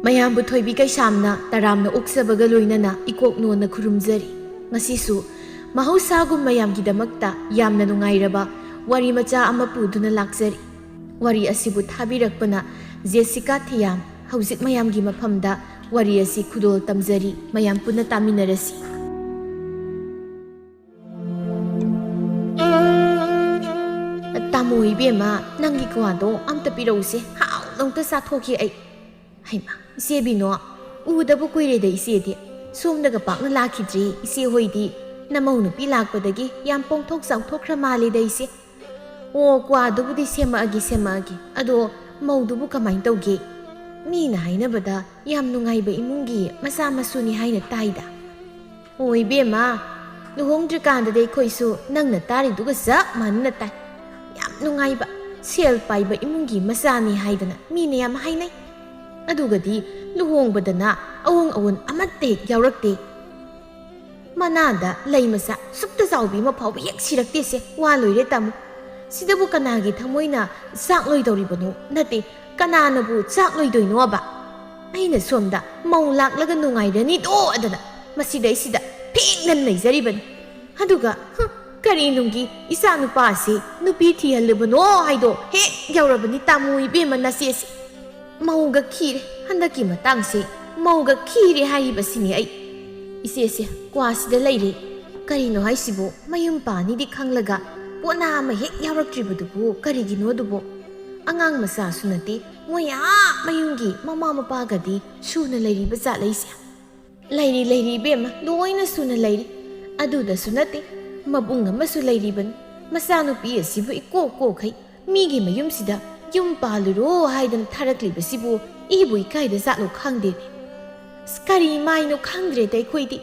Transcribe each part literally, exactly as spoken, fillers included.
ꯃꯌꯥꯝꯕꯨ ꯊꯣꯏꯕꯤ ꯀꯩꯁꯥꯝꯅ ꯇꯔꯥꯝꯅ ꯑꯣꯛꯆꯕꯒ ꯂꯣꯏꯅꯅ ꯏꯀꯣꯛ ꯅꯣꯟꯅ ꯈꯨꯔꯨꯝꯖꯔꯤ꯫ ꯉꯁꯤꯁꯨ ꯃꯍꯧꯁꯥꯒꯨꯝ ꯃꯌꯥꯝꯒꯤꯗꯃꯛꯇ ꯌꯥꯝꯅ ꯅꯨꯡꯉꯥꯏꯔꯕ ꯋꯥꯔꯤ ꯃꯆꯥ ꯑꯃ ꯄꯨꯗꯨꯅ ꯂꯥꯛꯆꯔꯤ꯫ ꯋꯥꯔꯤ ꯑꯁꯤꯕꯨ ꯊꯥꯕꯤꯔꯛꯄꯅ ꯖꯦꯁꯤꯀꯥ ꯊꯤꯌꯥꯝ꯫ ꯍꯧꯖꯤꯛ ꯃꯌꯥꯝꯒꯤ ꯃꯐꯝꯗ ꯋꯥꯔꯤ ꯑꯁꯤ ꯈꯨꯗꯣꯜ ꯇꯝꯖꯔꯤ꯫ ꯃꯌꯥꯝ ꯄꯨꯟꯅ ꯇꯥꯃꯤꯟꯅꯔꯁꯤ꯫ ꯇꯥꯃꯣ ꯏꯕꯦꯝꯃ, ꯅꯪꯒꯤ ꯀ꯭ꯋꯥꯗꯣ ꯑꯝꯇ ꯄꯤꯔꯛꯎꯁꯦ, ꯍꯥꯎꯅ ꯑꯝꯇ ꯆꯥꯊꯣꯛꯀꯦ ꯑꯩ꯫ ꯍꯩꯃꯥ, ꯏꯆꯦ ꯕꯤꯅꯣ, ꯎꯗꯕ ꯀꯨꯏꯔꯦꯗ ꯏꯆꯦꯗꯤ꯫ ꯁꯣꯝꯗꯒ ꯄꯥꯛꯅ ꯂꯥꯛꯈꯤꯗ꯭ꯔꯦ ꯏꯆꯦ ꯍꯣꯏꯗꯤ꯫ ꯅꯃꯧ ꯅꯨꯄꯤ ꯂꯥꯛꯄꯗꯒꯤ ꯌꯥꯝ ꯄꯣꯡꯊꯣꯛ ꯆꯥꯎꯊꯣꯛꯈ꯭ꯔ ꯃꯥꯜꯂꯦꯗ ꯏꯆꯦ꯫ ꯑꯣ, ꯀ꯭ꯋꯥꯗꯨꯕꯨꯗꯤ ꯁꯦꯝꯃꯛꯑꯒꯦ, ꯁꯦꯝꯃꯛꯑꯒꯦ꯫ ꯑꯗꯣ ꯃꯧꯗꯨꯕꯨ ꯀꯃꯥꯏꯅ ꯇꯧꯒꯦ? ꯃꯤꯅ ꯍꯥꯏꯅꯕꯗ ꯌꯥꯝ ꯅꯨꯡꯉꯥꯏꯕ ꯏꯃꯨꯡꯒꯤ ꯃꯆꯥ ꯃꯁꯨꯅꯤ ꯍꯥꯏꯅ ꯇꯥꯏꯗ꯫ ꯑꯣ ꯏꯕꯦꯝꯃ, ꯂꯨꯍꯣꯡꯗ꯭ꯔꯤꯀꯥꯟꯗꯗꯤ ꯑꯩꯈꯣꯏꯁꯨ ꯅꯪꯅ ꯇꯥꯔꯤꯗꯨꯒ ꯆꯞ ꯃꯥꯟꯅꯅ ꯇꯥꯏ꯫ ꯌꯥꯝ ꯅꯨꯡꯉꯥꯏꯕ, ꯁꯦꯜ ꯄꯥꯏꯕ ꯏꯃꯨꯡꯒꯤ ꯃꯆꯥꯅꯤ ꯍꯥꯏꯗꯅ ꯃꯤꯅ ꯌꯥꯝ ꯍꯥꯏꯅꯩ꯫ ꯑꯗꯨꯒꯗꯤ ꯂꯨꯍꯣꯡꯕꯗꯅ ꯑꯑꯣꯡ ꯑꯑꯣꯟ ꯑꯃꯠꯇ ꯍꯦꯛ ꯌꯥꯎꯔꯛꯇꯦ꯫ ꯃꯅꯥꯗ ꯂꯩ ꯃꯆꯥ ꯁꯨꯛꯇ ꯆꯥꯎꯕꯤ ꯑꯃ ꯐꯥꯎꯕ ꯍꯦꯛ ꯁꯤꯔꯛꯇꯦꯁꯦ, ꯋꯥ ꯂꯣꯏꯔꯦ ꯇꯥꯃꯣ꯫ ꯁꯤꯗꯕꯨ ꯀꯅꯥꯒꯤ ꯊꯃꯣꯏꯅ ꯆꯥꯛꯂꯣꯏꯗꯧꯔꯤꯕꯅꯣ? ꯅꯠꯇꯦ, ꯀꯅꯥꯅꯕꯨ ꯆꯥꯛꯂꯣꯏꯗꯣꯏꯅꯣꯕ? ꯑꯩꯅ ꯁꯣꯝꯗ ꯃꯧ ꯂꯥꯛꯂꯒ ꯅꯨꯡꯉꯥꯏꯔꯅꯤꯗꯣ ꯑꯗꯅ ꯃꯁꯤꯗꯩꯁꯤꯗ ꯐꯦꯡꯅ ꯂꯩꯖꯔꯤꯕꯅꯤ꯫ ꯑꯗꯨꯒ, ꯍꯨꯝ, ꯀꯔꯤ ꯅꯨꯡꯒꯤ ꯏꯆꯥ ꯅꯨꯄꯥꯁꯤ ꯅꯨꯄꯤ ꯊꯤꯍꯜꯂꯨꯕꯅꯣ ꯍꯥꯏꯗꯣ ꯍꯦꯛ ꯌꯧꯔꯕꯅꯤ ꯇꯥꯃꯣ ꯏꯕꯦꯝꯃ ꯅꯆꯦꯁꯤ꯫ ꯃꯧꯒ ꯈꯤꯔꯦ ꯍꯟꯗꯛꯀꯤ ꯃꯇꯥꯡꯁꯦ, ꯃꯧꯒ ꯈꯤꯔꯦ ꯍꯥꯏꯔꯤꯕꯁꯤꯅꯤ ꯑꯩ꯫ ꯏꯆꯦꯁꯦ ꯀ꯭ꯋꯥꯁꯤꯗ ꯂꯩꯔꯦ꯫ ꯀꯔꯤꯅꯣ ꯍꯥꯏꯁꯤꯕꯨ? ꯃꯌꯨꯝ ꯄꯥꯅꯤꯗꯤ ꯈꯪꯂꯒ ꯄꯣꯠꯅꯥ ꯑꯃ ꯍꯦꯛ ꯌꯥꯎꯔꯛꯇ꯭ꯔꯤꯕꯗꯨꯕꯨ ꯀꯔꯤꯒꯤꯅꯣ ꯑꯗꯨꯕꯨ? ꯑꯉꯥꯡ ꯃꯆꯥꯁꯨ ꯅꯠꯇꯦ, ꯃꯣꯏ ꯑꯥ ꯃꯌꯨꯝꯒꯤ ꯃꯃꯥ ꯃꯄꯥꯒꯗꯤ ꯁꯨꯅ ꯂꯩꯔꯤꯕ ꯖꯥꯠꯂ ꯏꯆꯦ? ꯂꯩꯔꯤ, ꯂꯩꯔꯤ ꯏꯕꯦꯝꯃ, ꯂꯣꯏꯅ ꯁꯨꯅ ꯂꯩꯔꯤ꯫ ꯑꯗꯨꯗꯁꯨ ꯅꯠꯇꯦ, ꯃꯕꯨꯡ ꯑꯃꯁꯨ ꯂꯩꯔꯤꯕꯅꯤ꯫ ꯃꯆꯥꯅꯨꯄꯤ ꯑꯁꯤꯕꯨ ꯏꯀꯣꯛ ꯀꯣꯛꯈꯩ ꯃꯤꯒꯤ ꯃꯌꯨꯝꯁꯤꯗ ꯌꯨꯝ ꯄꯥꯜꯂꯨꯔꯣ ꯍꯥꯏꯗꯅ ꯊꯥꯔꯛꯂꯤꯕꯁꯤꯕꯨ ꯏꯕꯨ ꯏꯀꯥꯏꯗ ꯖꯥꯠꯂꯣ ꯈꯪꯗꯦꯅꯦ꯫ ꯑꯁ, ꯀꯔꯤ ꯃꯥꯏꯅꯣ ꯈꯪꯗ꯭ꯔꯦꯗ ꯑꯩꯈꯣꯏꯗꯤ꯫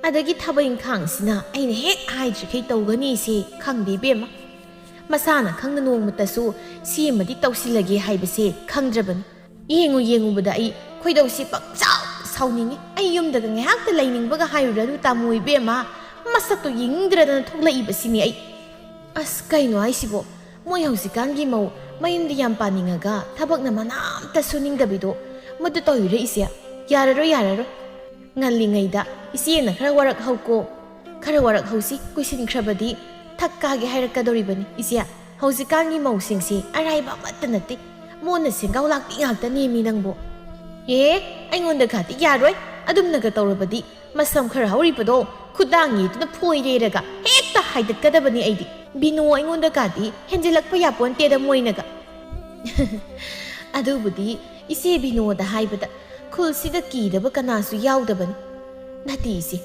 ꯑꯗꯒꯤ ꯊꯕꯛ ꯏꯪꯈꯥꯡꯁꯤꯅ ꯑꯩꯅ ꯍꯦꯛ ꯍꯥꯏꯗ꯭ꯔꯤꯈꯩ ꯇꯧꯒꯅꯤꯁꯦ ꯈꯪꯗꯦ ꯏꯕꯦꯝꯃ꯫ ꯃꯁꯥꯅ ꯈꯪꯅ ꯅꯣꯡꯃꯇꯁꯨ ꯁꯤ ꯑꯃꯗꯤ ꯇꯧꯁꯤꯜꯂꯒꯦ ꯍꯥꯏꯕꯁꯦ ꯈꯪꯗ꯭ꯔꯕꯅꯤ꯫ ꯌꯦꯡꯉꯨ ꯌꯦꯡꯉꯨꯕꯗ ꯑꯩ ꯈꯣꯏꯗꯧꯁꯤ ꯄꯪꯁꯥꯎ ꯁꯥꯎꯅꯤꯡꯉꯤ꯫ ꯑꯩ ꯌꯨꯝꯗꯒ ꯉꯥꯏꯍꯥꯛꯇ ꯂꯩꯅꯤꯡꯕꯒ ꯍꯥꯏꯔꯨꯔꯅꯨ ꯇꯥꯃꯣ ꯏꯕꯦꯝꯃ꯫ ꯃꯁꯛꯇꯣ ꯌꯦꯡꯅꯤꯡꯗ꯭ꯔꯗꯅ ꯊꯣꯛꯂꯛꯏꯕꯁꯤꯅꯤ ꯑꯩ꯫ ꯑꯁ, ꯀꯩꯅꯣ ꯍꯥꯏꯁꯤꯕꯣ? ꯃꯣꯏ ꯍꯧꯖꯤꯛꯀꯥꯟꯒꯤ ꯃꯧ ꯃꯌꯨꯝꯗ ꯌꯥꯝ ꯄꯥꯅꯤꯡꯉꯒ ꯊꯕꯛꯅ ꯃꯅꯥ ꯑꯝꯇ ꯁꯨꯅꯤꯡꯗꯕꯤꯗꯣ, ꯃꯗꯨ ꯇꯧꯔꯤꯔ ꯏꯆꯦ? ꯌꯥꯔꯔꯣꯏ, ꯌꯥꯔꯔꯣꯏ꯫ ꯉꯜꯂꯤꯉꯩꯗ ꯏꯆꯦꯅ ꯈꯔ ꯋꯥꯔꯛꯍꯧꯀꯣ꯫ ꯈꯔ ꯋꯥꯔꯛꯍꯧꯁꯤ, ꯀꯨꯏꯁꯤꯟꯈ꯭ꯔꯕꯗꯤ ꯊꯛ ꯀꯥꯒꯦ ꯍꯥꯏꯔꯛꯀꯗꯧꯔꯤꯕꯅꯤ ꯏꯆꯦ꯫ ꯍꯧꯖꯤꯛꯀꯥꯟꯒꯤ ꯃꯧꯁꯤꯡꯁꯤ ꯑꯔꯥꯏꯕ ꯑꯃꯠꯇ ꯅꯠꯇꯦ꯫ ꯃꯣꯟꯅ ꯁꯦꯟꯒꯥꯎ ꯂꯥꯛꯄꯤ ꯉꯥꯛꯇꯅꯦꯃꯤ ꯅꯪꯕꯨ꯫ ꯑꯦ, ꯑꯩꯉꯣꯟꯗ ꯈꯥꯇꯤ ꯌꯥꯔꯣꯏ꯫ ꯑꯗꯨꯝꯅꯒ ꯇꯧꯔꯕꯗꯤ ꯃꯁꯝ ꯈꯔ ꯍꯧꯔꯤꯕꯗꯣ ꯈꯨꯗꯥꯡ ꯌꯦꯠꯇꯨꯅ ꯐꯣꯏꯔꯦꯔꯒ ꯍꯦꯛꯇ ꯍꯥꯏꯗꯠꯀꯗꯕꯅꯤ ꯑꯩꯗꯤ꯫ ꯕꯤꯅꯣ ꯑꯩꯉꯣꯟꯗ ꯀꯥꯗꯤ ꯍꯦꯟꯖꯤꯜꯂꯛꯄ ꯌꯥꯄꯣꯟꯇꯦꯗ ꯃꯣꯏꯅꯒ꯫ ꯑꯗꯨꯕꯨꯗꯤ ꯏꯆꯦ ꯕꯤꯅꯣꯗ ꯍꯥꯏꯕꯗ ꯈꯨꯜꯁꯤꯗ ꯀꯤꯗꯕ ꯀꯅꯥꯁꯨ ꯌꯥꯎꯗꯕꯅꯤ꯫ ꯅꯠꯇꯦ ꯏꯆꯦ,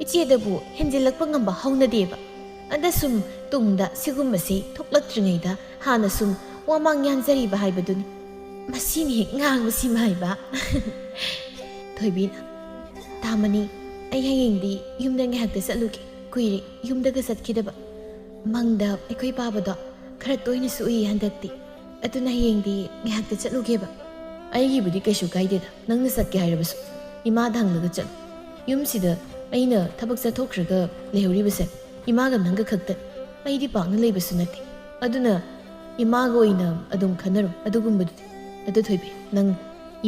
ꯏꯆꯦꯗꯕꯨ ꯍꯦꯟꯖꯤꯜꯂꯛꯄ ꯉꯝꯕ ꯍꯧꯅꯗꯦꯕ꯫ ꯑꯗ ꯁꯨꯝ ꯇꯨꯡꯗ ꯁꯤꯒꯨꯝꯕꯁꯤ ꯊꯣꯛꯂꯛꯇ꯭ꯔꯤꯉꯩꯗ ꯍꯥꯟꯅ ꯁꯨꯝ ꯋꯥꯃꯥꯡ ꯌꯥꯟꯖꯔꯤꯕ ꯍꯥꯏꯕꯗꯨꯅꯤ꯫ ꯃꯁꯤꯅꯤ ꯍꯦꯛ ꯉꯥꯡꯕꯁꯤꯃ ꯍꯥꯏꯕ꯫ ꯊꯣꯏꯕꯤꯅ, "ꯇꯥꯃꯅꯤ, ꯑꯩ ꯍꯌꯦꯡꯗꯤ ꯌꯨꯝꯗ ꯉꯥꯏꯍꯥꯛꯇ ꯆꯠꯂꯨꯒꯦ꯫ ꯀꯨꯏꯔꯦ ꯌꯨꯝꯗꯒ ꯆꯠꯈꯤꯗꯕ꯫ ꯃꯪꯗ ꯑꯩꯈꯣꯏ ꯄꯥꯕꯗꯣ ꯈꯔ ꯇꯣꯏꯅꯁꯨ ꯎꯏ ꯍꯟꯗꯛꯇꯤ꯫ ꯑꯗꯨꯅ ꯍꯌꯦꯡꯗꯤ ꯉꯥꯏꯍꯥꯛꯇ ꯆꯠꯂꯨꯒꯦꯕ꯫" "ꯑꯩꯒꯤꯕꯨꯗꯤ ꯀꯩꯁꯨ ꯀꯥꯏꯗꯦꯗ, ꯅꯪꯅ ꯆꯠꯀꯦ ꯍꯥꯏꯔꯕꯁꯨ꯫ ꯏꯃꯥꯗ ꯍꯪꯂꯒ ꯆꯠꯂꯨ꯫ ꯌꯨꯝꯁꯤꯗ ꯑꯩꯅ ꯊꯕꯛ ꯆꯠꯊꯣꯛꯈ꯭ꯔꯒ ꯂꯩꯍꯧꯔꯤꯕꯁꯦ ꯏꯃꯥꯒ ꯅꯪꯒ ꯈꯛꯇꯅꯤ꯫ ꯑꯩꯗꯤ ꯄꯥꯛꯅ ꯂꯩꯕꯁꯨ ꯅꯠꯇꯦ꯫ ꯑꯗꯨꯅ ꯏꯃꯥꯒ ꯑꯣꯏꯅ ꯑꯗꯨꯝ ꯈꯟꯅꯔꯣ ꯑꯗꯨꯒꯨꯝꯕꯗꯨꯗꯤ꯫ ꯑꯗꯨ ꯊꯣꯏꯕꯤ, ꯅꯪ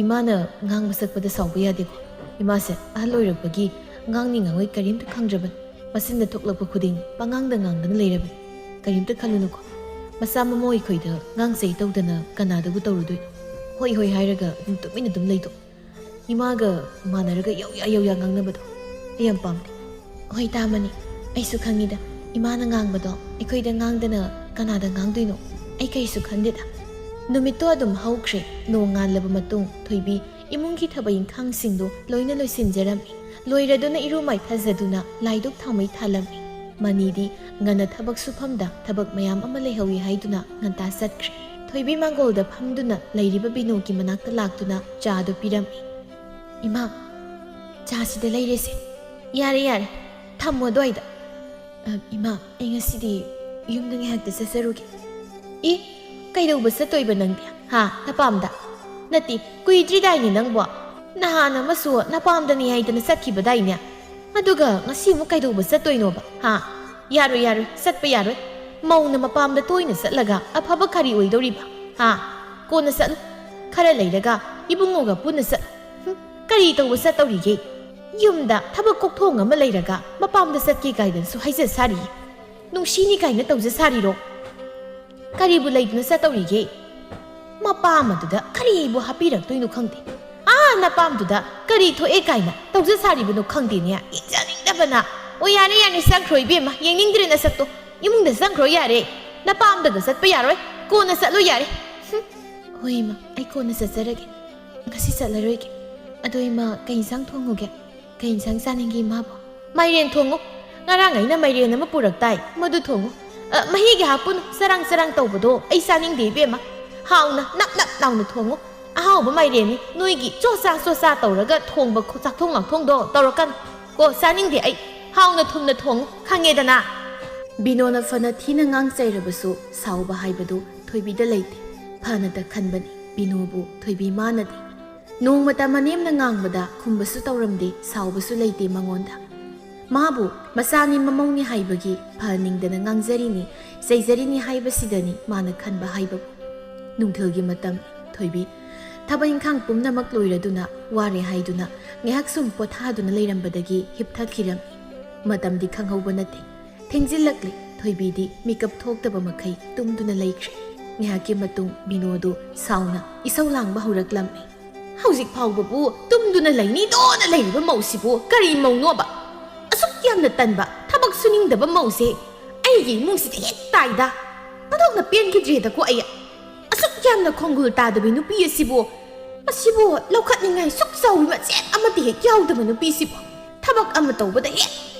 ꯏꯃꯥꯅ ꯉꯥꯡꯕ ꯁꯛꯄꯗ ꯁꯥꯎꯕ ꯌꯥꯗꯦꯀꯣ꯫ ꯏꯃꯥꯁꯦ ꯑꯍꯜ ꯑꯣꯏꯔꯛꯄꯒꯤ ꯉꯥꯡꯅꯤ ꯉꯥꯡꯉꯣꯏ ꯀꯔꯤꯝꯇ ꯈꯪꯗ꯭ꯔꯕꯅꯤ꯫ ꯃꯆꯤꯟꯗ ꯊꯣꯛꯂꯛꯄ ꯈꯨꯗꯤꯡ ꯄꯉꯥꯡꯗ ꯉꯥꯡꯗꯅ ꯂꯩꯔꯕꯅꯤ꯫ ꯀꯔꯤꯝꯇ ꯈꯜꯂꯨꯅꯨꯀꯣ꯫ ꯃꯆꯥ ꯃꯃꯧ ꯑꯩꯈꯣꯏꯗ ꯉꯥꯡꯆꯩ ꯇꯧꯗꯅ ꯀꯅꯥꯗꯕꯨ ꯇꯧꯔꯨꯗꯣꯏꯅꯣ? ꯍꯣꯏ ꯍꯣꯏ ꯍꯥꯏꯔꯒ ꯑꯗꯨꯝ ꯇꯨꯃꯤꯟꯅ ꯑꯗꯨꯝ ꯂꯩꯊꯣꯛ꯫ ꯏꯃꯥꯒ ꯃꯥꯟꯅꯔꯒ ꯌꯧꯌꯥ ꯌꯧꯌꯥ ꯉꯥꯡꯅꯕꯗꯣ ꯑꯩ ꯌꯥꯝ ꯄꯥꯝꯗꯦ꯫" "ꯍꯣꯏ ꯇꯥꯃꯅꯤ, ꯑꯩꯁꯨ ꯈꯪꯉꯤꯗ꯫ ꯏꯃꯥꯅ ꯉꯥꯡꯕꯗꯣ ꯑꯩꯈꯣꯏꯗ ꯉꯥꯡꯗꯅ ꯀꯅꯥꯗ ꯉꯥꯡꯗꯣꯏꯅꯣ? ꯑꯩ ꯀꯩꯁꯨ ꯈꯟꯗꯦꯗ꯫" ꯅꯨꯃꯤꯠꯇꯣ ꯑꯗꯨꯝ ꯍꯧꯈ꯭ꯔꯦ꯫ ꯅꯣꯡ ꯉꯥꯜꯂꯕ ꯃꯇꯨꯡ ꯊꯣꯏꯕꯤ ꯏꯃꯨꯡꯒꯤ ꯊꯕꯛ ꯏꯪꯈꯥꯡꯁꯤꯡꯗꯨ ꯂꯣꯏꯅ ꯂꯣꯏꯁꯤꯟꯖꯔꯝꯃꯤ꯫ ꯂꯣꯏꯔꯗꯨꯅ ꯏꯔꯨ ꯃꯥꯏꯊꯖꯗꯨꯅ ꯂꯥꯏꯗꯨꯛ ꯊꯥꯎꯃꯩ ꯊꯥꯜꯂꯝꯃꯤ꯫ ꯃꯅꯤꯗꯤ ꯉꯟꯅ ꯊꯕꯛ ꯁꯨꯐꯝꯗ ꯊꯕꯛ ꯃꯌꯥꯝ ꯑꯃ ꯂꯩꯍꯧꯏ ꯍꯥꯏꯗꯨꯅ ꯉꯟꯇꯥ ꯆꯠꯈ꯭ꯔꯦ꯫ ꯊꯣꯏꯕꯤ ꯃꯥꯡꯒꯣꯜꯗ ꯐꯝꯗꯨꯅ ꯂꯩꯔꯤꯕ ꯕꯤꯅꯣꯒꯤ ꯃꯅꯥꯛꯇ ꯂꯥꯛꯇꯨꯅ ꯆꯥꯗꯨ ꯄꯤꯔꯝꯃꯤ꯫ "ꯏꯃꯥ, ꯆꯥꯁꯤꯗ ꯂꯩꯔꯦꯁꯦ꯫" "ꯌꯥꯔꯦ, ꯌꯥꯔꯦ, ꯊꯝꯃꯣ ꯑꯗꯨꯋꯥꯏꯗ꯫" "ꯑ, ꯏꯃꯥ, ꯑꯩ ꯉꯁꯤꯗꯤ ꯌꯨꯝꯗ ꯉꯥꯏꯍꯥꯛꯇ ꯆꯠꯆꯔꯨꯒꯦ꯫" "ꯏ, ꯀꯩꯗꯧꯕ ꯆꯠꯇꯣꯏꯕ ꯅꯪꯗꯤ? ꯍꯥ, ꯅꯄꯥꯝꯗ? ꯅꯠꯇꯦ, ꯀꯨꯏꯗ꯭ꯔꯤꯗꯥꯏꯅꯦ ꯅꯪꯕꯣ? ꯅꯍꯥꯟ ꯑꯃꯁꯨ ꯅꯄꯥꯝꯗꯅꯤ ꯍꯥꯏꯗꯅ ꯆꯠꯈꯤꯕꯗꯥꯏꯅꯦ?" ꯑꯗꯨꯒ ꯉꯁꯤ ꯑꯃꯨꯛ ꯀꯩꯗꯧꯕ ꯆꯠꯇꯣꯏꯅꯣꯕ? ꯍꯥ? ꯌꯥꯔꯣꯏ, ꯌꯥꯔꯣꯏ, ꯆꯠꯄ ꯌꯥꯔꯣꯏ꯫ ꯃꯧꯅ ꯃꯄꯥꯝꯗ ꯇꯣꯏꯅ ꯆꯠꯂꯒ ꯑꯐꯕ ꯀꯔꯤ ꯑꯣꯏꯗꯧꯔꯤꯕ? ꯍꯥ? ꯀꯣꯟꯅ ꯆꯠꯂꯨ꯫ ꯈꯔ ꯂꯩꯔꯒ ꯏꯕꯨꯡꯉꯣꯒ ꯄꯨꯟꯅ ꯆꯠꯂꯨ꯫ ꯍꯨꯝ, ꯀꯔꯤ ꯇꯧꯕ ꯆꯠꯇꯧꯔꯤꯒꯦ? ꯌꯨꯝꯗ ꯊꯕꯛ ꯀꯣꯛꯊꯣꯡ ꯑꯃ ꯂꯩꯔꯒ ꯃꯄꯥꯝꯗ ꯆꯠꯀꯦ ꯀꯥꯏꯗꯅꯁꯨ ꯍꯥꯏꯖ ꯁꯥꯔꯤ꯫ ꯅꯨꯡꯁꯤꯅꯤ ꯀꯥꯏꯅ ꯇꯧꯖ ꯁꯥꯔꯤꯔꯣ? ꯀꯔꯤꯕꯨ ꯂꯩꯗꯨꯅ ꯆꯠꯇꯧꯔꯤꯒꯦ? ꯃꯄꯥꯝ ꯑꯗꯨꯗ ꯀꯔꯤꯕꯨ ꯍꯥꯞꯄꯤꯔꯛꯇꯣꯏꯅꯣ ꯈꯪꯗꯦ꯫ ꯑꯥ, ꯅꯄꯥꯝꯗꯨꯗ ꯀꯔꯤ ꯊꯣꯛꯑꯦ ꯀꯥꯏꯅ ꯇꯧꯖ ꯁꯥꯔꯤꯕꯅꯣ ꯈꯪꯗꯦꯅꯦ꯫ ꯌꯦꯡꯖꯅꯤꯡꯗꯕꯅ꯫ ꯑꯣ, ꯌꯥꯔꯦ, ꯌꯥꯔꯦ, ꯆꯪꯈ꯭ꯔꯣ ꯏꯕꯦꯝꯃ, ꯌꯦꯡꯅꯤꯡꯗ꯭ꯔꯦ ꯅꯁꯛꯇꯣ꯫ ꯏꯃꯨꯡꯗ ꯆꯪꯈ꯭ꯔꯣ ꯌꯥꯔꯦ꯫ ꯅꯄꯥꯝꯗꯒ ꯆꯠꯄ ꯌꯥꯔꯣꯏ꯫ ꯀꯣꯟꯅ ꯆꯠꯂꯣ ꯌꯥꯔꯦ꯫ ꯍꯨꯝ꯫ ꯍꯣꯏ ꯏꯃꯥ, ꯑꯩ ꯀꯣꯟꯅ ꯆꯠꯆꯔꯒꯦ꯫ ꯉꯁꯤ ꯆꯠꯂꯔꯣꯏꯒꯦ꯫ ꯑꯗꯣ ꯏꯃꯥ, ꯀꯩ ꯏꯟꯁꯥꯡ ꯊꯣꯡꯉꯨꯒꯦ? ꯀꯩ ꯏꯟꯁꯥꯡ ꯆꯥꯅꯤꯡꯒꯦ ꯏꯃꯥꯕꯣ? ꯃꯥꯏꯔꯦꯟ ꯊꯣꯡꯉꯨ꯫ ꯉꯔꯥꯡ ꯑꯩꯅ ꯃꯥꯏꯔꯦꯟ ꯑꯃ ꯄꯨꯔꯛꯇꯥꯏ, ꯃꯗꯨ ꯊꯣꯡꯉꯨ꯫ ꯑ, ꯃꯍꯤꯒ ꯍꯥꯞꯄꯨꯅꯨ, ꯆꯔꯥꯡ ꯆꯔꯥꯡ ꯇꯧꯕꯗꯣ ꯑꯩ ꯆꯥꯅꯤꯡꯗꯦ ꯏꯕꯦꯝꯃ꯫ ꯍꯥꯎꯅ ꯅꯞ ꯅꯞ ꯂꯥꯎꯅ ꯊꯣꯡꯉꯨ꯫ ꯑꯍꯥꯎꯕ ꯃꯥꯏꯔꯦꯟꯅꯤ, ꯅꯣꯏꯒꯤ ꯆꯣꯆꯥ ꯆꯣꯆꯥ ꯇꯧꯔꯒ ꯊꯣꯡꯕ ꯈꯨ-, ꯆꯥꯛꯊꯣꯡ ꯂꯥꯛꯊꯣꯡꯗꯣ ꯇꯧꯔꯛꯀꯅꯨ꯫ ꯀꯣ, ꯆꯥꯅꯤꯡꯗꯦ ꯑꯩ꯫ ꯍꯥꯎꯅ ꯊꯨꯝꯅ ꯊꯣꯡꯉꯨ, ꯈꯪꯉꯦꯗꯅ꯫ ꯕꯤꯅꯣꯅ ꯐꯅ ꯊꯤꯅ ꯉꯥꯡ ꯆꯩꯔꯕꯁꯨ ꯁꯥꯎꯕ ꯍꯥꯏꯕꯗꯨ ꯊꯣꯏꯕꯤꯗ ꯂꯩꯇꯦ꯫ ꯐꯅꯇ ꯈꯟꯕꯅꯤ ꯕꯤꯅꯣꯕꯨ ꯊꯣꯏꯕꯤ ꯃꯥꯅꯗꯤ꯫ ꯅꯣꯡꯃꯇ ꯃꯅꯦꯝꯅ ꯉꯥꯡꯕꯗ ꯈꯨꯝꯕꯁꯨ ꯇꯧꯔꯝꯗꯦ, ꯁꯥꯎꯕꯁꯨ ꯂꯩꯇꯦ ꯃꯉꯣꯟꯗ꯫ ꯃꯥꯕꯨ ꯃꯆꯥꯅꯤ ꯃꯃꯧꯅꯤ ꯍꯥꯏꯕꯒꯤ ꯐꯍꯟꯅꯤꯡꯗꯅ ꯉꯥꯡꯖꯔꯤꯅꯤ, ꯆꯩꯖꯔꯤꯅꯤ ꯍꯥꯏꯕꯁꯤꯗꯅꯤ ꯃꯥꯅ ꯈꯟꯕ ꯍꯥꯏꯕꯕꯨ꯫ ꯅꯨꯡꯊꯤꯜꯒꯤ ꯃꯇꯝ, ꯊꯣꯏꯕꯤ ꯊꯕꯛ ꯏꯪꯈꯥꯡ ꯄꯨꯝꯅꯃꯛ ꯂꯣꯏꯔꯗꯨꯅ ꯋꯥꯔꯦ ꯍꯥꯏꯗꯨꯅ ꯉꯥꯏꯍꯥꯛ ꯁꯨꯝ ꯄꯣꯊꯥꯗꯨꯅ ꯂꯩꯔꯝꯕꯗꯒꯤ ꯍꯤꯞꯊꯈꯤꯔꯝꯃꯤ꯫ ꯃꯇꯝꯗꯤ ꯈꯪꯍꯧꯕ ꯅꯠꯇꯦ꯫ ꯊꯦꯡꯖꯤꯜꯂꯛꯂꯦ꯫ ꯊꯣꯏꯕꯤꯗꯤ ꯃꯤꯀꯞ ꯊꯣꯛꯇꯕ ꯃꯈꯩ ꯇꯨꯝꯗꯨꯅ ꯂꯩꯈ꯭ꯔꯦ꯫ ꯉꯥꯏꯍꯥꯛꯀꯤ ꯃꯇꯨꯡ ꯕꯤꯅꯣꯗꯨ ꯁꯥꯎꯅ ꯏꯁꯧ ꯂꯥꯡꯕ ꯍꯧꯔꯛꯂꯝꯃꯤ꯫ "ꯍꯧꯖꯤꯛ ꯐꯥꯎꯕꯕꯨ ꯇꯨꯝꯗꯨꯅ ꯂꯩꯅꯤꯗꯣꯅ ꯂꯩꯔꯤꯕ ꯃꯧꯁꯤꯕꯨ ꯀꯔꯤ ꯃꯧꯅꯣꯕ? ꯑꯁꯨꯛ ꯌꯥꯝꯅ ꯇꯟꯕ, ꯊꯕꯛ ꯁꯨꯅꯤꯡꯗꯕ ꯃꯧꯁꯦ ꯑꯩꯒꯤ ꯏꯃꯨꯡꯁꯤꯗ ꯍꯦꯛ ꯇꯥꯏꯗ꯫ ꯑꯣꯟꯊꯣꯛꯅ ꯄꯦꯟꯈꯤꯗ꯭ꯔꯦꯗꯀꯣ ꯑꯩ꯫ ꯑꯁꯨꯛ ꯌꯥꯝꯅ ꯈꯣꯡꯒꯨꯜ ꯇꯥꯗꯕꯤ ꯅꯨꯄꯤ ꯑꯁꯤꯕꯨ, ꯃꯁꯤꯕꯨ ꯂꯧꯈꯠꯅꯤꯡꯉꯥꯏ ꯁꯨꯛ ꯆꯥꯎꯕꯤ ꯃꯆꯦꯠ ꯑꯃꯠꯇ ꯍꯦꯛ ꯌꯥꯎꯗꯕ ꯅꯨꯄꯤꯁꯤꯕꯨ꯫ ꯊꯕꯛ ꯑꯃ ꯇꯧꯕꯗ ꯍꯦꯛ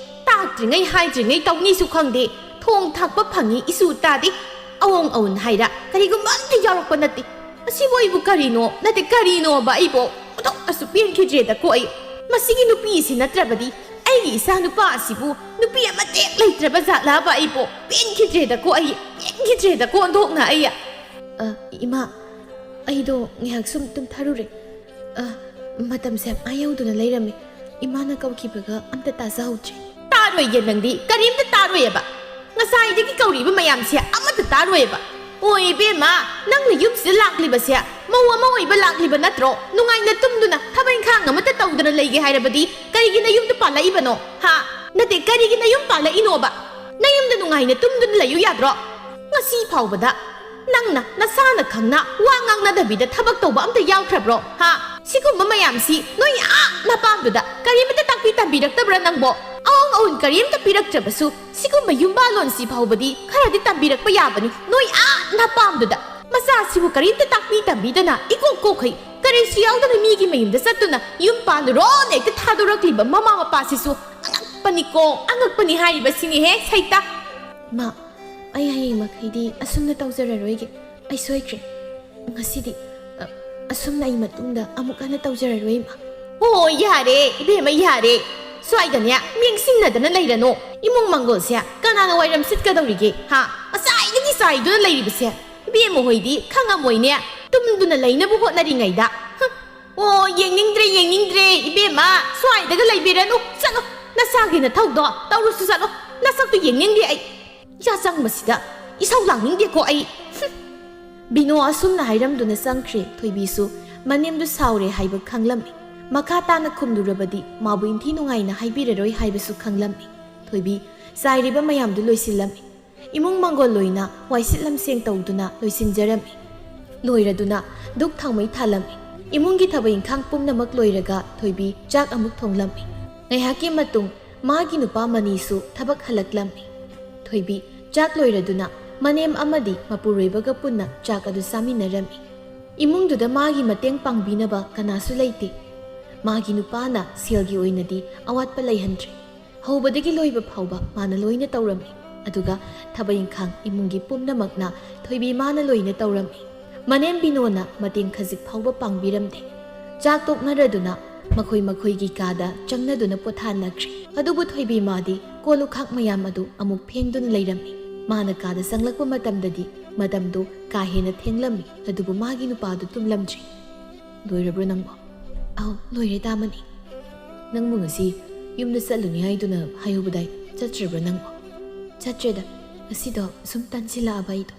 ꯇꯥꯛꯇ꯭ꯔꯤꯉꯩ ꯍꯥꯏꯗ꯭ꯔꯤꯉꯩ ꯇꯧꯅꯤꯁꯨ ꯈꯪꯗꯦ꯫ ꯊꯣꯡ ꯊꯥꯛꯄ ꯐꯪꯉꯤ ꯏꯁꯨ ꯇꯥꯗꯦ꯫ ꯑꯋꯣꯡ ꯑꯋꯨꯟ ꯍꯥꯏꯔ ꯀꯔꯤꯒꯨꯝꯕ ꯑꯝꯇ ꯌꯥꯎꯔꯛꯄ ꯅꯠꯇꯦ꯫ ꯃꯁꯤꯕꯨ ꯑꯩꯕꯨ ꯀꯔꯤꯅꯣ, ꯅꯠꯇꯦ, ꯀꯔꯤꯅꯣꯕ ꯑꯩꯕꯣ? ꯑꯣꯟꯊꯣꯛꯅꯁꯨ ꯄꯦꯟꯈꯤꯗ꯭ꯔꯦꯗꯀꯣ ꯑꯩ꯫ ꯃꯁꯤꯒꯤ ꯅꯨꯄꯤ ꯑꯁꯤ ꯅꯠꯇ꯭ꯔꯕꯗꯤ ꯑꯩꯒꯤ ꯏꯆꯥ ꯅꯨꯄꯥ ꯑꯁꯤꯕꯨ ꯅꯨꯄꯤ ꯑꯃꯠꯇ ꯍꯦꯛ ꯂꯩꯇ꯭ꯔꯕ ꯖꯥꯠꯂꯕ ꯑꯩꯕꯣ? ꯄꯦꯟꯈꯤꯗ꯭ꯔꯦꯗꯀꯣ ꯑꯩ, ꯄꯦꯟꯈꯤꯗ꯭ꯔꯦꯗꯀꯣ ꯑꯣꯟꯊꯣꯛꯅ ꯑꯩ꯫ ꯑ, ꯏꯃꯥ, ꯑꯩꯗꯣ ꯉꯥꯏꯍꯥꯛ ꯁꯨꯝ ꯇꯨꯝꯊꯔꯨꯔꯦ꯫ ꯑ, ꯃꯇꯝꯁꯦ ꯑꯥ ꯌꯧꯗꯨꯅ ꯂꯩꯔꯝꯃꯤ꯫ ꯏꯃꯥꯅ ꯀꯧꯈꯤꯕꯒ ꯑꯝꯇ ꯇꯥꯖꯍꯧꯗ꯭ꯔꯦ꯫ ꯇꯥꯔꯣꯏꯌꯦ, ꯅꯪꯗꯤ ꯀꯔꯤꯝꯇ ꯇꯥꯔꯣꯏꯌꯦꯕ꯫ ꯉꯁꯥꯏꯗꯒꯤ ꯀꯧꯔꯤꯕ ꯃꯌꯥꯝꯁꯦ ꯑꯃꯠꯇ ꯇꯥꯔꯣꯏꯌꯦꯕ꯫ ꯑꯣ ꯏꯕꯦꯝꯃ, ꯅꯪꯅ ꯌꯨꯝꯁꯤꯗ ꯂꯥꯛꯂꯤꯕꯁꯦ ꯃꯧ ꯑꯃ ꯑꯣꯏꯕ ꯂꯥꯛꯂꯤꯕ ꯅꯠꯇ꯭ꯔꯣ? ꯅꯨꯡꯉꯥꯏꯅ ꯇꯨꯝꯗꯨꯅ ꯊꯕꯛ ꯏꯪꯈꯥꯡ ꯑꯃꯠꯇ ꯇꯧꯗꯅ ꯂꯩꯒꯦ ꯍꯥꯏꯔꯕꯗꯤ ꯀꯔꯤꯒꯤ ꯅꯌꯨꯝꯗ ꯄꯥꯜꯂꯛꯏꯕꯅꯣ? ꯍꯥ? ꯅꯠꯇꯦ, ꯀꯔꯤꯒꯤ ꯅꯌꯨꯝ ꯄꯥꯜꯂꯛꯏꯅꯣꯕ? ꯅꯌꯨꯝꯗ ꯅꯨꯡꯉꯥꯏꯅ ꯇꯨꯝꯗꯨꯅ ꯂꯩꯌꯨ ꯌꯥꯗ꯭ꯔꯣ? ꯉꯁꯤ ꯐꯥꯎꯕꯗ ꯅꯪꯅ ꯅꯁꯥꯅ ꯈꯪꯅ ꯋꯥ ꯉꯥꯡꯅꯗꯕꯤꯗ ꯊꯕꯛ ꯇꯧꯕ ꯑꯝꯇ ꯌꯥꯎꯈ꯭ꯔꯕ꯭ꯔꯣ? ꯍꯥ? ꯁꯤꯒꯨꯝꯕ ꯃꯌꯥꯝꯁꯤ ꯅꯣꯏ ꯑꯥ ꯅꯄꯥꯝꯗꯨꯗ ꯀꯔꯤꯃꯇ ꯇꯥꯛꯄꯤ ꯇꯝꯕꯤꯔꯛꯇꯕ꯭ꯔꯥ ꯅꯪꯕꯣ? ꯑꯋꯣꯡ ꯑꯋꯨꯟ ꯀꯔꯤꯝꯇ ꯄꯤꯔꯛꯇ꯭ꯔꯕꯁꯨ ꯁꯤꯒꯨꯝꯕ ꯌꯨꯝꯕꯥꯂꯣꯟꯁꯤ ꯐꯥꯎꯕꯗꯤ ꯈꯔꯗꯤ ꯇꯝꯕꯤꯔꯛꯄ ꯌꯥꯕꯅꯤ ꯅꯣꯏ ꯑꯥ ꯅꯄꯥꯝꯗꯨꯗ꯫ ꯃꯆꯥꯁꯤꯕꯨ ꯀꯔꯤꯝꯇ ꯇꯥꯛꯄꯤ ꯇꯝꯕꯤꯗꯅ ꯏꯀꯣꯛ ꯀꯣꯛꯈꯩ ꯀꯔꯤꯁꯨ ꯌꯥꯎꯗꯅ ꯃꯤꯒꯤ ꯃꯌꯨꯝꯗ ꯆꯠꯇꯨꯅ ꯌꯨꯝ ꯄꯥꯜꯂꯨꯔꯣꯅ ꯍꯦꯛꯇ ꯊꯥꯗꯣꯔꯛꯂꯤꯕ ꯃꯃꯥ ꯃꯄꯥꯁꯤꯁꯨ ꯑꯉꯛꯄꯅꯤꯀꯣ, ꯑꯉꯛꯄꯅꯤ ꯍꯥꯏꯔꯤꯕꯁꯤꯅꯤꯍꯦ ꯁꯩꯇ꯫ ꯃꯥ, ꯑꯩ ꯍꯌꯦꯡ ꯃꯈꯩꯗꯤ ꯑꯁꯨꯝꯅ ꯇꯧꯖꯔꯔꯣꯏꯒꯦ꯫ ꯑꯩ ꯁꯣꯏꯈ꯭ꯔꯦ꯫ ꯉꯁꯤꯗꯤ, ꯑ, ꯑꯁꯨꯝꯅ ꯑꯩ ꯃꯇꯨꯡꯗ ꯑꯃꯨꯛ ꯍꯟꯅ ꯇꯧꯖꯔꯔꯣꯏ, ꯏꯃꯥ꯫ ꯑꯣ, ꯌꯥꯔꯦ, ꯏꯕꯦꯝꯃ, ꯌꯥꯔꯦ꯫ ꯁ꯭ꯋꯥꯏꯗꯅꯦ, ꯌꯦꯡꯁꯤꯟꯅꯗꯅ ꯂꯩꯔꯅꯨ꯫ ꯏꯃꯨꯡ ꯃꯪꯒꯣꯜꯁꯦ ꯀꯅꯥꯅ ꯋꯥꯏꯔꯝ ꯁꯤꯠꯀꯗꯧꯔꯤꯒꯦ, ꯍꯥ? ꯉꯁꯥꯏꯗꯒꯤ ꯆꯥꯏꯗꯨꯅ ꯂꯩꯔꯤꯕꯁꯦ꯫ ꯏꯕꯦꯝꯃ ꯍꯣꯏꯗꯤ ꯈꯪꯉꯝꯃꯣꯏꯅꯦ꯫ ꯇꯨꯝꯗꯨꯅ ꯂꯩꯅꯕ ꯍꯣꯠꯅꯔꯤꯉꯩꯗ꯫ ꯍꯨꯝ꯫ ꯑꯣ, ꯌꯦꯡꯅꯤꯡꯗ꯭ꯔꯦ, ꯌꯦꯡꯅꯤꯡꯗ꯭ꯔꯦ, ꯏꯕꯦꯝꯃ꯫ ꯁ꯭ꯋꯥꯏꯗꯒ ꯂꯩꯕꯤꯔꯅꯨ꯫ ꯆꯠꯂꯣ, ꯅꯁꯥꯒꯤ ꯅꯊꯧꯗꯣ ꯇꯧꯔꯨꯁꯨ ꯆꯠꯂꯣ꯫ ꯅꯁꯛꯇꯨ ꯌꯦꯡꯅꯤꯡꯗꯦ ꯑꯩ꯫ ꯌꯥꯆꯪꯕꯁꯤꯗ ꯏꯁꯧ ꯂꯥꯡꯅꯤꯡꯗꯦꯀꯣ ꯑꯩ꯫ ꯍꯨꯝ꯫ ꯕꯤꯅꯣ ꯑꯁꯨꯝꯅ ꯍꯥꯏꯔꯝꯗꯨꯅ ꯆꯪꯈ꯭ꯔꯦ꯫ ꯊꯣꯏꯕꯤꯁꯨ ꯃꯅꯦꯝꯗꯨ ꯁꯥꯎꯔꯦ ꯍꯥꯏꯕ ꯈꯪꯂꯝꯃꯤ꯫ ꯃꯈꯥ ꯇꯥꯅ ꯈꯨꯝꯂꯨꯔꯕꯗꯤ ꯃꯥꯕꯨ ꯏꯟꯊꯤ ꯅꯨꯡꯉꯥꯏꯅ ꯍꯥꯏꯕꯤꯔꯔꯣꯏ ꯍꯥꯏꯕꯁꯨ ꯈꯪꯂꯝꯃꯤ꯫ ꯊꯣꯏꯕꯤ ꯆꯥꯏꯔꯤꯕ ꯃꯌꯥꯝꯗꯨ ꯂꯣꯏꯁꯤꯜꯂꯝꯃꯤ꯫ ꯏꯃꯨꯡ ꯃꯪꯒꯣꯜ ꯂꯣꯏꯅ ꯋꯥꯏꯁꯤꯠ ꯂꯝꯁꯦꯡ ꯇꯧꯗꯨꯅ ꯂꯣꯏꯁꯤꯟꯖꯔꯝꯃꯤ꯫ ꯂꯣꯏꯔꯗꯨꯅ ꯙꯨꯛ ꯊꯥꯎꯃꯩ ꯊꯥꯜꯂꯝꯃꯤ꯫ ꯏꯃꯨꯡꯒꯤ ꯊꯕꯛ ꯏꯪꯈꯥꯡ ꯄꯨꯝꯅꯃꯛ ꯂꯣꯏꯔꯒ ꯊꯣꯏꯕꯤ ꯆꯥꯛ ꯑꯃꯨꯛ ꯊꯣꯡꯂꯝꯃꯤ꯫ ꯉꯥꯏꯍꯥꯛꯀꯤ ꯃꯇꯨꯡ ꯃꯥꯒꯤ ꯅꯨꯄꯥ ꯃꯅꯤꯁꯨ ꯊꯕꯛ ꯍꯜꯂꯛꯂꯝꯃꯤ꯫ ꯊꯣꯏꯕꯤ ꯆꯥꯛ ꯂꯣꯏꯔꯗꯨꯅ ꯃꯅꯦꯝ ꯑꯃꯗꯤ ꯃꯄꯨꯔꯣꯏꯕꯒ ꯄꯨꯟꯅ ꯆꯥꯛ ꯑꯗꯨ ꯆꯥꯃꯤꯟꯅꯔꯝꯃꯤ꯫ ꯏꯃꯨꯡꯗꯨꯗ ꯃꯥꯒꯤ ꯃꯇꯦꯡ ꯄꯥꯡꯕꯤꯅꯕ ꯀꯅꯥꯁꯨ ꯂꯩꯇꯦ꯫ ꯃꯥꯒꯤ ꯅꯨꯄꯥꯅ ꯁꯦꯜꯒꯤ ꯑꯣꯏꯅꯗꯤ ꯑꯋꯥꯠꯄ ꯂꯩꯍꯟꯗ꯭ꯔꯦ꯫ ꯍꯧꯕꯗꯒꯤ ꯂꯣꯏꯕ ꯐꯥꯎꯕ ꯃꯥꯅ ꯂꯣꯏꯅ ꯇꯧꯔꯝꯃꯤ꯫ ꯑꯗꯨꯒ ꯊꯕꯛ ꯏꯪꯈꯥꯡ ꯏꯃꯨꯡꯒꯤ ꯄꯨꯝꯅꯃꯛꯅ ꯊꯣꯏꯕꯤ ꯃꯥꯅ ꯂꯣꯏꯅ ꯇꯧꯔꯝꯃꯤ꯫ ꯃꯅꯦꯝ ꯕꯤꯅꯣꯅ ꯃꯇꯦꯡ ꯈꯖꯤꯛ ꯐꯥꯎꯕ ꯄꯥꯡꯕꯤꯔꯝꯗꯦ꯫ ꯆꯥꯛ ꯇꯣꯛꯅꯔꯗꯨꯅ ꯃꯈꯣꯏ ꯃꯈꯣꯏꯒꯤ ꯀꯥꯗ ꯆꯪꯅꯗꯨꯅ ꯄꯣꯊꯥꯅꯈ꯭ꯔꯦ꯫ ꯑꯗꯨꯕꯨ ꯊꯣꯏꯕꯤ ꯃꯥꯗꯤ ꯀꯣꯜ ꯂꯨꯈꯥꯛ ꯃꯌꯥꯝ ꯑꯗꯨ ꯑꯃꯨꯛ ꯐꯦꯡꯗꯨꯅ ꯂꯩꯔꯝꯃꯤ꯫ ꯃꯥꯅ ꯀꯥꯗ ꯆꯪꯂꯛꯄ ꯃꯇꯝꯗꯗꯤ ꯃꯇꯝꯗꯨ ꯀꯥ ꯍꯦꯟꯅ ꯊꯦꯡꯂꯝꯃꯤ꯫ ꯑꯗꯨꯕꯨ ꯃꯥꯒꯤ ꯅꯨꯄꯥꯗꯨ ꯇꯨꯝꯂꯝꯗ꯭ꯔꯤ꯫ "ꯂꯣꯏꯔꯕ꯭ꯔꯣ ꯅꯪꯕꯣ?" "ꯑꯧ, ꯂꯣꯏꯔꯦ ꯇꯥꯃꯅꯤ꯫" ꯅꯪꯕꯨ ꯉꯁꯤ ꯌꯨꯝꯗ ꯆꯠꯂꯨꯅꯤ ꯍꯥꯏꯗꯨꯅ ꯍꯥꯏꯍꯧꯕꯗꯥꯏ? ꯆꯠꯇ꯭ꯔꯕ꯭ꯔꯥ ꯅꯪꯕꯨ? ꯆꯠꯇ꯭ꯔꯦꯗ꯫ ꯉꯁꯤꯗꯣ ꯁꯨꯝ ꯇꯟꯁꯤꯜꯂꯛꯑꯕ ꯑꯩꯗꯣ꯫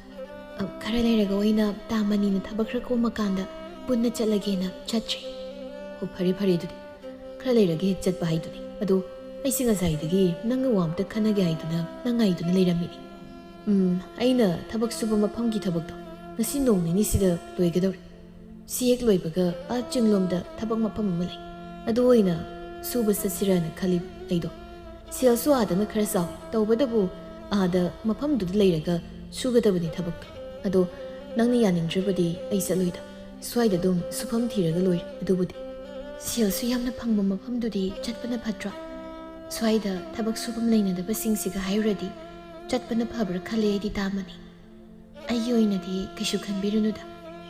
ꯑ, ꯈꯔ ꯂꯩꯔꯒ ꯑꯣꯏꯅ ꯇꯥ ꯃꯅꯤꯅ ꯊꯕꯛ ꯈꯔ ꯀꯣꯝꯃꯀꯥꯟꯗ ꯄꯨꯟꯅ ꯆꯠꯂꯒꯦꯅ ꯆꯠꯇ꯭ꯔꯦ꯫ ꯑꯣ, ꯐꯔꯦ ꯐꯔꯦ ꯑꯗꯨꯗꯤ꯫ ꯈꯔ ꯂꯩꯔꯒ ꯍꯦꯛ ꯆꯠꯄ ꯍꯥꯏꯗꯨꯅꯤ꯫ ꯑꯗꯣ ꯑꯩꯁꯦ ꯉꯁꯥꯏꯗꯒꯤ ꯅꯪꯒ ꯋꯥ ꯑꯝꯇ ꯈꯟꯅꯒꯦ ꯍꯥꯏꯗꯨꯅ ꯅꯪ ꯉꯥꯏꯗꯨꯅ ꯂꯩꯔꯝꯃꯤꯅꯤ꯫ ꯎꯝ, ꯑꯩꯅ ꯊꯕꯛ ꯁꯨꯕ ꯃꯐꯝꯒꯤ ꯊꯕꯛꯇꯣ ꯉꯁꯤ ꯅꯣꯡ ꯅꯤꯅꯤꯁꯤꯗ ꯂꯣꯏꯒꯗꯧꯔꯦ꯫ ꯁꯤ ꯍꯦꯛ ꯂꯣꯏꯕꯒ ꯑꯥ ꯆꯤꯡꯂꯣꯝꯗ ꯊꯕꯛ ꯃꯐꯝ ꯑꯃ ꯂꯩ, ꯑꯗꯨ ꯑꯣꯏꯅ ꯁꯨꯕ ꯆꯠꯁꯤꯔꯅ ꯈꯜꯂꯤꯕ ꯑꯩꯗꯣ꯫ ꯁꯦꯜꯁꯨ ꯑꯥꯗꯅ ꯈꯔ ꯆꯥꯎꯏ, ꯇꯧꯕꯇꯕꯨ ꯑꯥꯗ ꯃꯐꯝꯗꯨꯗ ꯂꯩꯔꯒ ꯁꯨꯒꯗꯕꯅꯤ ꯊꯕꯛꯇꯣ꯫ ꯑꯗꯣ ꯅꯪꯅ ꯌꯥꯅꯤꯡꯗ꯭ꯔꯕꯗꯤ ꯑꯩ ꯆꯠꯂꯣꯏꯗ, ꯁ꯭ꯋꯥꯏꯗ ꯑꯗꯨꯝ ꯁꯨꯐꯝ ꯊꯤꯔꯒ ꯂꯣꯏꯔꯦ꯫ ꯑꯗꯨꯕꯨꯗꯤ ꯁꯦꯜꯁꯨ ꯌꯥꯝꯅ ꯐꯪꯕ ꯃꯐꯝꯗꯨꯗꯤ ꯆꯠꯄꯅ ꯐꯠꯇ꯭ꯔꯣ? ꯁ꯭ꯋꯥꯏꯗ ꯊꯕꯛ ꯁꯨꯐꯝ ꯂꯩꯅꯗꯕꯁꯤꯡꯁꯤꯒ ꯍꯥꯏꯔꯨꯔꯗꯤ ꯆꯠꯄꯅ ꯐꯕ꯭ꯔꯥ ꯈꯜꯂꯦ ꯑꯩꯗꯤ, ꯇꯥ ꯃꯅꯤ꯫ ꯑꯩꯒꯤ ꯑꯣꯏꯅꯗꯤ ꯀꯩꯁꯨ ꯈꯟꯕꯤꯔꯨꯅꯨꯗ,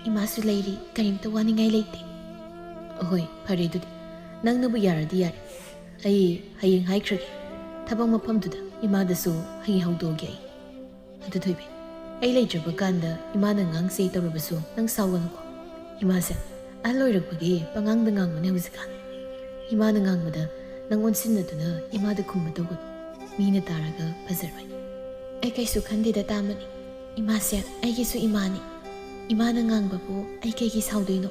ꯏꯃꯥꯁꯨ ꯂꯩꯔꯤ, ꯀꯔꯤꯝꯇ ꯋꯥꯅꯤꯡꯉꯥꯏ ꯂꯩꯇꯦ꯫ ꯑꯍꯣꯏ, ꯐꯔꯦ ꯑꯗꯨꯗꯤ, ꯅꯪꯅꯕꯨ ꯌꯥꯔꯗꯤ ꯌꯥꯔꯦ꯫ ꯑꯩ ꯍꯌꯦꯡ ꯍꯥꯏꯈ꯭ꯔꯒꯦ ꯊꯕꯛ ꯃꯐꯝꯗꯨꯗ, ꯏꯃꯥꯗꯁꯨ ꯍꯌꯦꯡ ꯍꯧꯗꯣꯛꯑꯒꯦ ꯑꯩ꯫ ꯑꯗꯨ ꯊꯣꯏꯕꯤ, ꯑꯩ ꯂꯩꯇ꯭ꯔꯕ ꯀꯥꯟꯗ ꯏꯃꯥꯅ ꯉꯥꯡꯁꯦ ꯇꯧꯔꯕꯁꯨ ꯅꯪ ꯁꯥꯎꯒꯅꯨꯀꯣ꯫ ꯏꯃꯥꯁꯦ ꯑꯍꯜ ꯑꯣꯏꯔꯛꯄꯒꯤ ꯄꯉꯥꯡꯗ ꯉꯥꯡꯕꯅꯦ ꯍꯧꯖꯤꯛꯀꯥꯟ꯫ ꯏꯃꯥꯅ ꯉꯥꯡꯕꯗ ꯅꯪ ꯑꯣꯟꯁꯤꯟꯅꯗꯨꯅ ꯏꯃꯥꯗ ꯈꯨꯝꯕ ꯇꯧꯒꯅꯨ꯫ ꯃꯤꯅ ꯇꯥꯔꯒ ꯐꯖꯔꯣꯏ꯫ ꯑꯩ ꯀꯩꯁꯨ ꯈꯟꯗꯦꯗ, ꯇꯥ ꯃꯅꯤ꯫ ꯏꯃꯥꯁꯦ ꯑꯩꯒꯤꯁꯨ ꯏꯃꯥꯅꯤ꯫ ꯏꯃꯥꯅ ꯉꯥꯡꯕꯕꯨ ꯑꯩ ꯀꯩꯒꯤ ꯁꯥꯎꯗꯣꯏꯅꯣ?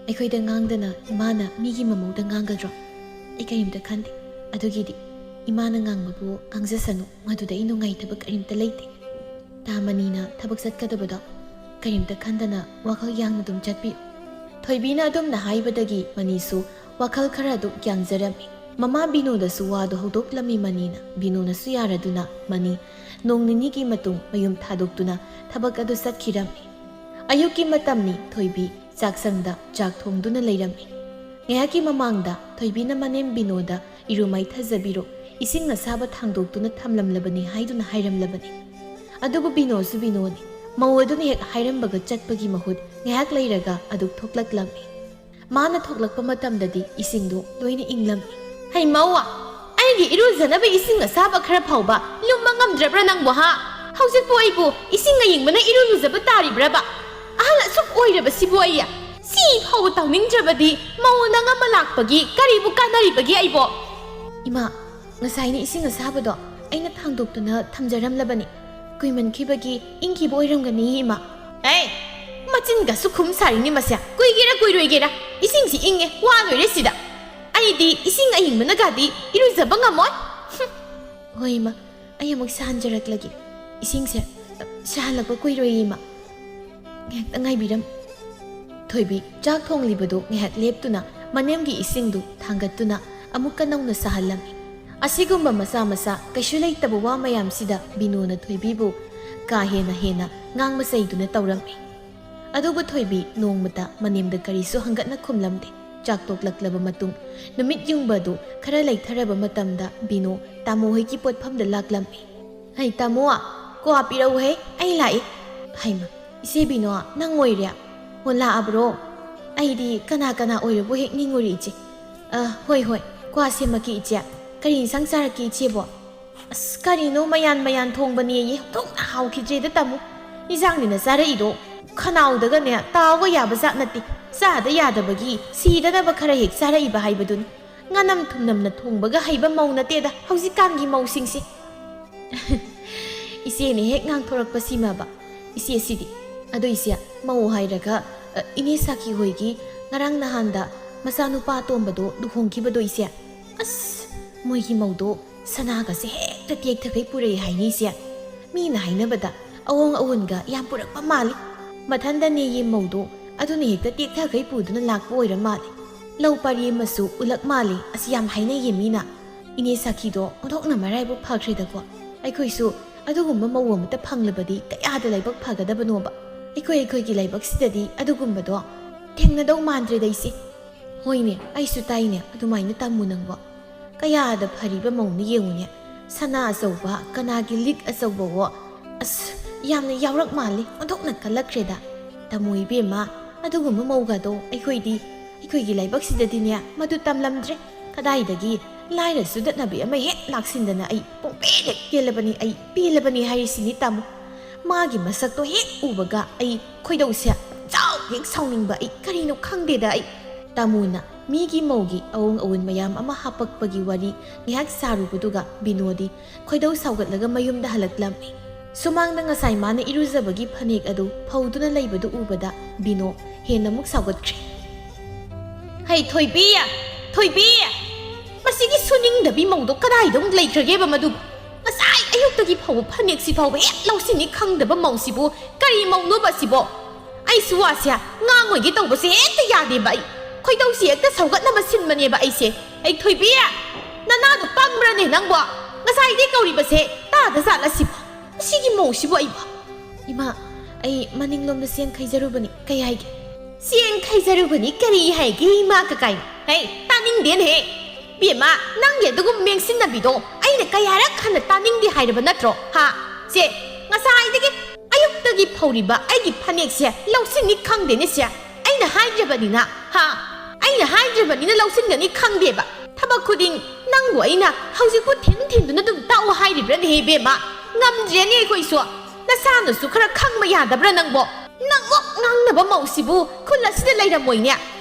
ꯑꯩꯈꯣꯏꯗ ꯉꯥꯡꯗꯅ ꯏꯃꯥꯅ ꯃꯤꯒꯤ ꯃꯃꯧꯗ ꯉꯥꯡꯒꯗ꯭ꯔꯣ? ꯑꯩ ꯀꯔꯤꯝꯇ ꯈꯟꯗꯦ꯫ ꯑꯗꯨꯒꯤꯗꯤ ꯏꯃꯥꯅ ꯉꯥꯡꯕꯕꯨ ꯉꯥꯡꯖꯁꯅꯨ, ꯃꯗꯨꯗ ꯑꯩ ꯅꯨꯡꯉꯥꯏꯇꯕ ꯀꯔꯤꯝꯇ ꯂꯩꯇꯦ꯫ ꯇꯥ ꯃꯅꯤꯅ ꯊꯕꯛ ꯆꯠꯀꯗꯕꯗꯣ ꯀꯔꯤꯝꯇ ꯈꯟꯗꯅ ꯋꯥꯈꯜ ꯌꯥꯡꯅ ꯑꯗꯨꯝ ꯆꯠꯄꯤꯌꯨ꯫ ꯊꯣꯏꯕꯤꯅ ꯑꯗꯨꯝꯅ ꯍꯥꯏꯕꯗꯒꯤ ꯃꯅꯤꯁꯨ ꯋꯥꯈꯜ ꯈꯔ ꯑꯗꯨꯝ ꯌꯥꯡꯖꯔꯝꯃꯤ꯫ ꯃꯃꯥ ꯕꯤꯅꯣꯗꯁꯨ ꯋꯥꯗꯨ ꯍꯧꯗꯣꯛꯂꯝꯃꯤ ꯃꯅꯤꯅ꯫ ꯕꯤꯅꯣꯅꯁꯨ ꯌꯥꯔꯗꯨꯅ ꯃꯅꯤ ꯅꯣꯡ ꯅꯤꯅꯤꯒꯤ ꯃꯇꯨꯡ ꯃꯌꯨꯝ ꯊꯥꯗꯣꯛꯇꯨꯅ ꯊꯕꯛ ꯑꯗꯨ ꯆꯠꯈꯤꯔꯝꯃꯤ꯫ ꯑꯌꯨꯛꯀꯤ ꯃꯇꯝꯅꯤ꯫ ꯊꯣꯏꯕꯤ ꯆꯥꯛꯁꯪꯗ ꯆꯥꯛ ꯊꯣꯡꯗꯨꯅ ꯂꯩꯔꯝꯃꯤ꯫ ꯉꯥꯏꯍꯥꯛꯀꯤ ꯃꯃꯥꯡꯗ ꯊꯣꯏꯕꯤꯅ ꯃꯅꯦꯝ ꯕꯤꯅꯣꯗ "ꯏꯔꯨ ꯃꯥꯏꯊꯖꯕꯤꯔꯣ, ꯏꯁꯤꯡ ꯑꯁꯥꯕ ꯊꯥꯡꯗꯣꯛꯇꯨꯅ ꯊꯝꯂꯝꯂꯕꯅꯤ" ꯍꯥꯏꯗꯨꯅ ꯍꯥꯏꯔꯝꯂꯕꯅꯤ꯫ ꯑꯗꯨꯕꯨ ꯕꯤꯅꯣꯁꯨ ꯕꯤꯅꯣꯅꯤ꯫ ꯃꯧ ꯑꯗꯨꯅ ꯍꯦꯛ ꯍꯥꯏꯔꯝꯕꯒ ꯆꯠꯄꯒꯤ ꯃꯍꯨꯠ ꯉꯥꯏꯍꯥꯛ ꯂꯩꯔꯒ ꯑꯗꯨꯛ ꯊꯣꯛꯂꯛꯂꯝꯃꯤ꯫ ꯃꯥꯅ ꯊꯣꯛꯂꯛꯄ ꯃꯇꯝꯗꯗꯤ ꯏꯁꯤꯡꯗꯨ ꯂꯣꯏꯅ ꯏꯪꯂꯝꯃꯤ꯫ "ꯍꯩ ꯃꯧ, ꯑꯩꯒꯤ ꯏꯔꯨꯖꯅꯕ ꯏꯁꯤꯡ ꯑꯁꯥꯕ ꯈꯔ ꯐꯥꯎꯕ ꯂꯨꯝꯕ ꯉꯝꯗ꯭ꯔꯕ꯭ꯔꯥ ꯅꯪꯕꯨ, ꯍꯥ? ꯍꯧꯖꯤꯛꯄꯨ ꯑꯩꯕꯨ ꯏꯁꯤꯡ ꯑꯏꯪꯕꯅ ꯏꯔꯨ ꯂꯨꯖꯕ ꯇꯥꯔꯤꯕ꯭ꯔꯕ? ꯑꯍꯜ ꯑꯁꯨꯛ ꯑꯣꯏꯔꯕꯁꯤꯕꯨ ꯑꯩ?" ꯁꯤ ꯐꯥꯎꯕ ꯇꯧꯅꯤꯡꯗ꯭ꯔꯕꯗꯤ ꯃꯧ ꯅꯪ ꯑꯃ ꯂꯥꯛꯄꯒꯤ ꯀꯔꯤꯕꯨ ꯀꯥꯟꯅꯔꯤꯕꯒꯦ ꯑꯩꯕꯣ? ꯏꯃꯥ, ꯉꯁꯥꯏꯅ ꯏꯁꯤꯡ ꯑꯁꯥꯕꯗꯣ ꯑꯩꯅ ꯊꯥꯡꯗꯣꯛꯇꯨꯅ ꯊꯝꯖꯔꯝꯂꯕꯅꯤ꯫ ꯀꯨꯏꯃꯟꯈꯤꯕꯒꯤ ꯏꯪꯈꯤꯕ ꯑꯣꯏꯔꯝꯒꯅꯤ, ꯏꯃꯥ꯫ ꯑꯦ, ꯃꯆꯤꯟꯒꯁꯨ ꯈꯨꯝ ꯁꯥꯔꯤꯅꯤ ꯃꯁꯦ꯫ ꯀꯨꯏꯒꯦꯔꯥ ꯀꯨꯏꯔꯣꯏꯒꯦꯔꯥ, ꯏꯁꯤꯡꯁꯤ ꯏꯪꯉꯦ, ꯋꯥ ꯂꯣꯏꯔꯦ ꯁꯤꯗ꯫ ꯑꯩꯗꯤ ꯏꯁꯤꯡ ꯑꯏꯪꯕꯅꯒꯗꯤ ꯏꯔꯨꯖꯕ ꯉꯝꯃꯣꯏ꯫ ꯍꯨꯝ꯫ ꯍꯣꯏ, ꯏꯃꯥ, ꯑꯩ ꯑꯃꯨꯛ ꯁꯥꯍꯟꯖꯔꯛꯂꯒꯦ꯫ ꯏꯁꯤꯡꯁꯦ, ꯑ, ꯁꯥꯍꯜꯂꯛꯄ ꯀꯨꯏꯔꯣꯏꯌꯦ, ꯏꯃꯥ꯫ ꯉꯥꯏꯍꯥꯛꯇ ꯉꯥꯏꯕꯤꯔꯝ꯫ ꯊꯣꯏꯕꯤ ꯆꯥꯛ ꯊꯣꯡꯂꯤꯕꯗꯨ ꯉꯥꯏꯍꯥꯛ ꯂꯦꯞꯇꯨꯅ ꯃꯅꯦꯝꯒꯤ ꯏꯁꯤꯡꯗꯨ ꯊꯥꯡꯒꯠꯇꯨꯅ ꯑꯃꯨꯛꯀ ꯅꯧꯅ ꯁꯥꯍꯜꯂꯝꯃꯤ꯫ ꯑꯁꯤꯒꯨꯝꯕ ꯃꯆꯥ ꯃꯆꯥ ꯀꯩꯁꯨ ꯂꯩꯇꯕ ꯋꯥ ꯃꯌꯥꯝꯁꯤꯗ ꯕꯤꯅꯨꯅ ꯊꯣꯏꯕꯤꯕꯨ ꯀꯥ ꯍꯦꯟꯅ ꯍꯦꯟꯅ ꯉꯥꯡꯕ ꯆꯩꯗꯨꯅ ꯇꯧꯔꯝꯃꯤ꯫ ꯑꯗꯨꯕꯨ ꯊꯣꯏꯕꯤ ꯅꯣꯡꯃꯇ ꯃꯅꯦꯝꯗ ꯀꯔꯤꯁꯨ ꯍꯪꯒꯠꯅ ꯈꯨꯝꯂꯝꯗꯦ꯫ ꯆꯥꯛ ꯇꯣꯛꯂꯛꯂꯕ ꯃꯇꯨꯡ ꯅꯨꯃꯤꯠ ꯌꯨꯡꯕ ꯑꯗꯨ ꯈꯔ ꯂꯩꯊꯔꯕ ꯃꯇꯝꯗ ꯕꯤꯅꯨ ꯇꯥꯃꯣ ꯍꯣꯏꯒꯤ ꯄꯣꯠꯐꯝꯗ ꯂꯥꯛꯂꯝꯃꯤ꯫ "ꯍꯩ ꯇꯥꯃꯣ, ꯀ꯭ꯋꯥ ꯄꯤꯔꯛꯎꯍꯦ, ꯑꯩ ꯂꯥꯛꯏ꯫" ꯍꯩꯃ, ꯏꯆꯦ ꯕꯤꯅꯣ, ꯅꯪ ꯑꯣꯏꯔꯦ? ꯑꯣ, ꯂꯥꯛꯑꯕ꯭ꯔꯣ? ꯑꯩꯗꯤ ꯀꯅꯥ ꯀꯅꯥ ꯑꯣꯏꯔꯕꯣ ꯍꯦꯛ ꯅꯤꯡꯉꯨꯔꯦ ꯏꯆꯦ꯫ ꯑ, ꯍꯣꯏ ꯍꯣꯏ, ꯀ꯭ꯋꯥ ꯁꯦꯝꯃꯛꯀꯦ ꯏꯆꯦ꯫ ꯀꯔꯤ ꯏꯟꯁꯥꯡ ꯆꯥꯔꯛꯀꯦ ꯏꯆꯦꯕꯣ? ꯑꯁ, ꯀꯔꯤꯅꯣ ꯃꯌꯥꯟ ꯃꯌꯥꯟ ꯊꯣꯡꯕꯅꯦꯌꯦ, ꯑꯣꯟꯊꯣꯛꯅ ꯍꯥꯎꯈꯤꯗ꯭ꯔꯦꯗ ꯇꯥꯃꯣ꯫ ꯏꯟꯁꯥꯡꯅꯤꯅ ꯆꯥꯔꯛꯏꯗꯣ ꯈꯅꯥꯎꯗꯒꯅꯦ ꯇꯥꯎꯕ ꯌꯥꯕ ꯖꯥꯠ ꯅꯠꯇꯦ꯫ ꯆꯥꯗ ꯌꯥꯗꯕꯒꯤ ꯁꯤꯗꯅꯕ ꯈꯔ ꯍꯦꯛ ꯆꯥꯔꯛꯏꯕ ꯍꯥꯏꯕꯗꯨꯅꯤ꯫ ꯉꯅꯝ ꯊꯨꯝꯅꯝꯅ ꯊꯣꯡꯕꯒ ꯍꯩꯕ ꯃꯧ ꯅꯠꯇꯦꯗ ꯍꯧꯖꯤꯛꯀꯥꯟꯒꯤ ꯃꯧꯁꯤꯡꯁꯦ꯫ ꯏꯆꯦꯅ ꯍꯦꯛ ꯉꯥꯡꯊꯣꯔꯛꯄꯁꯤꯃꯕ꯫ ꯏꯆꯦꯁꯤꯗꯤ꯫ ꯑꯗꯣ ꯏꯆꯦ, ꯃꯧ ꯍꯥꯏꯔꯒ, ꯑ, ꯏꯅꯦ ꯁꯥꯈꯤ ꯍꯣꯏꯒꯤ ꯉꯔꯥꯡ ꯅꯍꯥꯟꯗ ꯃꯆꯥꯅꯨꯄꯥ ꯑꯇꯣꯝꯕꯗꯣ ꯂꯨꯍꯣꯡꯈꯤꯕꯗꯣ ꯏꯆꯦ꯫ ꯑꯁ, ꯃꯣꯏꯒꯤ ꯃꯧꯗꯣ ꯁꯅꯥꯒꯁꯦ ꯍꯦꯛꯇ ꯇꯦꯛꯊꯈꯩ ꯄꯨꯔꯛꯑꯦ ꯍꯥꯏꯅꯦ ꯏꯆꯦ꯫ ꯃꯤꯅ ꯍꯥꯏꯅꯕꯗ ꯑꯋꯣꯡ ꯑꯋꯣꯟꯒ ꯌꯥꯝ ꯄꯨꯔꯛꯄ ꯃꯥꯜꯂꯤ꯫ ꯃꯊꯟꯗꯅꯦꯌꯦ ꯃꯧꯗꯣ, ꯑꯗꯨꯅ ꯍꯦꯛꯇ ꯇꯦꯛꯊꯈꯩ ꯄꯨꯗꯨꯅ ꯂꯥꯛꯄ ꯑꯣꯏꯔ ꯃꯥꯜꯂꯤ꯫ ꯂꯧ ꯄꯔꯤ ꯑꯃꯁꯨ ꯎꯠꯂꯛ ꯃꯥꯜꯂꯤ꯫ ꯑꯁ, ꯌꯥꯝ ꯍꯥꯏꯅꯩꯌꯦ ꯃꯤꯅ꯫ ꯏꯅꯦ ꯁꯥꯈꯤꯗꯣ ꯑꯣꯟꯊꯣꯛꯅ ꯃꯔꯥꯏꯕꯛ ꯐꯈ꯭ꯔꯦꯗꯀꯣ꯫ ꯑꯩꯈꯣꯏꯁꯨ ꯑꯗꯨꯒꯨꯝꯕ ꯃꯧ ꯑꯃꯇ ꯐꯪꯂꯕꯗꯤ ꯀꯌꯥꯗ ꯂꯥꯏꯕꯛ ꯐꯒꯗꯕꯅꯣꯕ꯫ ꯑꯩꯈꯣꯏ ꯑꯩꯈꯣꯏꯒꯤ ꯂꯥꯏꯕꯛꯁꯤꯗꯗꯤ ꯑꯗꯨꯒꯨꯝꯕꯗꯣ ꯊꯦꯡꯅꯗꯧ ꯃꯥꯟꯗ꯭ꯔꯦꯗ ꯏꯆꯦ꯫ ꯍꯣꯏꯅꯦ, ꯑꯩꯁꯨ ꯇꯥꯏꯅꯦ ꯑꯗꯨꯃꯥꯏꯅ ꯇꯝꯃꯨ ꯅꯪꯕꯣ꯫ ꯀꯌꯥꯗ ꯐꯔꯤꯕ ꯃꯧꯅꯤ ꯌꯦꯡꯉꯨꯅꯦ꯫ ꯁꯅꯥ ꯑꯆꯧꯕ, ꯀꯅꯥꯒꯤ ꯂꯤꯛ ꯑꯆꯧꯕꯋꯣ꯫ ꯑꯁ, ꯌꯥꯝꯅ ꯌꯥꯎꯔꯛ ꯃꯥꯜꯂꯤ, ꯑꯣꯟꯊꯣꯛꯅ ꯀꯜꯂꯛꯈ꯭ꯔꯦꯗ꯫ ꯇꯥꯃꯣ ꯏꯕꯦꯝꯃ, ꯑꯗꯨꯒꯨꯝꯕ ꯃꯧꯒꯗꯣ ꯑꯩꯈꯣꯏꯗꯤ, ꯑꯩꯈꯣꯏꯒꯤ ꯂꯥꯏꯕꯛꯁꯤꯗꯗꯤꯅꯦ ꯃꯗꯨ ꯇꯝꯂꯝꯗ꯭ꯔꯦ꯫ ꯀꯗꯥꯏꯗꯒꯤ ꯂꯥꯏꯔ ꯆꯨꯗꯠꯅꯕꯤ ꯑꯃ ꯍꯦꯛ ꯂꯥꯛꯁꯤꯟꯗꯅ ꯑꯩ ꯄꯨꯡꯄꯦꯟ ꯍꯦꯛ ꯄꯦꯜꯂꯕꯅꯤ, ꯑꯩ ꯄꯦꯜꯂꯕꯅꯤ ꯍꯥꯏꯔꯤꯁꯤꯅꯤ ꯇꯥꯃꯣ꯫ ꯃꯥꯒꯤ ꯃꯁꯛꯇꯣ ꯍꯦꯛ ꯎꯕꯒ ꯑꯩ ꯈꯣꯏꯗꯧꯁꯦ ꯆꯥꯎ ꯍꯦꯛ ꯁꯥꯎꯅꯤꯡꯕ ꯑꯩ, ꯀꯔꯤꯅꯣ ꯈꯪꯗꯦꯗ ꯑꯩ꯫ ꯇꯥꯃꯣꯅ ꯃꯤꯒꯤ ꯃꯧꯒꯤ ꯑꯑꯣꯟ ꯑꯑꯣꯟ ꯃꯌꯥꯝ ꯑꯃ ꯍꯥꯄꯛꯄꯒꯤ ꯋꯥꯔꯤ ꯉꯥꯏꯍꯥꯛ ꯁꯥꯔꯨꯕꯗꯨꯒ ꯕꯤꯅꯣꯗꯤ ꯈꯣꯏꯗꯧ ꯁꯥꯎꯒꯠꯂꯒ ꯃꯌꯨꯝꯗ ꯍꯜꯂꯛꯂꯝꯃꯤ꯫ ꯁꯨꯃꯥꯡꯗ ꯉꯁꯥꯏ ꯃꯥꯅ ꯏꯔꯨꯖꯕꯒꯤ ꯐꯅꯦꯛ ꯑꯗꯨ ꯐꯧꯗꯨꯅ ꯂꯩꯕꯗꯨ ꯎꯕꯗ ꯕꯤꯅꯣ ꯍꯦꯟꯅ ꯑꯃꯨꯛ ꯁꯥꯎꯒꯠꯈ꯭ꯔꯦ꯫ "ꯍꯩ ꯊꯣꯏꯕꯤ! ꯊꯣꯏꯕꯤ! ꯃꯁꯤꯒꯤ ꯁꯨꯅꯤꯡꯗꯕꯤ ꯃꯧꯗꯣ ꯀꯗꯥꯏꯗ ꯑꯃꯨꯛ ꯂꯩꯈ꯭ꯔꯒꯦꯕ ꯃꯗꯨꯕꯨ? ꯉꯁꯥꯏ ꯑꯌꯨꯛꯇꯒꯤ ꯐꯧꯕ ꯐꯅꯦꯛꯁꯤ ꯐꯥꯎꯕ ꯍꯦꯛ ꯂꯧꯁꯤꯟꯅꯤ ꯈꯪꯗꯕ ꯃꯧꯁꯤꯕꯨ ꯀꯔꯤ ꯃꯧꯅꯣꯕ ꯑꯁꯤꯕꯣ? ꯑꯩꯁꯨ ꯋꯥꯁꯦ ꯉꯥꯡꯉꯣꯏꯒꯦ ꯇꯧꯕꯁꯦ ꯍꯦꯛꯇ ꯌꯥꯗꯦꯕ ꯑꯩ꯫ ꯈꯣꯏꯗꯧꯁꯦ ꯍꯦꯛꯇ ꯁꯧꯒꯠꯅꯕ ꯁꯤꯟꯕꯅꯦꯕ ꯑꯩꯁꯦ꯫ ꯑꯩ ꯊꯣꯏꯕꯤ! ꯅꯅꯥꯗꯣ ꯄꯪꯕ꯭ꯔꯅꯦ ꯅꯪꯕꯣ? ꯉꯁꯥꯏꯗꯩ ꯀꯧꯔꯤꯕꯁꯦ ꯇꯥꯗ ꯖꯥꯠꯂ ꯁꯤꯕꯣ? ꯃꯁꯤꯒꯤ ꯃꯧꯁꯤꯕꯨ ꯑꯩꯕꯨ!" "ꯏꯃꯥ, ꯑꯩ ꯃꯅꯤꯡꯂꯣꯝꯗ ꯆꯦꯡ ꯈꯩꯖꯔꯨꯕꯅꯤ, ꯀꯩ ꯍꯥꯏꯒꯦ?" "ꯆꯦꯡ ꯈꯩꯖꯔꯨꯕꯅꯤ ꯀꯔꯤ ꯍꯥꯏꯒꯦ ꯏꯃꯥ ꯀꯀꯥꯏ? ꯍꯩ, ꯇꯥꯅꯤꯡꯗꯦꯅꯦꯍꯦ꯫ ꯕꯦꯝꯃ, ꯅꯪꯒꯤ ꯑꯗꯨꯒꯨꯝꯕ ꯃꯦꯡꯁꯤꯟꯅꯕꯤꯗꯣ ꯑꯩꯅ ꯀꯌꯥꯔꯛ ꯍꯟꯅ ꯇꯥꯅꯤꯡꯗꯦ ꯍꯥꯏꯔꯕ ꯅꯠꯇ꯭ꯔꯣ? ꯍꯥ? ꯁꯦ, ꯉꯁꯥꯏꯗꯒꯤ ꯑꯌꯨꯛꯇꯒꯤ ꯐꯧꯔꯤꯕ ꯑꯩꯒꯤ ꯐꯅꯦꯛꯁꯦ ꯂꯧꯁꯤꯟꯅꯤ ꯈꯪꯗꯦꯅꯦ ꯁꯦ꯫ ꯑꯩꯅ ꯍꯥꯏꯗ꯭ꯔꯕꯅꯤꯅ, ꯍꯥ? ꯑꯩꯅ ꯍꯥꯏꯗ꯭ꯔꯕꯅꯤꯅ ꯂꯧꯁꯤꯟꯒꯅꯤ ꯈꯪꯗꯦꯕ꯫ ꯊꯕꯛ ꯈꯨꯗꯤꯡ ꯅꯪꯕꯨ ꯑꯩꯅ ꯍꯧꯖꯤꯛꯄꯨ ꯊꯤꯟ ꯊꯤꯟꯗꯨꯅ ꯑꯗꯨꯝ ꯇꯥꯛꯑꯣ ꯍꯥꯏꯔꯤꯕ꯭ꯔꯅꯦꯍꯦ ꯏꯕꯦꯝꯃ? ꯉꯝꯗ꯭ꯔꯦꯅꯦ ꯑꯩꯈꯣꯏꯁꯨ꯫ ꯅꯁꯥꯅꯁꯨ ꯈꯔ ꯈꯪꯕ ꯌꯥꯗꯕ꯭ꯔꯥ ꯅꯪꯕꯣ? ꯅꯪꯃꯨꯛ ꯉꯥꯡꯅꯕ ꯃꯧꯁꯤꯕꯨ ꯈꯨꯜ ꯑꯁꯤꯗ ꯂꯩꯔꯝꯃꯣꯏꯅꯦ꯫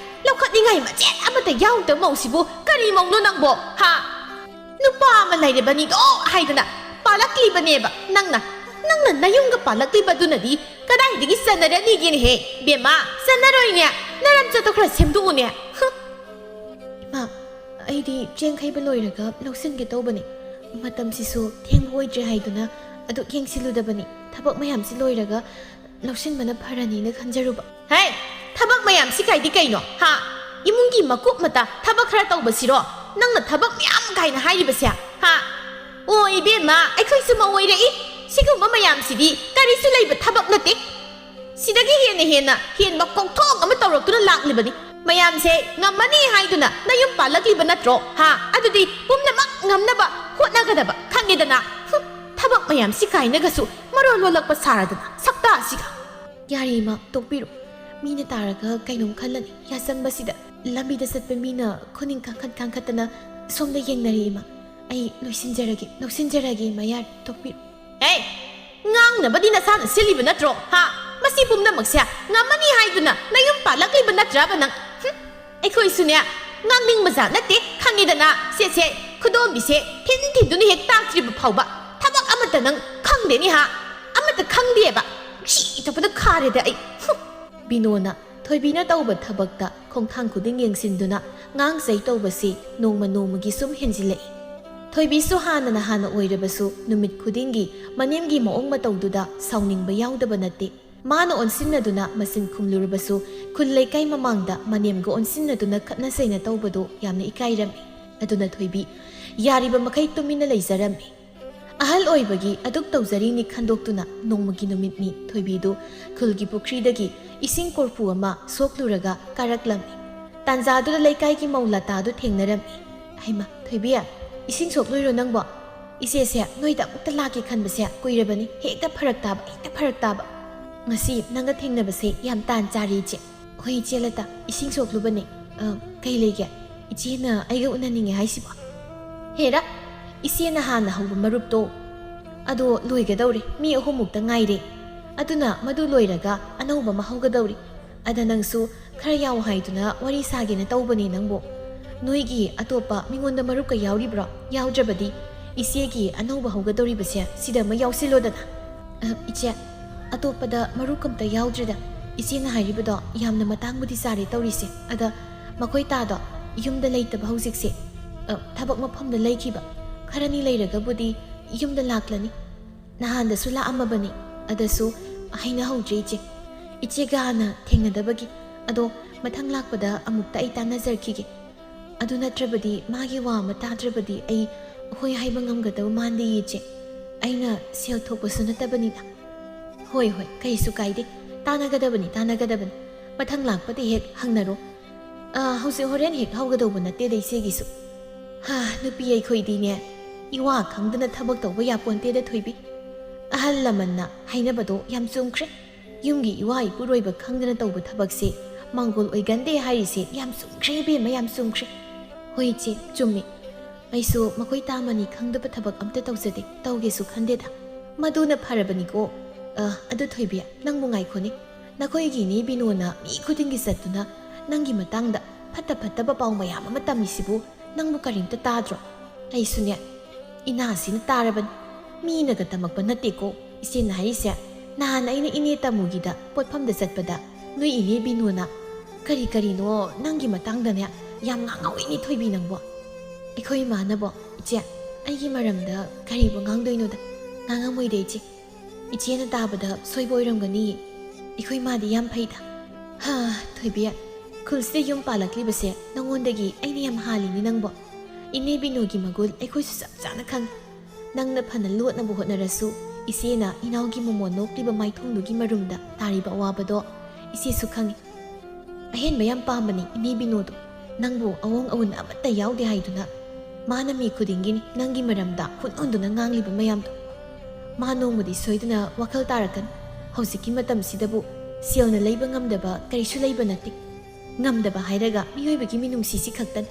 ꯂꯧꯈꯠꯅꯤꯡꯉꯥꯏ ꯃꯆꯦꯠ ꯑꯃꯠꯇ ꯌꯥꯎꯗꯕ ꯃꯧꯁꯤꯕꯨ ꯀꯔꯤ ꯃꯧꯅꯣ ꯅꯪꯕꯣ? ꯍꯥ? ꯅꯨꯄꯥ ꯑꯃ ꯂꯩꯔꯕꯅꯤꯗꯣ ꯍꯥꯏꯗꯅ ꯄꯥꯜꯂꯛꯂꯤꯕꯅꯦꯕ ꯅꯪꯅ꯫ ꯅꯪꯅ ꯅꯌꯨꯝꯒ ꯄꯥꯜꯂꯛꯂꯤꯕꯗꯨꯅꯗꯤ ꯀꯗꯥꯏꯗꯒꯤ ꯆꯟꯅꯔꯅꯤꯒꯦꯅꯦꯍꯦ? ꯕꯦꯝꯃ, ꯆꯟꯅꯔꯣꯏꯅꯦ꯫ ꯅꯔꯝꯆꯠꯇꯣ ꯈꯔ ꯁꯦꯝꯗꯣꯛꯎꯅꯦ꯫ ꯍꯨꯝ꯫ "ꯏꯃꯥ, ꯑꯩꯗꯤ ꯆꯦꯡ ꯈꯩꯕ ꯂꯣꯏꯔꯒ ꯂꯧꯁꯤꯟꯒꯦ ꯇꯧꯕꯅꯤ꯫ ꯃꯇꯝꯁꯤꯁꯨ ꯊꯦꯡꯕ ꯑꯣꯏꯗ꯭ꯔꯦ ꯍꯥꯏꯗꯨꯅ ꯑꯗꯨꯛ ꯌꯦꯡꯁꯤꯜꯂꯨꯗꯕꯅꯤ꯫ ꯊꯕꯛ ꯃꯌꯥꯝꯁꯤ ꯂꯣꯏꯔꯒ ꯂꯧꯁꯤꯟꯕꯅ ꯐꯔꯅꯤꯅ ꯈꯟꯖꯔꯨꯕ꯫" "ꯍꯦ, ꯊꯕꯛ ꯃꯌꯥꯝꯁꯤ ꯀꯥꯏꯗꯤ ꯀꯩꯅꯣ? ꯍꯥ? ꯏꯃꯨꯡꯒꯤ ꯃꯀꯨꯞ ꯃꯇꯥ ꯊꯕꯛ ꯈꯔ ꯇꯧꯕꯁꯤꯔꯣ ꯅꯪꯅ ꯊꯕꯛ ꯃꯌꯥꯝ ꯀꯥꯏꯅ ꯍꯥꯏꯔꯤꯕꯁꯦ? ꯍꯥ? ꯑꯣ ꯏꯕꯦꯝꯃ, ꯑꯩꯈꯣꯏꯁꯨ ꯃꯧ ꯑꯣꯏꯔꯛꯏ꯫ ꯁꯤꯒꯨꯝꯕ ꯃꯌꯥꯝꯁꯤꯗꯤ ꯀꯔꯤꯁꯨ ꯂꯩꯕ ꯊꯕꯛ ꯅꯠꯇꯦ꯫ ꯁꯤꯗꯒꯤ ꯍꯦꯟꯅ ꯍꯦꯟꯅ ꯍꯦꯟꯕ ꯀꯣꯛꯊꯣꯛ ꯑꯃ ꯇꯧꯔꯛꯇꯨꯅ ꯂꯥꯛꯂꯤꯕꯅꯤ꯫ ꯃꯌꯥꯝꯁꯦ ꯉꯝꯃꯅꯤ ꯍꯥꯏꯗꯨꯅ ꯅꯌꯨꯝ ꯄꯥꯜꯂꯛꯂꯤꯕ ꯅꯠꯇ꯭ꯔꯣ? ꯍꯥ? ꯑꯗꯨꯗꯤ ꯄꯨꯝꯅꯃꯛ ꯉꯝꯅꯕ ꯍꯣꯠꯅꯒꯗꯕ ꯈꯪꯉꯦꯗꯅ꯫ ꯍꯨꯝ, ꯊꯕꯛ ꯃꯌꯥꯝꯁꯤ ꯀꯥꯏꯅꯒꯁꯨ ꯃꯔꯣꯜ ꯂꯣꯜꯂꯛꯄ ꯁꯥꯔꯗꯅ ꯁꯛꯇꯥꯁꯤꯒ꯫ ꯌꯥꯔꯦ ꯏꯃꯥ, ꯇꯣꯛꯄꯤꯔꯣ꯫ ꯃꯤꯅ ꯇꯥꯔꯒ ꯀꯩꯅꯣꯝ ꯈꯜꯂꯅꯤ꯫ ꯌꯥꯆꯪꯕꯁꯤꯗ ꯂꯝꯕꯤꯗ ꯆꯠꯄ ꯃꯤꯅ ꯈꯨꯅꯤꯡ ꯀꯥꯡꯈꯠ ꯀꯥꯡꯈꯠꯇꯅ ꯁꯣꯝꯗ ꯌꯦꯡꯅꯔꯦ ꯏꯃꯥ꯫ ꯑꯩ ꯂꯣꯏꯁꯤꯟꯖꯔꯒꯦ, ꯂꯧꯁꯤꯟꯖꯔꯒꯦ ꯏꯃꯥ, ꯌꯥꯔꯦ, ꯇꯣꯛꯄꯤꯔꯣ꯫ ꯍꯦ! ꯉꯥꯡꯅꯕꯗꯤ ꯅꯁꯥꯅ ꯁꯤꯜꯂꯤꯕ ꯅꯠꯇ꯭ꯔꯣ? ꯍꯥ? ꯃꯁꯤ ꯄꯨꯝꯅꯃꯛꯁꯦ ꯉꯝꯃꯅꯤ ꯍꯥꯏꯗꯨꯅ ꯅꯌꯨꯝ ꯄꯥꯜꯂꯛꯂꯤꯕ ꯅꯠꯇ꯭ꯔꯕ ꯅꯪ? ꯍꯨꯝ, ꯑꯩꯈꯣꯏꯁꯨꯅꯦ, ꯉꯥꯡꯅꯤꯡꯕ ꯖꯥꯠ ꯅꯠꯇꯦ, ꯈꯪꯉꯤꯗꯅ꯫ ꯁꯦ, ꯁꯦ, ꯈꯨꯗꯣꯝꯕꯤꯁꯦ ꯊꯤꯟ ꯊꯤꯟꯗꯨꯅ ꯍꯦꯛ ꯇꯥꯛꯇ꯭ꯔꯤꯕ ꯐꯥꯎꯕ ꯊꯕꯛ ꯑꯃꯠꯇ ꯅꯪ ꯈꯪꯗꯦꯅꯤ ꯍꯥ? ꯑꯃꯠꯇ ꯈꯪꯗꯦꯕ꯫ ꯁꯤ ꯇꯧꯕꯗ ꯈꯥꯔꯦꯗ ꯑꯩ꯫ ꯍꯨꯝ꯫ ꯕꯤꯅꯣꯅ ꯊꯣꯏꯕꯤꯅ ꯇꯧꯕ ꯊꯕꯛꯇ ꯈꯣꯡꯊꯥꯡ ꯈꯨꯗꯤꯡ ꯌꯦꯡꯁꯤꯟꯗꯨꯅ ꯉꯥꯡ ꯆꯩ ꯇꯧꯕꯁꯤ ꯅꯣꯡꯃ ꯅꯣꯡꯃꯒꯤ ꯁꯨꯝ ꯍꯦꯟꯖꯤꯜꯂꯛꯏ꯫ ꯊꯣꯏꯕꯤꯁꯨ ꯍꯥꯟꯅꯅ ꯍꯥꯟꯅ ꯑꯣꯏꯔꯕꯁꯨ ꯅꯨꯃꯤꯠ ꯈꯨꯗꯤꯡꯒꯤ ꯃꯅꯦꯝꯒꯤ ꯃꯑꯣꯡ ꯃꯇꯧꯗꯨꯗ ꯁꯥꯎꯅꯤꯡꯕ ꯌꯥꯎꯗꯕ ꯅꯠꯇꯦ꯫ ꯃꯥꯅ ꯑꯣꯟꯁꯤꯟꯅꯗꯨꯅ ꯃꯆꯤꯟ ꯈꯨꯝꯂꯨꯔꯕꯁꯨ ꯈꯨꯜ ꯂꯩꯀꯥꯏ ꯃꯃꯥꯡꯗ ꯃꯅꯦꯝꯒ ꯑꯣꯟꯁꯤꯟꯅꯗꯨꯅ ꯈꯠꯅ ꯆꯩꯅ ꯇꯧꯕꯗꯨ ꯌꯥꯝꯅ ꯏꯀꯥꯏꯔꯝꯃꯤ꯫ ꯑꯗꯨꯅ ꯊꯣꯏꯕꯤ ꯌꯥꯔꯤꯕ ꯃꯈꯩ ꯇꯨꯃꯤꯟꯅ ꯂꯩꯖꯔꯝꯃꯤ꯫ ꯑꯍꯜ ꯑꯣꯏꯕꯒꯤ ꯑꯗꯨꯛ ꯇꯧꯖꯔꯤꯅꯤ ꯈꯟꯗꯣꯛꯇꯨꯅ ꯅꯣꯡꯃꯒꯤ ꯅꯨꯃꯤꯠꯅꯤ ꯊꯣꯏꯕꯤꯗꯨ ꯈꯨꯜꯒꯤ ꯄꯨꯈ꯭ꯔꯤꯗꯒꯤ ꯏꯁꯤꯡ ꯀꯣꯔꯐꯨ ꯑꯃ ꯁꯣꯛꯂꯨꯔꯒ ꯀꯥꯔꯛꯂꯝꯃꯤ꯫ ꯇꯥꯟꯖꯥꯗꯨꯗ ꯂꯩꯀꯥꯏꯒꯤ ꯃꯧ ꯂꯇꯥꯗꯨ ꯊꯦꯡꯅꯔꯝꯃꯤ꯫ "ꯍꯩꯃꯥ, ꯊꯣꯏꯕꯤ, ꯏꯁꯤꯡ ꯁꯣꯛꯂꯨꯏꯔꯣ ꯅꯪꯕꯣ? ꯏꯆꯦꯁꯦ ꯅꯣꯏꯗ ꯑꯃꯨꯛꯇ ꯂꯥꯛꯀꯦ ꯈꯟꯕꯁꯦ ꯀꯨꯏꯔꯕꯅꯤ, ꯍꯦꯛꯇ ꯐꯔꯛ ꯇꯥꯕ, ꯍꯦꯛꯇ ꯐꯔꯛ ꯇꯥꯕ꯫ ꯉꯁꯤ ꯅꯪꯒ ꯊꯦꯡꯅꯕꯁꯦ ꯌꯥꯝ ꯇꯥꯟ ꯆꯥꯔꯦ ꯏꯆꯦ꯫" "ꯍꯣꯏ ꯏꯆꯦ ꯂꯇꯥ, ꯏꯁꯤꯡ ꯁꯣꯛꯂꯨꯕꯅꯦ꯫ ꯑ, ꯀꯩ ꯂꯩꯒꯦ? ꯏꯆꯦꯅ ꯑꯩꯒ ꯎꯅꯅꯤꯡꯉꯦ ꯍꯥꯏꯁꯤꯕꯣ?" "ꯍꯦꯔꯥ, ꯏꯆꯦꯅ ꯍꯥꯟꯅ ꯍꯧꯕ ꯃꯔꯨꯞꯇꯣ, ꯑꯗꯣ ꯂꯣꯏꯒꯗꯧꯔꯦ, ꯃꯤ ꯑꯍꯨꯝꯃꯨꯛꯇ ꯉꯥꯏꯔꯦ꯫ ꯑꯗꯨꯅ ꯃꯗꯨ ꯂꯣꯏꯔꯒ ꯑꯅꯧꯕ ꯑꯃ ꯍꯧꯒꯗꯧꯔꯤ꯫ ꯑꯗ ꯅꯪꯁꯨ ꯈꯔ ꯌꯥꯎ ꯍꯥꯏꯗꯨꯅ ꯋꯥꯔꯤ ꯁꯥꯒꯦꯅ ꯇꯧꯕꯅꯦ ꯅꯪꯕꯨ꯫ ꯅꯣꯏꯒꯤ ꯑꯇꯣꯞꯄ ꯃꯤꯉꯣꯟꯗ ꯃꯔꯨꯞꯀ ꯌꯥꯎꯔꯤꯕ꯭ꯔꯣ? ꯌꯥꯎꯗ꯭ꯔꯕꯗꯤ ꯏꯆꯦꯒꯤ ꯑꯅꯧꯕ ꯍꯧꯒꯗꯧꯔꯤꯕꯁꯦ ꯁꯤꯗ ꯑꯃ ꯌꯥꯎꯁꯤꯜꯂꯣꯗꯅ꯫" "ꯑ, ꯏꯆꯦ, ꯑꯇꯣꯞꯄꯗ ꯃꯔꯨꯞ ꯑꯝꯇ ꯌꯥꯎꯗ꯭ꯔꯤꯗ꯫ ꯏꯆꯦꯅ ꯍꯥꯏꯔꯤꯕꯗꯣ ꯌꯥꯝꯅ ꯃꯇꯥꯡꯕꯨꯗꯤ ꯆꯥꯔꯦ ꯇꯧꯔꯤꯁꯦ꯫ ꯑꯗ ꯃꯈꯣꯏ ꯇꯥꯗꯣ ꯌꯨꯝꯗ ꯂꯩꯇꯕ ꯍꯧꯖꯤꯛꯁꯦ꯫ ꯑ, ꯊꯕꯛ ꯃꯐꯝꯗ ꯂꯩꯈꯤꯕ꯫ ꯈꯔꯅꯤ ꯂꯩꯔꯒꯕꯨꯗꯤ ꯌꯨꯝꯗ ꯂꯥꯛꯂꯅꯤ꯫ ꯅꯍꯥꯟꯗꯁꯨ ꯂꯥꯛꯑꯝꯃꯕꯅꯤ, ꯑꯗꯁꯨ ꯍꯩꯅꯍꯧꯗ꯭ꯔꯦ ꯏꯆꯦ꯫ ꯏꯆꯦꯒ ꯍꯥꯟꯅ ꯊꯦꯡꯅꯗꯕꯒꯤ꯫ ꯑꯗꯣ ꯃꯊꯪ ꯂꯥꯛꯄꯗ ꯑꯃꯨꯛꯇ ꯑꯩ ꯇꯥꯟꯅꯖꯔꯛꯈꯤꯒꯦ꯫ ꯑꯗꯨ ꯅꯠꯇ꯭ꯔꯕꯗꯤ ꯃꯥꯒꯤ ꯋꯥ ꯑꯃ ꯇꯥꯗ꯭ꯔꯕꯗꯤ ꯑꯩ ꯍꯣꯏ ꯍꯥꯏꯕ ꯉꯝꯒꯗꯕ ꯃꯥꯟꯗꯦ ꯏꯆꯦ꯫ ꯑꯩꯅ ꯁꯦꯜ ꯊꯣꯛꯄꯁꯨ ꯅꯠꯇꯕꯅꯤꯅ꯫" "ꯍꯣꯏ, ꯍꯣꯏ, ꯀꯩꯁꯨ ꯀꯥꯏꯗꯦ꯫ ꯇꯥꯟꯅꯒꯗꯕꯅꯤ, ꯇꯥꯟꯅꯒꯗꯕꯅꯤ꯫ ꯃꯊꯪ ꯂꯥꯛꯄꯗ ꯍꯦꯛ ꯍꯪꯅꯔꯣ꯫ ꯑ, ꯍꯧꯖꯤꯛ ꯍꯣꯔꯦꯟ ꯍꯦꯛ ꯍꯧꯒꯗꯧꯕ ꯅꯠꯇꯦꯗ ꯏꯆꯦꯒꯤꯁꯨ꯫" "ꯍꯥ, ꯅꯨꯄꯤ ꯑꯩꯈꯣꯏꯗꯤꯅꯦ, ꯏꯋꯥ ꯈꯪꯗꯅ ꯊꯕꯛ ꯇꯧꯕ ꯌꯥꯄꯣꯟꯇꯦꯗ ꯊꯣꯏꯕꯤ꯫ ꯑꯍꯜ ꯂꯃꯟꯅ ꯍꯥꯏꯅꯕꯗꯣ ꯌꯥꯝ ꯆꯨꯝꯈ꯭ꯔꯦ꯫ ꯌꯨꯝꯒꯤ ꯏꯋꯥ ꯏꯄꯨꯔꯣꯏꯕ ꯈꯪꯗꯅ ꯇꯧꯕ ꯊꯕꯛꯁꯦ ꯃꯥꯡꯒꯣꯜ ꯑꯣꯏꯒꯟꯗꯦ ꯍꯥꯏꯔꯤꯁꯦ ꯌꯥꯝ ꯆꯨꯝꯈ꯭ꯔꯦ ꯏꯕꯦꯝꯃ, ꯌꯥꯝ ꯆꯨꯝꯈ꯭ꯔꯦ꯫" "ꯍꯣꯏ ꯏꯆꯦ, ꯆꯨꯝꯃꯤ꯫ ꯑꯩꯁꯨ ꯃꯈꯣꯏ ꯇꯥꯃꯅꯤ ꯈꯪꯗꯕ ꯊꯕꯛ ꯑꯝꯇ ꯇꯧꯖꯗꯦ, ꯇꯧꯒꯦꯁꯨ ꯈꯟꯗꯦꯗ꯫ ꯃꯗꯨꯅ ꯐꯔꯕꯅꯤꯀꯣ꯫ ꯑ, ꯑꯗꯨ ꯊꯣꯏꯕꯤ, ꯅꯪꯕꯨ ꯉꯥꯏꯈꯣꯅꯦ꯫ ꯅꯈꯣꯏꯒꯤ ꯏꯅꯦ ꯕꯤꯅꯣꯅ ꯃꯤ ꯈꯨꯗꯤꯡꯒꯤ ꯆꯠꯇꯨꯅ ꯅꯪꯒꯤ ꯃꯇꯥꯡꯗ ꯐꯠꯇ ꯐꯠꯇꯕ ꯄꯥꯎ ꯃꯌꯥꯝ ꯑꯃ ꯇꯝꯃꯤꯁꯤꯕꯨ ꯅꯪꯕꯨ ꯀꯔꯤꯝꯇ ꯇꯥꯗ꯭ꯔꯣ? ꯑꯩꯁꯨꯅꯦ, ꯏꯅꯥꯁꯤꯅ ꯇꯥꯔꯕꯅꯤ꯫ ꯃꯤꯅꯒ ꯇꯝꯃꯛꯄ ꯅꯠꯇꯦꯀꯣ ꯏꯆꯦꯅ ꯍꯥꯏꯔꯤꯁꯦ꯫ ꯅꯍꯥꯟ ꯑꯩꯅ ꯏꯅꯦ ꯇꯥꯃꯨꯒꯤꯗ ꯄꯣꯠꯐꯝꯗ ꯆꯠꯄꯗ ꯅꯣꯏ ꯏꯅꯦ ꯕꯤꯅꯣꯅ ꯀꯔꯤ ꯀꯔꯤꯅꯣ ꯅꯪꯒꯤ ꯃꯇꯥꯡꯗꯅꯦ ꯌꯥꯝ ꯉꯥꯡꯍꯧꯋꯤꯅꯦ ꯊꯣꯏꯕꯤ ꯅꯪꯕꯣ꯫ ꯑꯩꯈꯣꯏ ꯏꯃꯥꯅꯕꯣ, "ꯏꯆꯦ, ꯑꯩꯒꯤ ꯃꯔꯝꯗ ꯀꯔꯤꯕꯨ ꯉꯥꯡꯗꯣꯏꯅꯣꯗ? ꯉꯥꯡꯉꯝꯃꯣꯏꯗ ꯏꯆꯦ꯫ ꯏꯆꯦꯅ ꯇꯥꯕꯗ ꯁꯣꯏꯕ ꯑꯣꯏꯔꯝꯒꯅꯤ꯫ ꯑꯩꯈꯣꯏ ꯃꯥꯗꯤ ꯌꯥꯝ ꯐꯩꯗ꯫" "ꯍꯥ, ꯊꯣꯏꯕꯤ, ꯈꯨꯜꯁꯤꯗ ꯌꯨꯝ ꯄꯥꯜꯂꯛꯂꯤꯕꯁꯦ ꯅꯉꯣꯟꯗꯒꯤ ꯑꯩꯅ ꯌꯥꯝ ꯍꯥꯜꯂꯤꯅꯤ ꯅꯪꯕꯣ꯫ ꯏꯅꯦ ꯕꯤꯅꯣꯒꯤ ꯃꯒꯨꯟ ꯑꯩꯈꯣꯏꯁꯨ ꯆꯞ ꯆꯥꯅ ꯈꯪꯉꯤ꯫ ꯅꯪꯅ ꯐꯅ ꯂꯣꯠꯅꯕ ꯍꯣꯠꯅꯔꯁꯨ, ꯏꯆꯦꯅ ꯏꯅꯥꯎꯒꯤ ꯃꯃꯣꯟ ꯅꯣꯛꯂꯤꯕ ꯃꯥꯏꯊꯣꯡꯗꯨꯒꯤ ꯃꯔꯨꯝꯗ ꯇꯥꯔꯤꯕ ꯑꯋꯥꯕꯗꯣ ꯏꯆꯦꯁꯨ ꯈꯪꯉꯤ꯫ ꯑꯍꯦꯟꯕ ꯌꯥꯝ ꯄꯥꯝꯕꯅꯤ ꯏꯅꯦ ꯕꯤꯅꯣꯗꯣ꯫ ꯅꯪꯕꯨ ꯑꯑꯣꯡ ꯑꯑꯣꯟ ꯑꯃꯠꯇ ꯌꯥꯎꯗꯦ ꯍꯥꯏꯗꯨꯅ ꯃꯥꯅ ꯃꯤ ꯈꯨꯗꯤꯡꯒꯤꯅꯤ ꯅꯪꯒꯤ ꯃꯔꯝꯗ ꯍꯨꯟ ꯍꯨꯟꯗꯨꯅ ꯉꯥꯡꯂꯤꯕ ꯃꯌꯥꯝꯗꯣ꯫ ꯃꯥ ꯅꯣꯡꯃꯗꯤ ꯁꯣꯏꯗꯅ ꯋꯥꯈꯜ ꯇꯥꯔꯛꯀꯅꯤ꯫ ꯍꯧꯖꯤꯛꯀꯤ ꯃꯇꯝꯁꯤꯗꯕꯨ ꯁꯦꯜꯅ ꯂꯩꯕ ꯉꯝꯗꯕ ꯀꯔꯤꯁꯨ ꯂꯩꯕ ꯅꯠꯇꯦ꯫ ꯉꯝꯗꯕ ꯍꯥꯏꯔꯒ ꯃꯤꯑꯣꯏꯕꯒꯤ ꯃꯤꯅꯨꯡꯁꯤꯁꯤ ꯈꯛꯇꯅꯤ꯫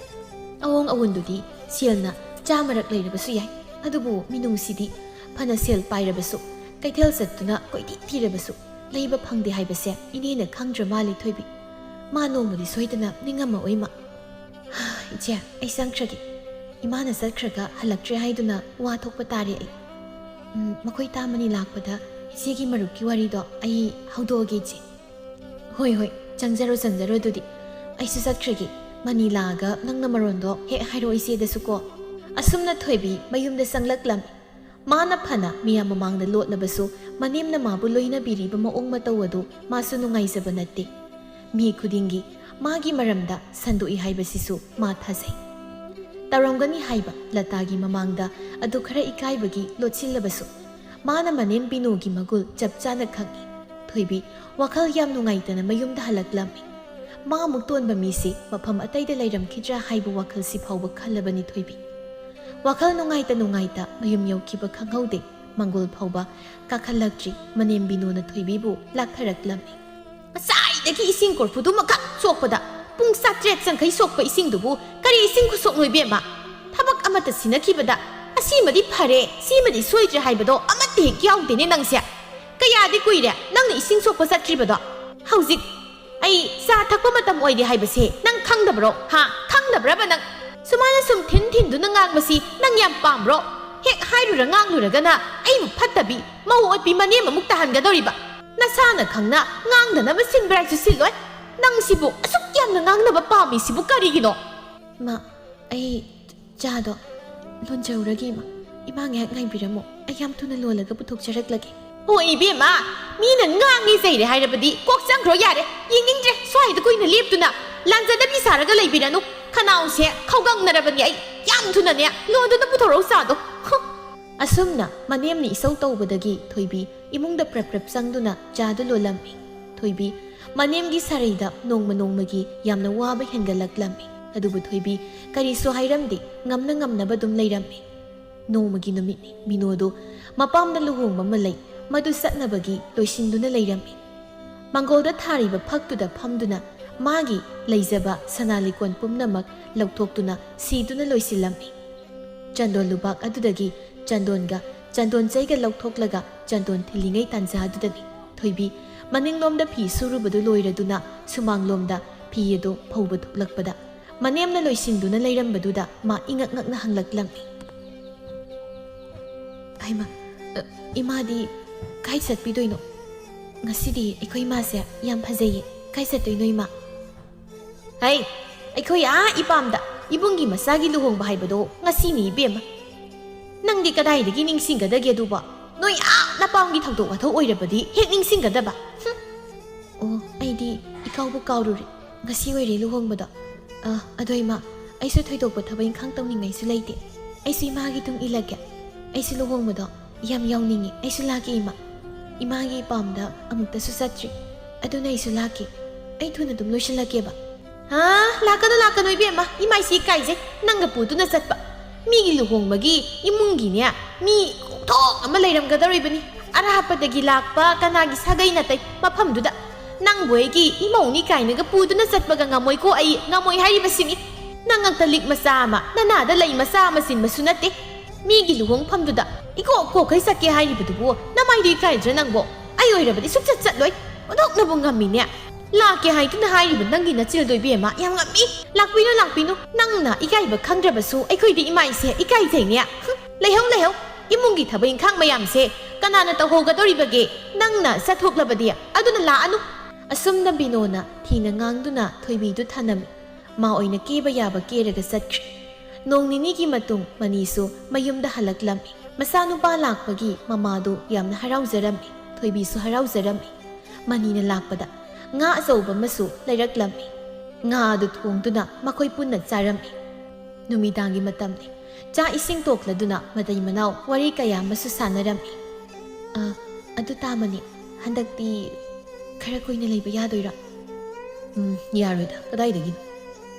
ꯑꯑꯣꯡ ꯑꯑꯣꯟꯗꯨꯗꯤ ꯁꯦꯜꯅ ꯆꯥꯃꯔꯛ ꯂꯩꯔꯕꯁꯨ ꯌꯥꯏ, ꯑꯗꯨꯕꯨ ꯃꯤꯅꯨꯡꯁꯤꯗꯤ ꯐꯅ ꯁꯦꯜ ꯄꯥꯏꯔꯕꯁꯨ, ꯀꯩꯊꯦꯜ ꯆꯠꯇꯨꯅ ꯀꯣꯏꯊꯤ ꯊꯤꯔꯕꯁꯨ ꯂꯩꯕ ꯐꯪꯗꯦ ꯍꯥꯏꯕꯁꯦ ꯏꯅꯦꯅ ꯈꯪꯗ꯭ꯔ ꯃꯥꯜꯂꯦ ꯊꯣꯏꯕꯤ꯫ ꯃꯥ ꯅꯣꯡꯃꯗꯤ ꯁꯣꯏꯗꯅ ꯅꯤꯡꯉꯝꯃꯛꯑꯣꯏ ꯃꯥ꯫ ꯏꯆꯦ, ꯑꯩ ꯆꯪꯈ꯭ꯔꯒꯦ꯫ ꯏꯃꯥꯅ ꯆꯠꯈ꯭ꯔꯒ ꯍꯜꯂꯛꯇ꯭ꯔꯦ ꯍꯥꯏꯗꯨꯅ ꯋꯥ ꯊꯣꯛꯄ ꯇꯥꯔꯦ ꯑꯩ꯫ ꯎꯝ, ꯃꯈꯣꯏ ꯇꯥꯃꯅꯤ ꯂꯥꯛꯄꯗ ꯏꯆꯦꯒꯤ ꯃꯔꯨꯞꯀꯤ ꯋꯥꯔꯤꯗꯣ ꯑꯩ ꯍꯧꯗꯣꯛꯑꯒꯦ ꯏꯆꯦ꯫ "ꯍꯣꯏ, ꯍꯣꯏ, ꯆꯪꯖꯔꯣ, ꯆꯪꯖꯔꯣ ꯑꯗꯨꯗꯤ꯫ ꯑꯩꯁꯨ ꯆꯠꯈ꯭ꯔꯒꯦ꯫ ꯃꯅꯤ ꯂꯥꯛꯑꯒ ꯅꯪꯅ ꯃꯔꯣꯟꯗꯣ ꯍꯦꯛ ꯍꯥꯏꯔꯛꯑꯣ ꯏꯆꯦꯗꯁꯨ ꯀꯣ꯫" ꯑꯁꯨꯝꯅ ꯊꯣꯏꯕꯤ ꯃꯌꯨꯝꯗ ꯆꯪꯂꯛꯂꯝꯃꯤ꯫ ꯃꯥꯅ ꯐꯅ ꯃꯤꯌꯥꯝ ꯃꯃꯥꯡꯗ ꯂꯣꯠꯂꯕꯁꯨ ꯃꯅꯦꯝꯅ ꯃꯥꯕꯨ ꯂꯣꯏꯅꯕꯤꯔꯤꯕ ꯃꯑꯣꯡ ꯃꯇꯧ ꯑꯗꯨ ꯃꯥꯁꯨ ꯅꯨꯡꯉꯥꯏꯖꯕ ꯅꯠꯇꯦ꯫ ꯃꯤ ꯈꯨꯗꯤꯡꯒꯤ ꯃꯥꯒꯤ ꯃꯔꯝꯗ ꯁꯟꯗꯣꯛꯏ ꯍꯥꯏꯕꯁꯤꯁꯨ ꯃꯥ ꯊꯥꯖꯩ꯫ ꯇꯧꯔꯝꯒꯅꯤ ꯍꯥꯏꯕ ꯂꯇꯥꯒꯤ ꯃꯃꯥꯡꯗ ꯑꯗꯨ ꯈꯔ ꯏꯀꯥꯏꯕꯒꯤ ꯂꯣꯠꯁꯤꯜꯂꯕꯁꯨ ꯃꯥꯅ ꯃꯅꯦꯝ ꯕꯤꯅꯨꯒꯤ ꯃꯒꯨꯜ ꯆꯞ ꯆꯥꯅ ꯈꯪꯏ꯫ ꯊꯣꯏꯕꯤ ꯋꯥꯈꯜ ꯌꯥꯝ ꯅꯨꯡꯉꯥꯏꯇꯅ ꯃꯌꯨꯝꯗ ꯍꯜꯂꯛꯂꯝꯃꯤ꯫ ꯃꯥ ꯑꯃꯨꯛ ꯇꯣꯟꯕ ꯃꯤꯁꯤ ꯃꯐꯝ ꯑꯇꯩꯗ ꯂꯩꯔꯝꯈꯤꯗ꯭ꯔꯥ ꯍꯥꯏꯕ ꯋꯥꯈꯜꯁꯤ ꯐꯥꯎꯕ ꯈꯜꯂꯕꯅꯤ ꯊꯣꯏꯕꯤ꯫ ꯋꯥꯈꯜ ꯅꯨꯡꯉꯥꯏꯇ ꯅꯨꯡꯉꯥꯏꯇ ꯃꯌꯨꯝ ꯌꯧꯈꯤꯕ ꯈꯪꯍꯧꯗꯦ꯫ ꯃꯪꯒꯣꯜ ꯐꯥꯎꯕ ꯀꯥꯈꯠꯂꯛꯇ꯭ꯔꯤ ꯃꯅꯦꯝ ꯕꯤꯅꯨꯅ ꯊꯣꯏꯕꯤꯕꯨ ꯂꯥꯛꯊꯔꯛꯂꯝꯃꯤ꯫ "ꯉꯁꯥꯏꯗꯒꯤ ꯏꯁꯤꯡ ꯀꯣꯔꯐꯨꯗꯨ ꯑꯃꯈꯛ ꯁꯣꯛꯄꯗ ꯄꯨꯡ ꯆꯥꯇ꯭ꯔꯦꯠ ꯆꯪꯈꯩ ꯁꯣꯛꯄ ꯏꯁꯤꯡꯗꯨꯕꯨ ꯀꯔꯤ ꯏꯁꯤꯡ ꯈꯨꯁꯣꯛꯅꯣ ꯏꯕꯦꯝꯃ? ꯊꯕꯛ ꯑꯃꯠꯇ ꯁꯤꯟꯅꯈꯤꯕꯗ ꯑꯁꯤꯃꯗꯤ ꯐꯔꯦ, ꯁꯤꯃꯗꯤ ꯁꯣꯏꯗ꯭ꯔꯦ ꯍꯥꯏꯕꯗꯣ ꯑꯃꯠꯇ ꯍꯦꯛ ꯌꯥꯎꯗꯦꯅꯦ ꯅꯪꯁꯦ꯫ ꯀꯌꯥ ꯀꯌꯥꯗꯤ ꯀꯨꯏꯔꯦ ꯅꯪꯅ ꯏꯁꯤꯡ ꯁꯣꯛꯄ ꯆꯠꯈ꯭ꯔꯤꯕꯗꯣ? ꯍꯧꯖꯤꯛ ꯑꯩ ꯆꯥ ꯊꯛꯄ ꯃꯇꯝ ꯑꯣꯏꯔꯦ ꯍꯥꯏꯕꯁꯦ ꯅꯪ ꯈꯪꯗꯕ꯭ꯔꯣ? ꯍꯥ? ꯈꯪꯗꯕ꯭ꯔꯕ ꯅꯪ? ꯁꯨꯃꯥꯏꯅ ꯁꯨꯝ ꯊꯤꯟ ꯊꯤꯟꯗꯨꯅ ꯉꯥꯡꯕꯁꯤ ꯅꯪ ꯌꯥꯝ ꯄꯥꯝꯕ꯭ꯔꯣ? ꯍꯦꯛ ꯍꯥꯏꯔꯨꯔ ꯉꯥꯡꯂꯨꯔꯒꯅ ꯑꯩꯕꯨ ꯐꯠꯇꯕꯤ, ꯃꯧ ꯑꯣꯠꯄꯤ ꯃꯅꯦꯝ ꯑꯃꯨꯛ ꯇꯥꯍꯟꯒꯗꯧꯔꯤꯕ꯫ ꯅꯁꯥꯅ ꯈꯪꯅ ꯉꯥꯡꯗꯅꯕ ꯁꯤꯟꯕ꯭ꯔꯥꯏꯁꯨ ꯁꯤꯜꯂꯣꯏ꯫ ꯅꯪꯁꯤꯕꯨ ꯑꯁꯨꯛ ꯌꯥꯝꯅ ꯉꯥꯡꯅꯕ ꯄꯥꯝꯃꯤꯁꯤꯕꯨ ꯀꯔꯤꯒꯤꯅꯣ? ꯏꯃꯥ, ꯑꯩ ꯆꯥꯗꯣ ꯂꯣꯟꯖꯍꯧꯔꯒꯦ, ꯏꯃꯥ꯫ ꯏꯃꯥ ꯉꯥꯏꯍꯥꯛ ꯉꯥꯏꯕꯤꯔꯝꯃꯣ, ꯑꯩ ꯌꯥꯝ ꯊꯨꯅ ꯂꯣꯜꯂꯒ ꯄꯨꯊꯣꯛꯆꯔꯛꯂꯒꯦ꯫ ꯍꯣ ꯏꯕꯦꯝꯃ, ꯃꯤꯅ ꯉꯥꯡꯉꯤ ꯆꯩꯔꯦ ꯍꯥꯏꯔꯕꯗꯤ ꯀꯣꯛ ꯆꯪꯈ꯭ꯔꯣ ꯌꯥꯔꯦ꯫ ꯌꯦꯡꯅꯤꯡꯗ꯭ꯔꯦ ꯁ꯭ꯋꯥꯏꯗ ꯀꯨꯏꯅ ꯂꯦꯞꯇꯨꯅ꯫ ꯂꯥꯟꯖꯗꯕꯤ ꯁꯥꯔꯒ ꯂꯩꯕꯤꯔꯅꯨ꯫ ꯈꯅꯥꯎꯁꯦ ꯈꯧꯒꯪꯅꯔꯕꯅꯤ ꯑꯩ꯫ ꯌꯥꯝ ꯊꯨꯅꯅꯦ ꯂꯣꯟꯗꯨꯅ ꯄꯨꯊꯣꯔꯛꯎ ꯆꯥꯗꯣ꯫ ꯍꯨꯝ꯫ ꯑꯁꯨꯝꯅ ꯃꯅꯦꯝꯅ ꯏꯁꯧ ꯇꯧꯕꯗꯒꯤ ꯊꯣꯏꯕꯤ ꯏꯃꯨꯡꯗ ꯄ꯭ꯔꯞ ꯄ꯭ꯔꯞ ꯆꯪꯗꯨꯅ ꯆꯥꯗꯨ ꯂꯣꯜꯂꯝꯃꯤ꯫ ꯊꯣꯏꯕꯤ ꯃꯅꯦꯝꯒꯤ ꯁꯥꯔꯩꯗ ꯅꯣꯡꯃ ꯅꯣꯡꯃꯒꯤ ꯌꯥꯝꯅ ꯋꯥꯕ ꯍꯦꯟꯒꯠꯂꯛꯂꯝꯃꯤ꯫ ꯑꯗꯨꯕꯨ ꯊꯣꯏꯕꯤ ꯀꯔꯤꯁꯨ ꯍꯥꯏꯔꯝꯗꯦ, ꯉꯝꯅ ꯉꯝꯅꯕ ꯑꯗꯨꯝ ꯂꯩꯔꯝꯃꯤ꯫ ꯅꯣꯡꯃꯒꯤ ꯅꯨꯃꯤꯠꯅꯤ꯫ ꯃꯤꯅꯣꯗꯨ ꯃꯄꯥꯝꯗ ꯂꯨꯍꯣꯡꯕ ꯑꯃ ꯂꯩ, ꯃꯗꯨ ꯆꯠꯅꯕꯒꯤ ꯂꯣꯏꯁꯤꯟꯗꯨꯅ ꯂꯩꯔꯝꯃꯤ꯫ ꯃꯥꯡꯒꯣꯜꯗ ꯊꯥꯔꯤꯕ ꯐꯛꯇꯨꯗ ꯐꯝꯗꯨꯅ ꯃꯥꯒꯤ ꯂꯩꯖꯕ ꯁꯅꯥ ꯂꯤꯛꯀꯣꯟ ꯄꯨꯝꯅꯃꯛ ꯂꯧꯊꯣꯛꯇꯨꯅ ꯁꯤꯗꯨꯅ ꯂꯣꯏꯁꯤꯜꯂꯝꯃꯤ꯫ ꯆꯟꯗꯣꯟ ꯂꯨꯕꯥꯛ ꯑꯗꯨꯗꯒꯤ ꯆꯟꯗꯣꯟꯒ ꯆꯟꯗꯣꯟ ꯆꯩꯒ ꯂꯧꯊꯣꯛꯂꯒ ꯆꯟꯗꯣꯟ ꯊꯤꯜꯂꯤꯉꯩ ꯇꯥꯟꯖꯥꯗꯨꯗꯅꯤ ꯊꯣꯏꯕꯤ ꯃꯅꯤꯡꯂꯣꯝꯗ ꯐꯤ ꯁꯨꯔꯨꯕꯗꯨ ꯂꯣꯏꯔꯗꯨꯅ ꯁꯨꯃꯥꯡꯂꯣꯝꯗ ꯐꯤ ꯑꯗꯨ ꯐꯧꯕ ꯊꯣꯛꯂꯛꯄꯗ ꯃꯅꯦꯝꯅ ꯂꯣꯏꯁꯤꯟꯗꯨꯅ ꯂꯩꯔꯝꯕꯗꯨꯗ ꯃꯥ ꯏꯉꯛ ꯉꯛꯅ ꯍꯪꯂꯛꯂꯝꯃꯤ꯫ "ꯍꯩꯃꯥ, ꯑ, ꯏꯃꯥꯗꯤ ꯀꯥꯏ ꯆꯠꯄꯤꯗꯣꯏꯅꯣ? ꯉꯁꯤꯗꯤ ꯑꯩꯈꯣꯏ ꯏꯃꯥꯁꯦ ꯌꯥꯝ ꯐꯖꯩꯌꯦ꯫ ꯀꯥꯏ ꯆꯠꯇꯣꯏꯅꯣ ꯏꯃꯥ?" "ꯍꯩ, ꯑꯩꯈꯣꯏ ꯑꯥ ꯏꯄꯥꯝꯗ ꯏꯕꯨꯡꯒꯤ ꯃꯆꯥꯒꯤ ꯂꯨꯍꯣꯡꯕ ꯍꯥꯏꯕꯗꯣ ꯉꯁꯤꯅꯤ ꯏꯕꯦꯝꯃ꯫ ꯅꯪꯗꯤ ꯀꯗꯥꯏꯗꯒꯤ ꯅꯤꯡꯁꯤꯡꯒꯗꯒꯦ ꯑꯗꯨꯕꯣ? ꯅꯣꯏ ꯑꯥ ꯅꯄꯥꯝꯒꯤ ꯊꯧꯗꯣꯛ ꯋꯥꯊꯣꯛ ꯑꯣꯏꯔꯕꯗꯤ ꯍꯦꯛ ꯅꯤꯡꯁꯤꯡꯒꯗꯕ꯫ ꯍꯨꯝ!" "ꯑꯣ, ꯑꯩꯗꯤ ꯏꯀꯥꯎꯕꯨ ꯀꯥꯎꯔꯨꯔꯦ꯫ ꯉꯁꯤ ꯑꯣꯏꯔꯦ ꯂꯨꯍꯣꯡꯕꯗꯣ꯫ ꯑ, ꯑꯗꯣ ꯏꯃꯥ, ꯑꯩꯁꯨ ꯊꯣꯏꯗꯣꯛꯄ ꯊꯕꯛ ꯏꯪꯈꯥꯡ ꯇꯧꯅꯤꯡꯉꯥꯏꯁꯨ ꯂꯩꯇꯦ꯫ ꯑꯩꯁꯨ ꯏꯃꯥꯒꯤ ꯇꯨꯡ ꯏꯜꯂꯒꯦ꯫ ꯑꯩꯁꯨ ꯂꯨꯍꯣꯡꯕꯗꯣ ꯌꯥꯝ ꯌꯥꯎꯅꯤꯡꯉꯤ꯫ ꯑꯩꯁꯨ ꯂꯥꯛꯀꯦ ꯏꯃꯥ꯫ ꯏꯃꯥꯒꯤ ꯏꯄꯥꯝꯗ ꯑꯃꯨꯛꯇꯁꯨ ꯆꯠꯇ꯭ꯔꯤ꯫ ꯑꯗꯨꯅ ꯑꯩꯁꯨ ꯂꯥꯛꯀꯦ꯫ ꯑꯩ ꯊꯨꯅ ꯑꯗꯨꯝ ꯂꯣꯏꯁꯤꯜꯂꯛꯀꯦꯕ꯫" "ꯍꯥ? ꯂꯥꯛꯀꯅꯨ, ꯂꯥꯛꯀꯅꯨ ꯏꯕꯦꯝꯃ, ꯏꯃꯥ ꯏꯁꯤ ꯏꯀꯥꯏꯖꯩ꯫ ꯅꯪꯒ ꯄꯨꯗꯨꯅ ꯆꯠꯄ꯫ ꯃꯤꯒꯤ ꯂꯨꯍꯣꯡꯕꯒꯤ ꯏꯃꯨꯡꯒꯤꯅꯦ, ꯃꯤ ꯈꯣꯡꯊꯣꯡ ꯑꯃ ꯂꯩꯔꯝꯒꯗꯧꯔꯤꯕꯅꯤ꯫ ꯑꯔꯥꯞꯄꯗꯒꯤ ꯂꯥꯛꯄ ꯀꯅꯥꯒꯤ ꯁꯥꯒꯩ ꯅꯥꯇꯩ ꯃꯐꯝꯗꯨꯗ꯫ ꯅꯪꯕꯨ ꯑꯩꯒꯤ ꯏꯃꯧꯅꯤ ꯀꯥꯏꯅꯒ ꯄꯨꯗꯨꯅ ꯆꯠꯄꯒ ꯉꯝꯃꯣꯏꯀꯣ ꯑꯩ, ꯉꯝꯃꯣꯏ ꯍꯥꯏꯔꯤꯕꯁꯤꯅꯤ꯫ ꯅꯪ ꯑꯪꯀ ꯂꯤꯛ ꯃꯆꯥ ꯑꯃ, ꯅꯅꯥꯗ ꯂꯩ ꯃꯆꯥ ꯑꯃ ꯆꯤꯟꯕꯁꯨ ꯅꯠꯇꯦ꯫ ꯃꯤꯒꯤ ꯂꯨꯍꯣꯡꯐꯝꯗꯨꯗ ꯏꯀꯣꯛ ꯀꯣꯛꯈꯩ ꯆꯠꯀꯦ ꯍꯥꯏꯔꯤꯕꯗꯨꯕꯨ ꯅꯃꯥꯏꯗꯨ ꯏꯀꯥꯏꯗ꯭ꯔꯥ ꯅꯪꯕꯣ?" ꯂꯣꯏꯔꯕꯗꯤ ꯁꯨꯛꯆꯠ ꯆꯠꯂꯣꯏ꯫ ꯑꯣꯟꯊꯣꯛꯅꯕꯨ ꯉꯝꯃꯤꯅꯦ꯫ ꯂꯥꯛꯀꯦ ꯍꯥꯏꯗꯨꯅ ꯍꯥꯏꯔꯤꯕ ꯅꯪꯒꯤ ꯅꯆꯤꯜꯗꯣ ꯏꯕꯦꯝꯃ, ꯌꯥꯝ ꯉꯝꯃꯤ꯫ ꯂꯥꯛꯄꯤꯅꯨ, ꯂꯥꯛꯄꯤꯅꯨ꯫ ꯅꯪꯅ ꯏꯀꯥꯏꯕ ꯈꯪꯗ꯭ꯔꯕꯁꯨ ꯑꯩꯈꯣꯏꯗꯤ ꯏꯃꯥ ꯏꯆꯦ ꯏꯀꯥꯏꯖꯩꯅꯦ꯫ ꯍꯨꯝ, ꯂꯩꯍꯧ, ꯂꯩꯍꯧ꯫ ꯏꯃꯨꯡꯒꯤ ꯊꯕꯛ ꯏꯪꯈꯥꯡ ꯃꯌꯥꯝꯁꯦ ꯀꯅꯥꯅ ꯇꯧꯍꯧꯒꯗꯧꯔꯤꯕꯒꯦ? ꯅꯪꯅ ꯆꯠꯊꯣꯛꯂꯕꯗꯤ꯫ ꯑꯗꯨꯅ ꯂꯥꯛꯑꯅꯨ꯫ ꯑꯁꯨꯝꯅ ꯕꯤꯅꯣꯅ ꯊꯤꯅ ꯉꯥꯡꯗꯨꯅ ꯊꯣꯏꯕꯤꯗꯨ ꯊꯅꯝꯃꯤ꯫ ꯃꯥ ꯑꯣꯏꯅ ꯀꯦꯕ ꯌꯥꯕ ꯀꯦꯔꯒ ꯆꯠꯈ꯭ꯔꯦ꯫ ꯅꯣꯡ ꯅꯤꯅꯤꯒꯤ ꯃꯇꯨꯡ ꯃꯅꯤꯁꯨ ꯃꯌꯨꯝꯗ ꯍꯜꯂꯛꯂꯝꯃꯤ꯫ ꯃꯆꯥꯅꯨꯄꯥ ꯂꯥꯛꯄꯒꯤ ꯃꯃꯥꯗꯨ ꯌꯥꯝꯅ ꯍꯔꯥꯎꯖꯔꯝꯃꯤ꯫ ꯊꯣꯏꯕꯤꯁꯨ ꯍꯔꯥꯎꯖꯔꯝꯃꯤ꯫ ꯃꯅꯤꯅ ꯂꯥꯛꯄꯗ ꯉꯥ ꯑꯆꯧꯕ ꯑꯃꯁꯨ ꯂꯩꯔꯛꯂꯝꯃꯤ꯫ ꯉꯥ ꯑꯗꯨ ꯊꯣꯡꯗꯨꯅ ꯃꯈꯣꯏ ꯄꯨꯟꯅ ꯆꯥꯔꯝꯃꯤ꯫ ꯅꯨꯃꯤꯗꯥꯡꯒꯤ ꯃꯇꯝꯅꯤ꯫ ꯆꯥꯛ ꯏꯁꯤꯡ ꯇꯣꯛꯂꯗꯨꯅ ꯃꯇꯩ ꯃꯅꯥꯎ ꯋꯥꯔꯤ ꯀꯌꯥ ꯑꯃꯁꯨ ꯁꯥꯟꯅꯔꯝꯃꯤ꯫ "ꯑ, ꯑꯗꯨ ꯇꯥꯃꯅꯤ, ꯍꯟꯗꯛꯇꯤ ꯈꯔ ꯀꯨꯏꯅ ꯂꯩꯕ ꯌꯥꯗꯣꯏꯔꯥ?" "ꯎꯝ, ꯌꯥꯔꯣꯏꯗ꯫ ꯀꯗꯥꯏꯗꯒꯤꯅꯣ?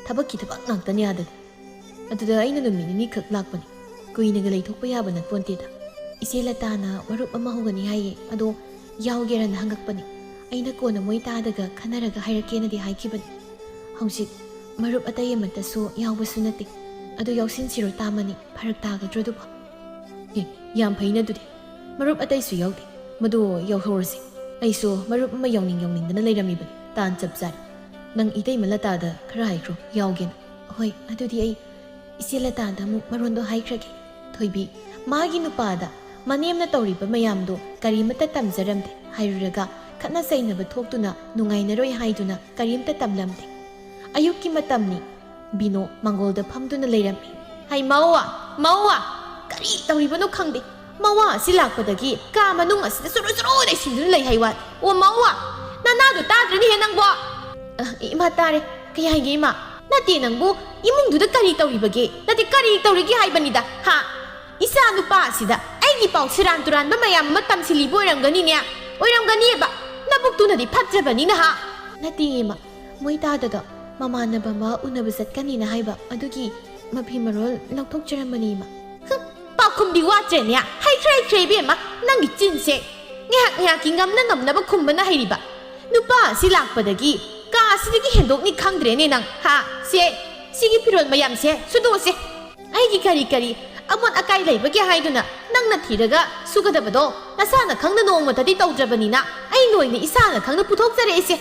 ꯊꯕꯛꯀꯤ ꯊꯕꯛ ꯉꯥꯛꯇꯅꯤ ꯑꯥꯗꯗꯤ꯫ ꯑꯗꯨꯗ ꯑꯩꯅ ꯅꯨꯃꯤꯠ ꯅꯤꯅꯤꯈꯛ ꯂꯥꯛꯄꯅꯤ꯫ ꯀꯨꯏꯅꯒ ꯂꯩꯊꯣꯛꯄ ꯌꯥꯕ ꯅꯠꯄꯣꯟꯇꯦꯗ꯫ ꯏꯆꯦ ꯂꯇꯥꯅ ꯃꯔꯨꯞ ꯑꯃ ꯍꯧꯒꯅꯤ ꯍꯥꯏꯌꯦ, ꯑꯗꯣ ꯌꯥꯎꯒꯦꯔꯅ ꯍꯪꯉꯛꯄꯅꯤ꯫ ꯑꯩꯅ ꯀꯣꯟꯅ ꯃꯣꯏ ꯇꯥꯗꯒ ꯈꯟꯅꯔꯒ ꯍꯥꯏꯔꯛꯀꯦꯅꯗꯤ ꯍꯥꯏꯈꯤꯕꯅꯤ꯫ ꯍꯧꯖꯤꯛ ꯃꯔꯨꯞ ꯑꯇꯩ ꯑꯃꯠꯇꯁꯨ ꯌꯥꯎꯕꯁꯨ ꯅꯠꯇꯦ꯫ ꯑꯗꯨ ꯌꯥꯎꯁꯤꯟꯁꯤꯔꯣ ꯇꯥꯃꯅꯤ? ꯐꯔꯛ ꯇꯥꯒꯗ꯭ꯔꯣ ꯑꯗꯨꯕꯣ?" "ꯑꯦ, ꯌꯥꯝ ꯐꯩꯅ ꯑꯗꯨꯗꯤ꯫ ꯃꯔꯨꯞ ꯑꯇꯩꯁꯨ ꯌꯥꯎꯗꯦ꯫ ꯃꯗꯨ ꯌꯥꯎꯍꯧꯔꯁꯤ꯫ ꯑꯩꯁꯨ ꯃꯔꯨꯞ ꯑꯃ ꯌꯥꯎꯅꯤꯡ ꯌꯥꯎꯅꯤꯡꯗꯅ ꯂꯩꯔꯝꯃꯤꯕꯅꯤ꯫ ꯇꯥꯟ ꯆꯞ ꯆꯥꯔꯦ꯫ ꯅꯪ ꯏꯇꯩꯃ ꯂꯇꯥꯗ ꯈꯔ ꯍꯥꯏꯈ꯭ꯔꯣ, ꯌꯥꯎꯒꯦꯅ꯫" "ꯍꯣꯏ, ꯑꯗꯨꯗꯤ ꯑꯩ ꯏꯆꯦ ꯂꯇꯥꯗ ꯑꯃꯨꯛ ꯃꯔꯣꯟꯗꯣ ꯍꯥꯏꯈ꯭ꯔꯒꯦ꯫" ꯊꯣꯏꯕꯤ, ꯃꯥꯒꯤ ꯅꯨꯄꯥꯗ ꯃꯅꯦꯝꯅ ꯇꯧꯔꯤꯕ ꯃꯌꯥꯝꯗꯣ ꯀꯔꯤꯃꯠꯇ ꯇꯝꯖꯔꯝꯗꯦ꯫ ꯍꯥꯏꯔꯨꯔꯒ ꯈꯠꯅ ꯆꯩꯅꯕ ꯊꯣꯛꯇꯨꯅ ꯅꯨꯡꯉꯥꯏꯅꯔꯣꯏ ꯍꯥꯏꯗꯨꯅ ꯀꯔꯤꯝꯇ ꯇꯝꯂꯝꯗꯦ꯫ ꯑꯌꯨꯛꯀꯤ ꯃꯇꯝꯅꯤ꯫ ꯕꯤꯅꯣ ꯃꯥꯡꯒꯣꯜꯗ ꯐꯝꯗꯨꯅ ꯂꯩꯔꯝꯃꯤ꯫ "ꯍꯩ ꯃꯧ, ꯃꯧ, ꯀꯔꯤ ꯇꯧꯔꯤꯕꯅꯣ ꯈꯪꯗꯦ꯫ ꯃꯋꯥ ꯑꯁꯤ ꯂꯥꯛꯄꯗꯒꯤ ꯀꯥ ꯃꯅꯨꯡ ꯑꯁꯤꯗ ꯆꯨꯔꯨ ꯆꯨꯔꯨ ꯂꯩꯁꯤꯟꯗꯨꯅ ꯂꯩ ꯍꯥꯏ ꯋꯥꯅꯤ꯫ ꯑꯣ ꯃꯧ, ꯅꯅꯥꯗꯣ ꯇꯥꯗ꯭ꯔꯅꯤꯍꯦ ꯅꯪꯕꯣ?" "ꯑ, ꯏꯃꯥ ꯇꯥꯔꯦ꯫ ꯀꯩ ꯍꯥꯏꯒꯦ ꯏꯃꯥ?" "ꯅꯠꯇꯦ ꯅꯪꯕꯨ, ꯏꯃꯨꯡꯗꯨꯗ ꯀꯔꯤ ꯇꯧꯔꯤꯕꯒꯦ? ꯅꯠꯇꯦ, ꯀꯔꯤ ꯇꯧꯔꯤꯒꯦ ꯍꯥꯏꯕꯅꯤꯗ, ꯍꯥ? ꯏꯆꯥ ꯅꯨꯄꯥ ꯑꯁꯤꯗ ꯑꯩꯒꯤ ꯄꯥꯎ ꯁꯦꯔꯥꯟ ꯇꯨꯔꯥꯟꯕ ꯃꯌꯥꯝ ꯑꯃ ꯇꯝꯁꯤꯜꯂꯤꯕ ꯑꯣꯏꯔꯝꯒꯅꯤꯅꯦ꯫ ꯑꯣꯏꯔꯝꯒꯅꯤꯕ꯫ ꯅꯕꯨꯛꯇꯨꯅꯗꯤ ꯐꯠꯇ꯭ꯔꯕꯅꯤꯅ, ꯍꯥ?" "ꯅꯠꯇꯦ ꯏꯃꯥ, ꯃꯣꯏ ꯇꯥꯗꯗꯣ ꯃꯃꯥꯟꯅꯕ ꯑꯃ ꯎꯅꯕ ꯆꯠꯀꯅꯤꯅ ꯍꯥꯏꯕ, ꯑꯗꯨꯒꯤ ꯃꯐꯤ ꯃꯔꯣꯜ ꯂꯧꯊꯣꯛꯆꯔꯝꯕꯅꯤ ꯏꯃꯥ꯫" "ꯍꯨꯝ, ꯄꯥꯎꯈꯨꯝꯗꯤ ꯋꯥꯠꯇ꯭ꯔꯦꯅꯦ꯫ ꯍꯩꯈ꯭ꯔꯦ, ꯍꯩꯈ꯭ꯔꯦ ꯏꯕꯦꯝꯃ, ꯅꯪꯒꯤ ꯆꯤꯟꯁꯦ꯫ ꯉꯥꯏꯍꯥꯛ ꯉꯥꯏꯍꯥꯛꯀꯤ ꯉꯝꯅ ꯉꯝꯅꯕ ꯈꯨꯝꯕꯅ ꯍꯩꯔꯤꯕ꯫ ꯅꯨꯄꯥ ꯑꯁꯤ ꯂꯥꯛꯄꯗꯒꯤ ꯀꯥ ꯑꯁꯤꯗꯒꯤ ꯍꯦꯟꯗꯣꯛꯅꯤ ꯈꯪꯗ꯭ꯔꯦꯅꯦ ꯅꯪ, ꯍꯥ? ꯁꯦ, ꯁꯤꯒꯤ ꯐꯤꯔꯣꯜ ꯃꯌꯥꯝꯁꯦ ꯁꯨꯗꯣꯛꯑꯁꯦ꯫ ꯑꯩꯒꯤ ꯀꯔꯤ ꯀꯔꯤ ꯑꯃꯣꯠ ꯑꯀꯥꯏ ꯂꯩꯕꯒꯤ ꯍꯥꯏꯗꯨꯅ ꯅꯪꯅ ꯊꯤꯔꯒ ꯁꯨꯒꯗꯕꯗꯣ ꯅꯁꯥꯅ ꯈꯪꯅ ꯅꯣꯡꯃꯇꯗꯤ ꯇꯧꯗ꯭ꯔꯕꯅꯤꯅ ꯑꯩꯅ ꯑꯣꯏꯅ ꯏꯁꯥꯅ ꯈꯪꯅ ꯄꯨꯊꯣꯛꯆꯔꯛꯏꯁꯦ꯫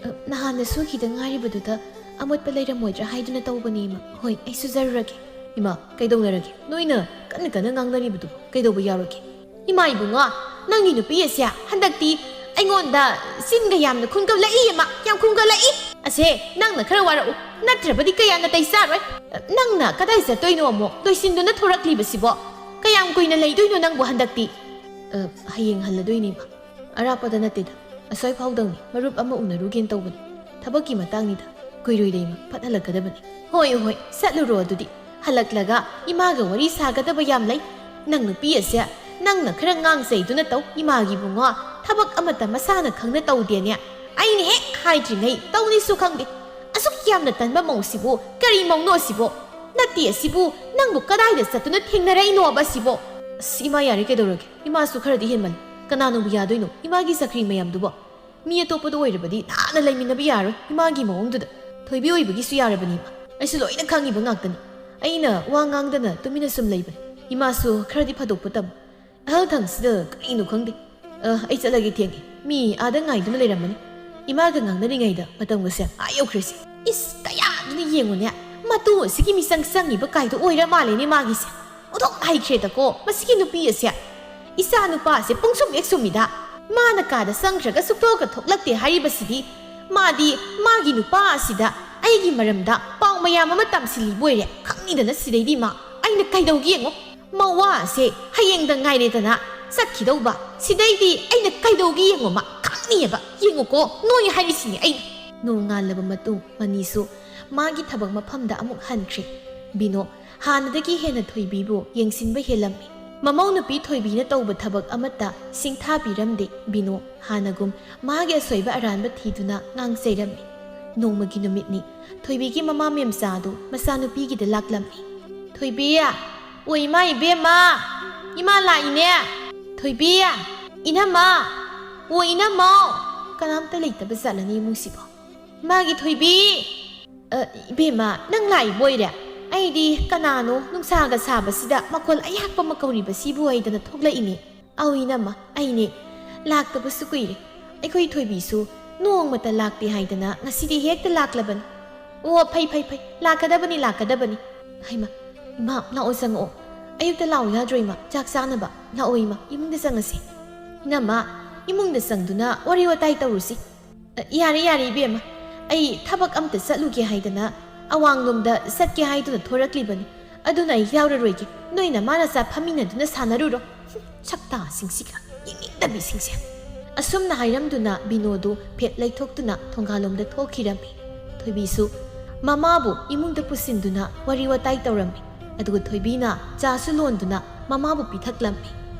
ꯑ, ꯅꯍꯥꯟꯅ ꯁꯨꯈꯤꯗ ꯉꯥꯏꯔꯤꯕꯗꯨꯗ ꯑꯃꯣꯠꯄ ꯂꯩꯔꯝꯃꯣꯏꯗ꯭ꯔꯥ ꯍꯥꯏꯗꯨꯅ ꯇꯧꯕꯅꯦ, ꯏꯃꯥ꯫ ꯍꯣꯏ, ꯑꯩ ꯁꯨꯖꯔꯨꯔꯒꯦ꯫ ꯏꯃꯥ, ꯀꯩꯗꯧꯅꯔꯒꯦ? ꯅꯣꯏꯅ ꯀꯟꯅ ꯀꯟꯅ ꯉꯥꯡꯅꯔꯤꯕꯗꯨꯕꯨ ꯀꯩꯗꯧꯕ ꯌꯥꯎꯔꯒꯦ? ꯏꯃꯥ ꯏꯕꯨꯡꯉꯣ, ꯅꯪꯒꯤ ꯅꯨꯄꯤ ꯑꯁꯦ ꯍꯟꯗꯛꯇꯤ ꯑꯩꯉꯣꯟꯗ ꯆꯤꯟꯒ ꯌꯥꯝꯅ ꯈꯨꯝꯒꯠꯂꯛꯏ, ꯏꯃꯥ, ꯌꯥꯝ ꯈꯨꯝꯒꯠꯂꯛꯏ꯫ ꯑꯁꯦ, ꯅꯪꯅ ꯈꯔ ꯋꯥꯔꯛꯎ, ꯅꯠꯇ꯭ꯔꯕꯗꯤ ꯀꯌꯥ ꯅꯥꯇꯩ ꯆꯥꯔꯣꯏ꯫ ꯅꯪꯅ ꯀꯗꯥꯏ ꯆꯠꯇꯣꯏꯅꯣ ꯑꯃꯨꯛ ꯂꯣꯏꯁꯤꯟꯗꯨꯅ ꯊꯣꯔꯛꯂꯤꯕꯁꯤꯕꯣ? ꯀꯌꯥꯝ ꯀꯨꯏꯅ ꯂꯩꯗꯣꯏꯅꯣ ꯅꯪꯕꯨ ꯍꯟꯗꯛꯇꯤ? ꯑ, ꯍꯌꯦꯡ ꯍꯜꯂꯗꯣꯏꯅꯦ, ꯏꯃꯥ꯫ ꯑꯔꯥꯞꯄꯗ ꯅꯠꯇꯦꯗ, ꯑꯁ꯭ꯋꯥꯏ ꯐꯥꯎꯗꯪꯅꯤ, ꯃꯔꯨꯞ ꯑꯃ ꯎꯅꯔꯨꯒꯦꯅ ꯇꯧꯕꯅꯤ꯫ ꯊꯕꯛꯀꯤ ꯃꯇꯥꯡꯅꯤꯗ, ꯀꯨꯏꯔꯣꯏꯗ ꯏꯃꯥ, ꯐꯠ ꯍꯜꯂꯛꯀꯗꯕꯅꯤ꯫ ꯍꯣꯏ, ꯍꯣꯏ, ꯆꯠꯂꯨꯔꯣ ꯑꯗꯨꯗꯤ꯫ ꯍꯜꯂꯛꯂꯒ ꯏꯃꯥꯒ ꯋꯥꯔꯤ ꯁꯥꯒꯗꯕ ꯌꯥꯝ ꯂꯩ꯫ ꯅꯪ ꯅꯨꯄꯤ ꯑꯁꯦ ꯅꯪꯅ ꯈꯔ ꯉꯥꯡ ꯆꯩꯗꯨꯅ ꯇꯧ, ꯏꯃꯥꯒꯤ ꯏꯕꯨꯡꯉꯣ꯫ ꯊꯕꯛ ꯑꯃꯠꯇ ꯃꯁꯥꯅ ꯈꯪꯅ ꯇꯧꯗꯦꯅꯦ꯫ ꯑꯩꯅ ꯍꯦꯛ ꯍꯥꯏꯗ꯭ꯔꯤꯉꯩ ꯇꯧꯅꯤꯁꯨ ꯈꯪꯗꯦ꯫ ꯑꯁꯨꯛ ꯌꯥꯝꯅ ꯇꯟꯕ ꯃꯧꯁꯤꯕꯨ ꯀꯔꯤ ꯃꯧꯅꯣ ꯑꯁꯤꯕꯣ? ꯅꯠꯇꯦ ꯑꯁꯤꯕꯨ ꯅꯪꯕꯨ ꯀꯗꯥꯏꯗ ꯆꯠꯇꯨꯅ ꯊꯦꯡꯅꯔꯛꯏꯅꯣꯕ ꯑꯁꯤꯕꯣ? ꯑꯁ, ꯏꯃꯥ ꯌꯥꯔꯦ, ꯀꯩꯗꯧꯔꯒꯦ? ꯏꯃꯥꯁꯨ ꯈꯔꯗꯤ ꯍꯦꯟꯃꯜꯂꯤ꯫ ꯀꯅꯥꯅꯕꯨ ꯌꯥꯗꯣꯏꯅꯣ ꯏꯃꯥꯒꯤ ꯆꯀ꯭ꯔꯤ ꯃꯌꯥꯝꯗꯨꯕꯣ? ꯃꯤ ꯑꯇꯣꯞꯄꯗ ꯑꯣꯏꯔꯕꯗꯤ ꯅꯥꯟꯅ ꯂꯩꯃꯤꯟꯅꯕ ꯌꯥꯔꯣꯏ ꯏꯃꯥꯒꯤ ꯃꯑꯣꯡꯗꯨꯗ꯫ ꯊꯣꯏꯕꯤ ꯑꯣꯏꯕꯒꯤꯁꯨ ꯌꯥꯔꯕꯅꯤ ꯏꯃꯥ꯫ ꯑꯩꯁꯨ ꯂꯣꯏꯅ ꯈꯪꯉꯤꯕ ꯉꯥꯛꯇꯅꯤ꯫ ꯑꯩꯅ ꯋꯥ ꯉꯥꯡꯗꯅ ꯇꯨꯃꯤꯟꯅ ꯁꯨꯝ ꯂꯩꯕꯅꯤ꯫ ꯏꯃꯥꯁꯨ ꯈꯔꯗꯤ ꯐꯥꯗꯣꯛꯄ ꯇꯝꯃꯨ꯫ ꯑꯍꯜ ꯊꯪꯁꯤꯗ ꯀꯔꯤꯅꯣ ꯈꯪꯗꯦ꯫ ꯑ, ꯑꯩ ꯆꯠꯂꯒꯦ, ꯊꯦꯡꯉꯦ꯫ ꯃꯤ ꯑꯥꯗ ꯉꯥꯏꯗꯨꯅ ꯂꯩꯔꯝꯃꯅꯤ꯫ ꯏꯃꯥꯒ ꯉꯥꯡꯅꯔꯤꯉꯩꯗ ꯃꯇꯝꯒꯁꯦ ꯑꯥ ꯌꯧꯈ꯭ꯔꯦꯁꯦ꯫ ꯏꯁ, ꯀꯌꯥꯗꯨꯅ ꯌꯦꯡꯉꯨꯅꯦ꯫ ꯃꯇꯨ ꯑꯁꯤꯒꯤ ꯃꯤꯆꯪ ꯆꯪꯉꯤꯕ ꯀꯥꯏꯗꯣ ꯑꯣꯏꯔ ꯃꯥꯜꯂꯦꯅꯦ ꯃꯥꯒꯤꯁꯦ꯫ ꯑꯣꯟꯊꯣꯛꯅ ꯍꯩꯈ꯭ꯔꯦꯗꯀꯣ ꯃꯁꯤꯒꯤ ꯅꯨꯄꯤ ꯑꯁꯦ꯫ ꯏꯆꯥ ꯅꯨꯄꯥꯁꯦ ꯄꯨꯡꯁꯨꯝ ꯍꯦꯛ ꯁꯨꯝꯃꯤꯗ꯫ ꯃꯥꯅ ꯀꯥꯗ ꯆꯪꯈ꯭ꯔꯒ ꯁꯨꯛꯊꯣꯛꯀ ꯊꯣꯛꯂꯛꯇꯦ ꯍꯥꯏꯔꯤꯕꯁꯤꯗꯤ ꯃꯥꯗꯤ ꯃꯥꯒꯤ ꯅꯨꯄꯥ ꯑꯁꯤꯗ ꯑꯩꯒꯤ ꯃꯔꯝꯗ ꯄꯥꯎ ꯃꯌꯥꯝ ꯑꯃ ꯇꯝꯁꯤꯜꯂꯤꯕ ꯑꯣꯏꯔꯦ꯫ ꯈꯪꯅꯤꯗꯅ ꯁꯤꯗꯩꯗꯤ ꯃꯥ ꯑꯩꯅ ꯀꯩꯗꯧꯒꯦ ꯌꯦꯡꯉꯣ꯫ ꯃꯋꯥ ꯑꯁꯦ ꯍꯌꯦꯡꯗ ꯉꯥꯏꯔꯦꯗꯅ ꯆꯠꯈꯤꯗꯧꯕ꯫ ꯁꯤꯗꯩꯗꯤ ꯑꯩꯅ ꯀꯩꯗꯧꯒꯦ ꯌꯦꯡꯉꯣ ꯃꯥ꯫ ꯈꯪꯅꯤꯑꯕ꯫ ꯌꯦꯡꯉꯨꯀꯣ, ꯅꯣꯏ ꯍꯥꯏꯔꯤꯁꯤꯅꯤ ꯑꯩꯅ꯫ ꯅꯣꯡꯉꯥꯜꯂꯕ ꯃꯇꯨꯡ ꯃꯅꯤꯁꯨ ꯃꯥꯒꯤ ꯊꯕꯛ ꯃꯐꯝꯗ ꯑꯃꯨꯛ ꯍꯟꯈ꯭ꯔꯦ꯫ ꯕꯤꯅꯣ ꯍꯥꯟꯅꯗꯒꯤ ꯍꯦꯟꯅ ꯊꯣꯏꯕꯤꯕꯨ ꯌꯦꯡꯁꯤꯟꯕ ꯍꯦꯜꯂꯝꯃꯤ꯫ ꯃꯃꯧ ꯅꯨꯄꯤ ꯊꯣꯏꯕꯤꯅ ꯇꯧꯕ ꯊꯕꯛ ꯑꯃꯠꯇ ꯁꯤꯡꯊꯥꯕꯤꯔꯝꯗꯦ꯫ ꯕꯤꯅꯣ ꯍꯥꯟꯅꯒꯨꯝ ꯃꯥꯒꯤ ꯑꯁꯣꯏꯕ ꯑꯔꯥꯟꯕ ꯊꯤꯗꯨꯅ ꯉꯥꯡꯆꯩꯔꯝꯃꯤ꯫ ꯅꯣꯡꯃꯒꯤ ꯅꯨꯃꯤꯠꯅꯤ꯫ ꯊꯣꯏꯕꯤꯒꯤ ꯃꯃꯥ ꯃꯦꯝꯆꯥ ꯑꯗꯨ ꯃꯆꯥꯅꯨꯄꯤꯒꯤꯗ ꯂꯥꯛꯂꯝꯃꯤ꯫ "ꯊꯣꯏꯕꯤ! ꯑꯣ ꯏꯃꯥ ꯏꯕꯦꯝꯃ! ꯏꯃꯥ ꯂꯥꯛꯏꯅꯦ! ꯊꯣꯏꯕꯤ! ꯏꯅꯝꯃ! ꯑꯣ ꯏꯅꯝꯃ!" ꯀꯅꯥꯝꯇ ꯂꯩꯇꯕ ꯖꯥꯠꯂꯅꯦ ꯏꯃꯨꯡꯁꯤꯕꯣ? ꯏꯃꯥꯒꯤ ꯊꯣꯏꯕꯤ! "ꯑ, ꯏꯕꯦꯝꯃ, ꯅꯪ ꯂꯥꯛꯏꯕ ꯑꯣꯏꯔꯦ? ꯑꯩꯗꯤ ꯀꯅꯥꯅꯣ ꯅꯨꯡꯁꯥꯒ ꯁꯥꯕꯁꯤꯗ ꯃꯈꯣꯜ ꯑꯌꯥꯛꯄ ꯑꯃ ꯀꯧꯔꯤꯕꯁꯤꯕꯨ ꯍꯥꯏꯗꯅ ꯊꯣꯛꯂꯛꯏꯅꯦ꯫ ꯑꯧ ꯏꯅꯝꯃ, ꯑꯩꯅꯦ꯫ ꯂꯥꯛꯇꯕꯁꯨ ꯀꯨꯏꯔꯦ꯫ ꯑꯩꯈꯣꯏ ꯊꯣꯏꯕꯤꯁꯨ ꯅꯣꯡꯃꯇ ꯂꯥꯛꯇꯦ ꯍꯥꯏꯗꯅ ꯉꯁꯤꯗꯤ ꯍꯦꯛꯇ ꯂꯥꯛꯂꯕꯅꯤ꯫ ꯑꯣ, ꯐꯩ, ꯐꯩ, ꯐꯩ꯫ ꯂꯥꯛꯀꯗꯕꯅꯤ, ꯂꯥꯛꯀꯗꯕꯅꯤ꯫ ꯍꯩꯃꯥ, ꯏꯃꯥ, ꯂꯥꯛꯑꯣ, ꯆꯪꯉꯛꯑꯣ꯫ ꯑꯌꯨꯛꯇ ꯂꯥꯛꯑꯣ ꯌꯥꯗ꯭ꯔꯣ ꯏꯃꯥ? ꯆꯥꯛ ꯆꯥꯅꯕ꯫ ꯂꯥꯛꯑꯣ ꯏꯃꯥ, ꯏꯃꯨꯡꯗ ꯆꯪꯉꯁꯤ꯫ ꯏꯅꯝꯃ, ꯏꯃꯨꯡꯗ ꯆꯪꯗꯨꯅ ꯋꯥꯔꯤ ꯋꯥꯇꯥꯏ ꯇꯧꯔꯨꯁꯤ꯫ ꯑ, ꯌꯥꯔꯦ, ꯌꯥꯔꯦ ꯏꯕꯦꯝꯃ꯫ ꯑꯩ ꯊꯕꯛ ꯑꯝꯇ ꯆꯠꯂꯨꯒꯦ ꯍꯥꯏꯗꯅ, ꯑꯋꯥꯡꯂꯣꯝꯗ ꯆꯠꯀꯦ ꯍꯥꯏꯗꯨꯅ ꯊꯣꯔꯛꯂꯤꯕꯅꯤ꯫ ꯑꯗꯨꯅ ꯑꯩ ꯌꯥꯎꯔꯔꯣꯏꯒꯦ꯫ ꯅꯣꯏ ꯅꯃꯥ ꯅꯆꯥ ꯐꯝꯃꯤꯟꯅꯗꯨꯅ ꯁꯥꯟꯅꯔꯨꯔꯣ꯫ ꯍꯨꯝ, ꯁꯛꯇꯥꯁꯤꯡꯁꯤꯒ, ꯌꯦꯡꯅꯤꯡꯗꯕꯤꯁꯤꯡꯁꯦ꯫ ꯑꯁꯨꯝꯅ ꯍꯥꯏꯔꯝꯗꯨꯅ ꯕꯤꯅꯣꯗꯨ ꯐꯦꯠ ꯂꯩꯊꯣꯛꯇꯨꯅ ꯊꯣꯡꯒꯥꯜꯂꯣꯝꯗ ꯊꯣꯛꯈꯤꯔꯝꯃꯤ꯫ ꯊꯣꯏꯕꯤꯁꯨ ꯃꯃꯥꯕꯨ ꯏꯃꯨꯡꯗ ꯄꯨꯁꯤꯟꯗꯨꯅ ꯋꯥꯔꯤ ꯋꯥꯇꯥꯏ ꯇꯧꯔꯝꯃꯤ꯫ ꯑꯗꯨꯒ ꯊꯣꯏꯕꯤꯅ ꯆꯥꯁꯨ ꯂꯣꯟꯗꯨꯅ ꯃꯃꯥꯕꯨ ꯄꯤꯊꯛꯂꯝꯃꯤ꯫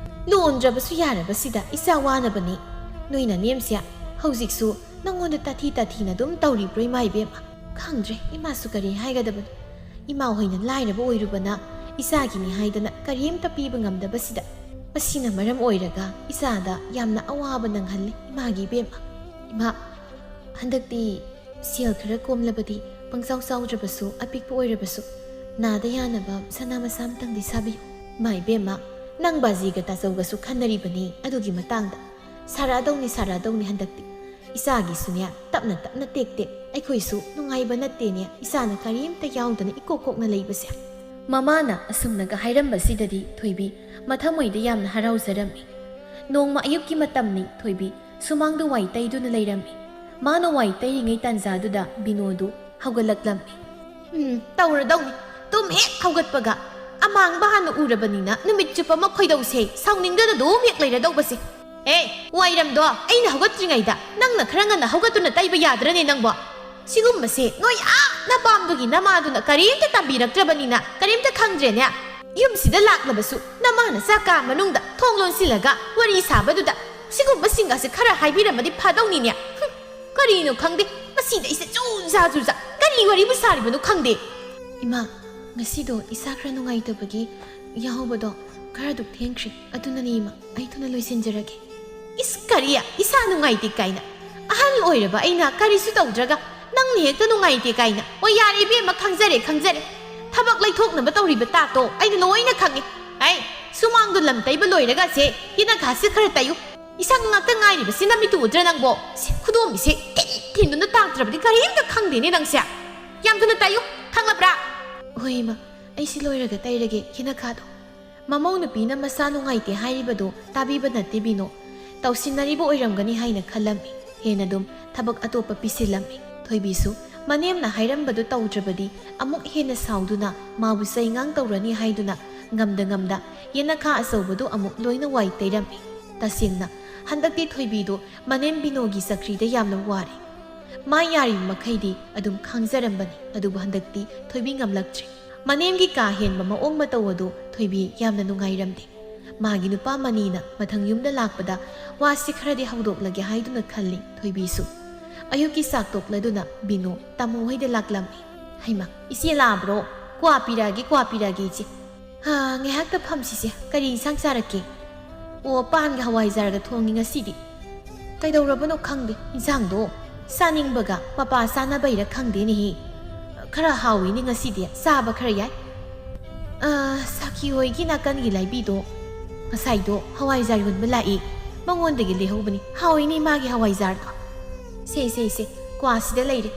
ꯂꯣꯟꯗ꯭ꯔꯕꯁꯨ ꯌꯥꯔꯕꯁꯤꯗ ꯏꯆꯥ ꯋꯥꯅꯕꯅꯤ꯫ ꯅꯣꯏ ꯅꯅꯦꯝꯁꯦ ꯍꯧꯖꯤꯛꯁꯨ ꯅꯪꯉꯣꯟꯗ ꯇꯥꯊꯤ ꯇꯥꯊꯤꯅ ꯑꯗꯨꯝ ꯇꯧꯔꯤꯕ꯭ꯔꯣ ꯏꯃꯥ ꯏꯕꯦꯝꯃ? ꯈꯪꯗ꯭ꯔꯦ ꯏꯃꯥꯁꯨ ꯀꯔꯤ ꯍꯥꯏꯒꯗꯕꯅꯣ꯫ ꯏꯃꯥ ꯍꯣꯏꯅ ꯂꯥꯏꯔꯕ ꯑꯣꯏꯔꯨꯕꯅ ꯏꯆꯥꯒꯤꯅꯤ ꯍꯥꯏꯗꯅ ꯀꯔꯤꯝꯇ ꯄꯤꯕ ꯉꯝꯗꯕꯁꯤꯗ, ꯃꯁꯤꯅ ꯃꯔꯝ ꯑꯣꯏꯔꯒ ꯏꯆꯥꯗ ꯌꯥꯝꯅ ꯑꯋꯥꯕ ꯅꯪꯍꯜꯂꯤ ꯏꯃꯥꯒꯤ ꯏꯕꯦꯝꯃ꯫ ꯏꯃꯥ, ꯍꯟꯗꯛꯇꯤ ꯁꯦꯜ ꯈꯔ ꯀꯣꯝꯂꯕꯗꯤ ꯄꯪꯆꯥꯎ ꯆꯥꯎꯗ꯭ꯔꯕꯁꯨ ꯑꯄꯤꯛꯄ ꯑꯣꯏꯔꯕꯁꯨ ꯅꯥꯗ ꯌꯥꯅꯕ ꯁꯅꯥ ꯃꯁꯥ ꯑꯝꯇꯪꯗꯤ ꯁꯥꯕꯤꯌꯨ꯫ ꯏꯃꯥ ꯏꯕꯦꯝꯃ, ꯅꯪ ꯕꯥꯖꯤꯒ ꯇꯥꯆꯧꯒꯁꯨ ꯈꯟꯅꯔꯤꯕꯅꯤ ꯑꯗꯨꯒꯤ ꯃꯇꯥꯡꯗ꯫ ꯁꯥꯔꯛꯑꯗꯧꯅꯤ, ꯁꯥꯔꯛꯑꯗꯧꯅꯤ ꯍꯟꯗꯛꯇꯤ꯫ ꯏꯆꯥꯒꯤꯁꯨꯅꯦ, ꯇꯞꯅ ꯇꯞꯅ ꯇꯦꯛ ꯇꯦꯛ꯫ ꯑꯩꯈꯣꯏꯁꯨ ꯅꯨꯡꯉꯥꯏꯕ ꯅꯠꯇꯦꯅꯦ, ꯏꯆꯥꯅ ꯀꯔꯤꯝꯇ ꯌꯥꯎꯗꯅ ꯏꯀꯣꯛ ꯀꯣꯛꯅ ꯂꯩꯕꯁꯦ꯫ ꯃꯃꯥꯅ ꯑꯁꯨꯝꯅꯒ ꯍꯥꯏꯔꯝꯕꯁꯤꯗꯗꯤ ꯊꯣꯏꯕꯤ ꯃꯊꯃꯣꯏꯗ ꯌꯥꯝꯅ ꯍꯔꯥꯎꯖꯔꯝꯃꯤ꯫ ꯅꯣꯡꯃ ꯑꯌꯨꯛꯀꯤ ꯃꯇꯝꯅꯤ꯫ ꯊꯣꯏꯕꯤ ꯁꯨꯃꯥꯡꯗ ꯋꯥꯏ ꯇꯩꯗꯨꯅ ꯂꯩꯔꯝꯃꯤ꯫ ꯃꯥꯅ ꯋꯥꯏ ꯇꯩꯔꯤꯉꯩ ꯇꯥꯟꯖꯥꯗꯨꯗ ꯕꯤꯅꯣꯗꯨ ꯍꯧꯒꯠꯂꯛꯂꯝꯃꯤ꯫ ꯎꯝ, ꯇꯧꯔꯗꯧꯅꯤ꯫ ꯇꯨꯝ ꯍꯦꯛ ꯍꯧꯒꯠꯄꯒ ꯑꯃꯥꯡꯕ ꯍꯥꯟꯅ ꯎꯔꯕꯅꯤꯅ ꯅꯨꯃꯤꯠ ꯆꯨꯞꯄ ꯑꯃ ꯈꯣꯏꯗꯧꯁꯦ ꯁꯥꯎꯅꯤꯡꯗꯅ ꯑꯗꯨꯝ ꯍꯦꯛ ꯂꯩꯔꯗꯧꯕꯁꯦ꯫ ꯑꯦ, ꯋꯥꯏꯔꯝꯗꯣ ꯑꯩꯅ ꯍꯧꯒꯠꯇ꯭ꯔꯤꯉꯩꯗ ꯅꯪꯅ ꯈꯔ ꯉꯟꯅ ꯍꯧꯒꯠꯇꯨꯅ ꯇꯩꯕ ꯌꯥꯗ꯭ꯔꯅꯦ ꯅꯪꯕꯣ? ꯁꯤꯒꯨꯝꯕꯁꯦ ꯅꯣꯏ ꯑꯥ ꯅꯄꯥꯝꯗꯨꯒꯤ ꯅꯃꯥꯗꯨꯅ ꯀꯔꯤꯝꯇ ꯇꯝꯕꯤꯔꯛꯇ꯭ꯔꯕꯅꯤꯅ ꯀꯔꯤꯝꯇ ꯈꯪꯗ꯭ꯔꯦꯅꯦ꯫ ꯌꯨꯝꯁꯤꯗ ꯂꯥꯛꯂꯕꯁꯨ ꯅꯃꯥꯅ ꯆꯥꯛ ꯀꯥ ꯃꯅꯨꯡꯗ ꯊꯣꯡ ꯂꯣꯟꯁꯤꯜꯂꯒ ꯋꯥꯔꯤ ꯁꯥꯕꯗꯨꯗ ꯁꯤꯒꯨꯝꯕꯁꯤꯡꯒꯁꯦ ꯈꯔ ꯍꯥꯏꯕꯤꯔꯝꯃꯗꯤ ꯐꯗꯧꯅꯤꯅꯦ꯫ ꯍꯨꯝ, ꯀꯔꯤꯅꯣ ꯈꯪꯗꯦ, ꯃꯁꯤꯗ ꯑꯩꯁꯦ ꯆꯨꯖꯥ ꯆꯨꯖꯥ ꯀꯔꯤ ꯋꯥꯔꯤꯕꯨ ꯁꯥꯔꯤꯕꯅꯣ ꯈꯪꯗꯦ꯫ ꯏꯃꯥ, ꯉꯁꯤꯗꯣ ꯏꯁꯥ ꯈꯔ ꯅꯨꯡꯉꯥꯏꯇꯕꯒꯤ ꯌꯥꯍꯧꯕꯗꯣ ꯈꯔ ꯑꯗꯨꯝ ꯊꯦꯡꯈ꯭ꯔꯦ, ꯑꯗꯨꯅꯅꯦ ꯏꯃꯥ, ꯑꯩ ꯊꯨꯅ ꯂꯣꯏꯁꯤꯟꯖꯔꯒꯦ꯫ ꯏꯁ, ꯀꯔꯤ? ꯏꯁꯥ ꯅꯨꯡꯉꯥꯏꯇꯦ ꯀꯥꯏꯅ? ꯑꯍꯜ ꯑꯣꯏꯔꯕ ꯑꯩꯅ ꯀꯔꯤꯁꯨ ꯇꯧꯗ꯭ꯔꯒ ꯅꯪꯅ ꯍꯦꯛꯇ ꯅꯨꯡꯉꯥꯏꯇꯦ ꯀꯥꯏꯅ? ꯑꯣ, ꯌꯥꯔꯦ ꯏꯕꯦꯝꯃ, ꯈꯪꯖꯔꯦ, ꯈꯪꯖꯔꯦ꯫ ꯊꯕꯛ ꯂꯩꯊꯣꯛꯅꯕ ꯇꯧꯔꯤꯕ ꯇꯥꯛꯇꯣ ꯑꯩꯅ ꯂꯣꯏꯅ ꯈꯪꯉꯤ꯫ ꯑꯩ ꯁꯨꯃꯥꯡꯗꯣ ꯂꯝ ꯇꯩꯕ ꯂꯣꯏꯔꯒ ꯁꯦ ꯌꯦꯅꯈꯥꯁꯦ ꯈꯔ ꯇꯩꯌꯨ꯫ ꯏꯁꯪ ꯉꯥꯛꯇ ꯉꯥꯏꯔꯤꯕꯁꯤ ꯅꯃꯤꯠꯇꯨ ꯎꯗ꯭ꯔꯥ ꯅꯪꯕꯣ? ꯁꯤ ꯈꯨꯗꯣꯝꯕꯤꯁꯦ ꯊꯤꯟ ꯊꯤꯟꯗꯨꯅ ꯇꯥꯛꯇ꯭ꯔꯕꯗꯤ ꯀꯔꯤꯝꯇ ꯈꯪꯗꯦꯅꯦ ꯅꯪꯁꯦ꯫ ꯌꯥꯝ ꯊꯨꯅ ꯇꯩꯌꯨ, ꯈꯪꯂꯕ꯭ꯔꯥ? ꯍꯣꯏ ꯏꯃꯥ, ꯑꯩꯁꯤ ꯂꯣꯏꯔꯒ ꯇꯩꯔꯒꯦ ꯌꯦꯅꯈꯥꯗꯣ꯫ ꯃꯃꯧ ꯅꯨꯄꯤꯅ ꯃꯁꯥ ꯅꯨꯡꯉꯥꯏꯇꯦ ꯍꯥꯏꯔꯤꯕꯗꯨ ꯇꯥꯕꯤꯕ ꯅꯠꯇꯦ ꯕꯤꯅꯣ꯫ ꯇꯧꯁꯤꯟꯅꯔꯤꯕ ꯑꯣꯏꯔꯝꯒꯅꯤ ꯍꯥꯏꯅ ꯈꯜꯂꯝꯃꯤ꯫ ꯍꯦꯟꯅ ꯑꯗꯨꯝ ꯊꯕꯛ ꯑꯇꯣꯞꯄ ꯄꯤꯁꯤꯜꯂꯝꯃꯤ꯫ ꯊꯣꯏꯕꯤꯁꯨ ꯃꯅꯦꯝꯅ ꯍꯥꯏꯔꯝꯕꯗꯨ ꯇꯧꯗ꯭ꯔꯕꯗꯤ ꯑꯃꯨꯛ ꯍꯦꯟꯅ ꯁꯥꯎꯗꯨꯅ ꯃꯥꯕꯨ ꯆꯩꯉꯥꯡ ꯇꯧꯔꯅꯤ ꯍꯥꯏꯗꯨꯅ ꯉꯝꯗ ꯉꯝꯗ ꯌꯦꯅꯈꯥ ꯑꯆꯧꯕꯗꯨ ꯑꯃꯨꯛ ꯂꯣꯏꯅ ꯋꯥꯏ ꯇꯩꯔꯝꯃꯤ꯫ ꯇꯁꯦꯡꯅ ꯍꯟꯗꯛꯇꯤ ꯊꯣꯏꯕꯤꯗꯨ ꯃꯅꯦꯝ ꯕꯤꯅꯣꯒꯤ ꯆꯀ꯭ꯔꯤꯗ ꯌꯥꯝꯅ ꯋꯥꯔꯦ꯫ ꯃꯥ ꯌꯥꯔꯤꯕ ꯃꯈꯩꯗꯤ ꯑꯗꯨꯝ ꯈꯥꯡꯖꯔꯝꯕꯅꯤ, ꯑꯗꯨꯕꯨ ꯍꯟꯗꯛꯇꯤ ꯊꯣꯏꯕꯤ ꯉꯝꯂꯛꯇ꯭ꯔꯦ꯫ ꯃꯅꯦꯝꯒꯤ ꯀꯥ ꯍꯦꯟꯕ ꯃꯑꯣꯡ ꯃꯇꯧ ꯑꯗꯨ ꯊꯣꯏꯕꯤ ꯌꯥꯝꯅ ꯅꯨꯡꯉꯥꯏꯔꯝꯗꯦ꯫ ꯃꯥꯒꯤ ꯅꯨꯄꯥ ꯃꯅꯤꯅ ꯃꯊꯪ ꯌꯨꯝꯗ ꯂꯥꯛꯄꯗ ꯋꯥꯁꯤ ꯈꯔꯗꯤ ꯍꯧꯗꯣꯛꯂꯒꯦ ꯍꯥꯏꯗꯨꯅ ꯈꯜꯂꯤ ꯊꯣꯏꯕꯤꯁꯨ꯫ ꯑꯌꯨꯛꯀꯤ ꯆꯥꯛ ꯇꯣꯛꯂꯗꯨꯅ ꯕꯤꯅꯨ ꯇꯥꯃꯣ ꯍꯣꯏꯗ ꯂꯥꯛꯂꯝꯃꯤ꯫ "ꯍꯩꯃꯥ, ꯏꯆꯦ ꯂꯥꯛꯑꯕ꯭ꯔꯣ? ꯀ꯭ꯋꯥ ꯄꯤꯔꯛꯑꯒꯦ, ꯀ꯭ꯋꯥ ꯄꯤꯔꯛꯑꯒꯦ ꯏꯆꯦ꯫ ꯍꯥ, ꯉꯥꯏꯍꯥꯛꯇ ꯐꯝꯁꯤꯁꯦ, ꯀꯔꯤ ꯏꯟꯁꯥꯡ ꯆꯥꯔꯛꯀꯦ?" "ꯑꯣ, ꯄꯥꯟꯒ ꯍꯋꯥꯏꯖꯥꯔꯒ ꯊꯣꯡꯉꯤ ꯉꯁꯤꯗꯤ꯫ ꯀꯩꯗꯧꯔꯕꯅꯣ ꯈꯪꯗꯦ, ꯏꯟꯁꯥꯡꯗꯣ ꯆꯥꯅꯤꯡꯕꯒ ꯃꯄꯥ ꯆꯥꯅꯕꯩꯔ ꯈꯪꯗꯦꯅꯦꯍꯦ꯫ ꯈꯔ ꯍꯥꯎꯋꯤꯅꯦ ꯉꯁꯤꯗꯤ, ꯆꯥꯕ ꯈꯔ ꯌꯥꯏ꯫ ꯑ, ꯁꯥꯈꯤ ꯍꯣꯏꯒꯤ ꯅꯥꯀꯟꯒꯤ ꯂꯥꯏꯕꯤꯗꯣ ꯉꯁꯥꯏꯗꯣ ꯍꯋꯥꯏꯖꯥꯔ ꯌꯣꯟꯕ ꯂꯥꯛꯏ, ꯃꯉꯣꯟꯗꯒꯤ ꯂꯩꯍꯧꯕꯅꯤ꯫ ꯍꯥꯎꯋꯤꯅꯦ ꯃꯥꯒꯤ ꯍꯋꯥꯏꯖꯥꯔꯗꯣ꯫ ꯁꯦ, ꯁꯦ, ꯁꯦ, ꯀ꯭ꯋꯥꯁꯤꯗ ꯂꯩꯔꯦ꯫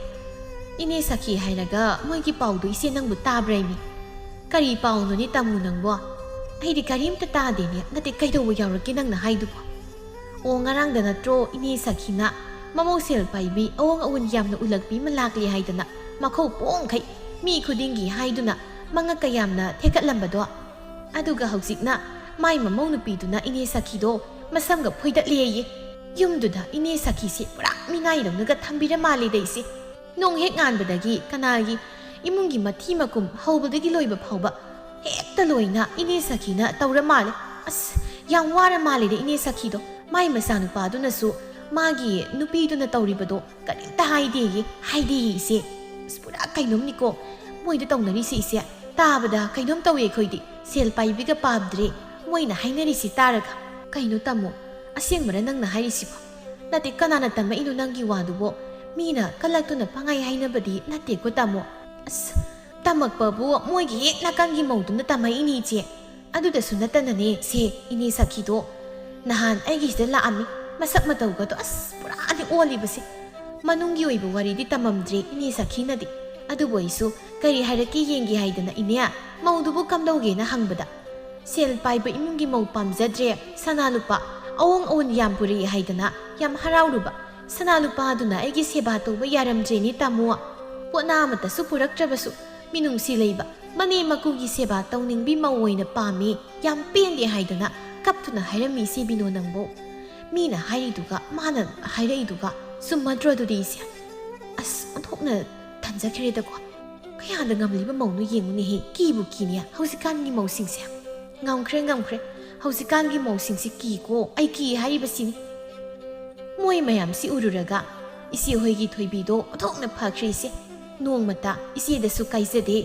ꯏꯅꯦ ꯁꯥꯈꯤ ꯍꯥꯏꯔꯒ ꯃꯣꯏꯒꯤ ꯄꯥꯎꯗꯣ ꯏꯆꯦ ꯅꯪꯕꯨ ꯇꯥꯕ꯭ꯔꯥ ꯏꯃꯤ?" "ꯀꯔꯤ ꯄꯥꯎꯅꯣꯅꯦ ꯇꯥꯃꯣ ꯅꯪꯕꯣ? ꯑꯩꯗꯤ ꯀꯔꯤꯝꯇ ꯇꯥꯗꯦꯅꯦ꯫ ꯅꯠꯇꯦ, ꯀꯩꯗꯧꯕ ꯌꯥꯎꯔꯛꯀꯦ ꯅꯪꯅ ꯍꯥꯏꯗꯨꯕꯣ?" "ꯑꯣ, ꯉꯔꯥꯡꯗ ꯅꯠꯇ꯭ꯔꯣ ꯏꯅꯦ ꯁꯥꯈꯤꯅ ꯃꯃꯧ ꯁꯦꯜ ꯄꯥꯏꯕꯤ ꯑꯋꯣꯡ ꯑꯋꯣꯟ ꯌꯥꯝꯅ ꯎꯂꯛꯄꯤ ꯑꯃ ꯂꯥꯛꯂꯦ ꯍꯥꯏꯗꯅ ꯃꯈꯧ ꯄꯣꯡꯈꯩ ꯃꯤ ꯈꯨꯗꯤꯡꯒꯤ ꯍꯥꯏꯗꯨꯅ ꯃꯉꯛꯀ ꯌꯥꯝꯅ ꯊꯦꯛꯀꯠꯂꯝꯕꯗꯣ? ꯑꯗꯨꯒ ꯍꯧꯖꯤꯛꯅ ꯃꯥꯏ ꯃꯃꯧ ꯅꯨꯄꯤꯗꯨꯅ ꯏꯅꯦ ꯁꯥꯈꯤꯗꯣ ꯃꯁꯝꯒ ꯐꯣꯏꯗꯠꯂꯦꯌꯦ꯫ ꯌꯨꯝꯗꯨꯗ ꯏꯅꯦ ꯁꯥꯈꯤꯁꯦ ꯄꯨꯔꯥ ꯃꯤꯅꯥꯏꯗꯧꯅꯒ ꯊꯝꯕꯤꯔ ꯃꯥꯜꯂꯦꯗ ꯏꯆꯦ꯫ ꯅꯣꯡ ꯍꯦꯛ ꯉꯥꯟꯕꯗꯒꯤ ꯀꯅꯥꯒꯤ ꯏꯃꯨꯡꯒꯤ ꯃꯊꯤ ꯃꯀꯨꯝ ꯍꯧꯕꯗꯒꯤ ꯂꯣꯏꯕ ꯐꯥꯎꯕ ꯍꯦꯛꯇ ꯂꯣꯏꯅ ꯏꯅꯦ ꯁꯥꯈꯤꯅ ꯇꯧꯔ ꯃꯥꯜꯂꯦ꯫ ꯑꯁ, ꯌꯥꯝ ꯋꯥꯔ ꯃꯥꯜꯂꯦꯗ ꯏꯅꯦ ꯁꯥꯈꯤꯗꯣ꯫ ꯃꯥꯏ ꯃꯆꯥꯅꯨꯄꯥꯗꯨꯅꯁꯨ ꯃꯥꯒꯤ ꯅꯨꯄꯤꯗꯨꯅ ꯇꯧꯔꯤꯕꯗꯣ ꯀꯔꯤꯝꯇ ꯍꯥꯏꯗꯦꯌꯦ, ꯍꯥꯏꯗꯦꯌꯦ ꯏꯆꯦ꯫ ꯑꯁ, ꯄꯨꯔꯥ ꯀꯩꯅꯣꯝꯅꯤꯀꯣ ꯃꯣꯏꯗ ꯇꯧꯅꯔꯤꯁꯦ ꯏꯆꯦ꯫ ꯇꯥꯕꯗ ꯀꯩꯅꯣꯝ ꯇꯧꯋꯦ ꯑꯩꯈꯣꯏꯗꯤ꯫ ꯁꯦꯜ ꯄꯥꯏꯕꯤꯒ ꯄꯥꯝꯗ꯭ꯔꯦ ꯃꯣꯏꯅ ꯍꯥꯏꯅꯔꯤꯁꯤ ꯇꯥꯔꯒ꯫ ꯀꯩꯅꯣ ꯇꯥꯃꯣ, ꯑꯁꯦꯡꯕꯔ ꯅꯪꯅ ꯍꯥꯏꯔꯤꯁꯤꯕꯣ? ꯅꯠꯇꯦ, ꯀꯅꯥꯅ ꯇꯝꯃꯛꯏꯅꯣ ꯅꯪꯒꯤ ꯋꯥꯗꯨꯕꯣ? ꯃꯤꯅ ꯀꯂꯛꯇꯨꯅ ꯄꯪꯍꯥꯏ ꯍꯥꯏꯅꯕꯗꯤ ꯅꯠꯇꯦꯀꯣ ꯇꯥꯃꯣ꯫ ꯑꯁ, ꯇꯝꯃꯛꯄꯕꯨ ꯃꯣꯏꯒꯤ ꯍꯦꯛ ꯅꯥꯀꯟꯒꯤ ꯃꯧꯗꯨꯅ ꯇꯝꯃꯛꯏꯅꯤ, ꯏꯆꯦ꯫ ꯑꯗꯨꯗꯁꯨ ꯅꯠꯇꯅꯅꯦ, ꯁꯦ, ꯏꯅꯦ ꯁꯈꯤꯗꯣ ꯅꯍꯥꯟ ꯑꯩꯒꯤꯁꯤꯗ ꯂꯥꯛꯑꯝꯃꯤ꯫ ꯃꯁꯛ ꯃꯇꯧꯒꯗꯣ ꯑꯁ ꯄꯨꯔꯥꯅꯤ ꯑꯣꯜꯂꯤꯕꯁꯦ꯫ ꯃꯅꯨꯡꯒꯤ ꯑꯣꯏꯕ ꯋꯥꯔꯤꯗꯤ ꯇꯝꯃꯝꯗ꯭ꯔꯦ ꯏꯅꯦ ꯁꯈꯤꯅꯗꯤ꯫ ꯑꯗꯨꯕꯨ ꯑꯩꯁꯨ ꯀꯔꯤ ꯍꯥꯏꯔꯛꯀꯦ ꯌꯦꯡꯒꯦ ꯍꯥꯏꯗꯅ ꯏꯅꯦ ꯃꯧꯗꯨꯕꯨ ꯀꯝꯗꯧꯒꯦꯅ ꯍꯪꯕꯗ, ꯁꯦꯜ ꯄꯥꯏꯕ ꯏꯃꯨꯡꯒꯤ ꯃꯧ ꯄꯥꯝꯖꯗ꯭ꯔꯦ, ꯁꯅꯥ ꯂꯨꯄꯥ ꯑꯑꯣꯟ ꯑꯑꯣꯟ ꯌꯥꯝ ꯄꯨꯔꯛꯏ ꯍꯥꯏꯗꯅ ꯌꯥꯝ ꯍꯔꯥꯎꯔꯨꯕ꯫ ꯁꯅꯥ ꯂꯨꯄꯥꯗꯨꯅ ꯑꯩꯒꯤ ꯁꯦꯕꯥ ꯇꯧꯕ ꯌꯥꯔꯝꯗ꯭ꯔꯦꯅꯦ ꯇꯥꯃꯣ꯫ ꯄꯣꯠꯅꯥ ꯑꯃꯠꯇꯁꯨ ꯄꯨꯔꯛꯇ꯭ꯔꯕꯁꯨ ꯃꯤꯅꯨꯡꯁꯤ ꯂꯩꯕ, ꯃꯅꯦꯝ ꯃꯀꯨꯒꯤ ꯁꯦꯕꯥ ꯇꯧꯅꯤꯡꯕꯤ ꯃꯧ ꯑꯣꯏꯅ ꯄꯥꯝꯃꯤ, ꯌꯥꯝ ꯄꯦꯟꯗꯦ ꯍꯥꯏꯗꯅ ꯀꯞꯇꯨꯅ ꯍꯥꯏꯔꯝꯃꯤ ꯏꯆꯦ ꯕꯤꯅꯣ ꯅꯪꯕꯨ꯫ ꯃꯤꯅ ꯍꯥꯏꯔꯤꯗꯨꯒ ꯃꯥꯅ ꯍꯥꯏꯔꯛꯏꯗꯨꯒ ꯆꯨꯝꯃꯗ꯭ꯔꯣ ꯑꯗꯨꯗꯤ ꯏꯆꯦ? ꯑꯁ, ꯑꯣꯟꯊꯣꯛꯅ ꯇꯟꯖꯈ꯭ꯔꯦꯗꯀꯣ꯫ ꯀꯌꯥꯗ ꯉꯝꯂꯤꯕ ꯃꯧꯅꯣ ꯌꯦꯡꯉꯨꯅꯦꯍꯦ, ꯀꯤꯕꯨ ꯀꯤꯅꯦ ꯍꯧꯖꯤꯛꯀꯥꯟꯒꯤ ꯃꯧꯁꯤꯡꯁꯦ꯫ ꯉꯝꯈ꯭ꯔꯦ, ꯉꯝꯈ꯭ꯔꯦ꯫ ꯍꯧꯖꯤꯛꯀꯥꯟꯒꯤ ꯃꯧꯁꯤꯡꯁꯦ ꯀꯤꯀꯣ, ꯑꯩ ꯀꯤ ꯍꯥꯏꯔꯤꯕꯁꯤꯅꯤ꯫ ꯃꯣꯏ ꯃꯌꯥꯝꯁꯤ ꯎꯔꯨꯔꯒ ꯏꯆꯦ ꯍꯣꯏꯒꯤ ꯊꯣꯏꯕꯤꯗꯣ ꯑꯣꯟꯊꯣꯛꯅ ꯐꯈ꯭ꯔꯦ ꯏꯆꯦ꯫ ꯅꯣꯡꯃꯇ ꯏꯆꯦꯗꯁꯨ ꯀꯥꯏꯖꯗꯦ,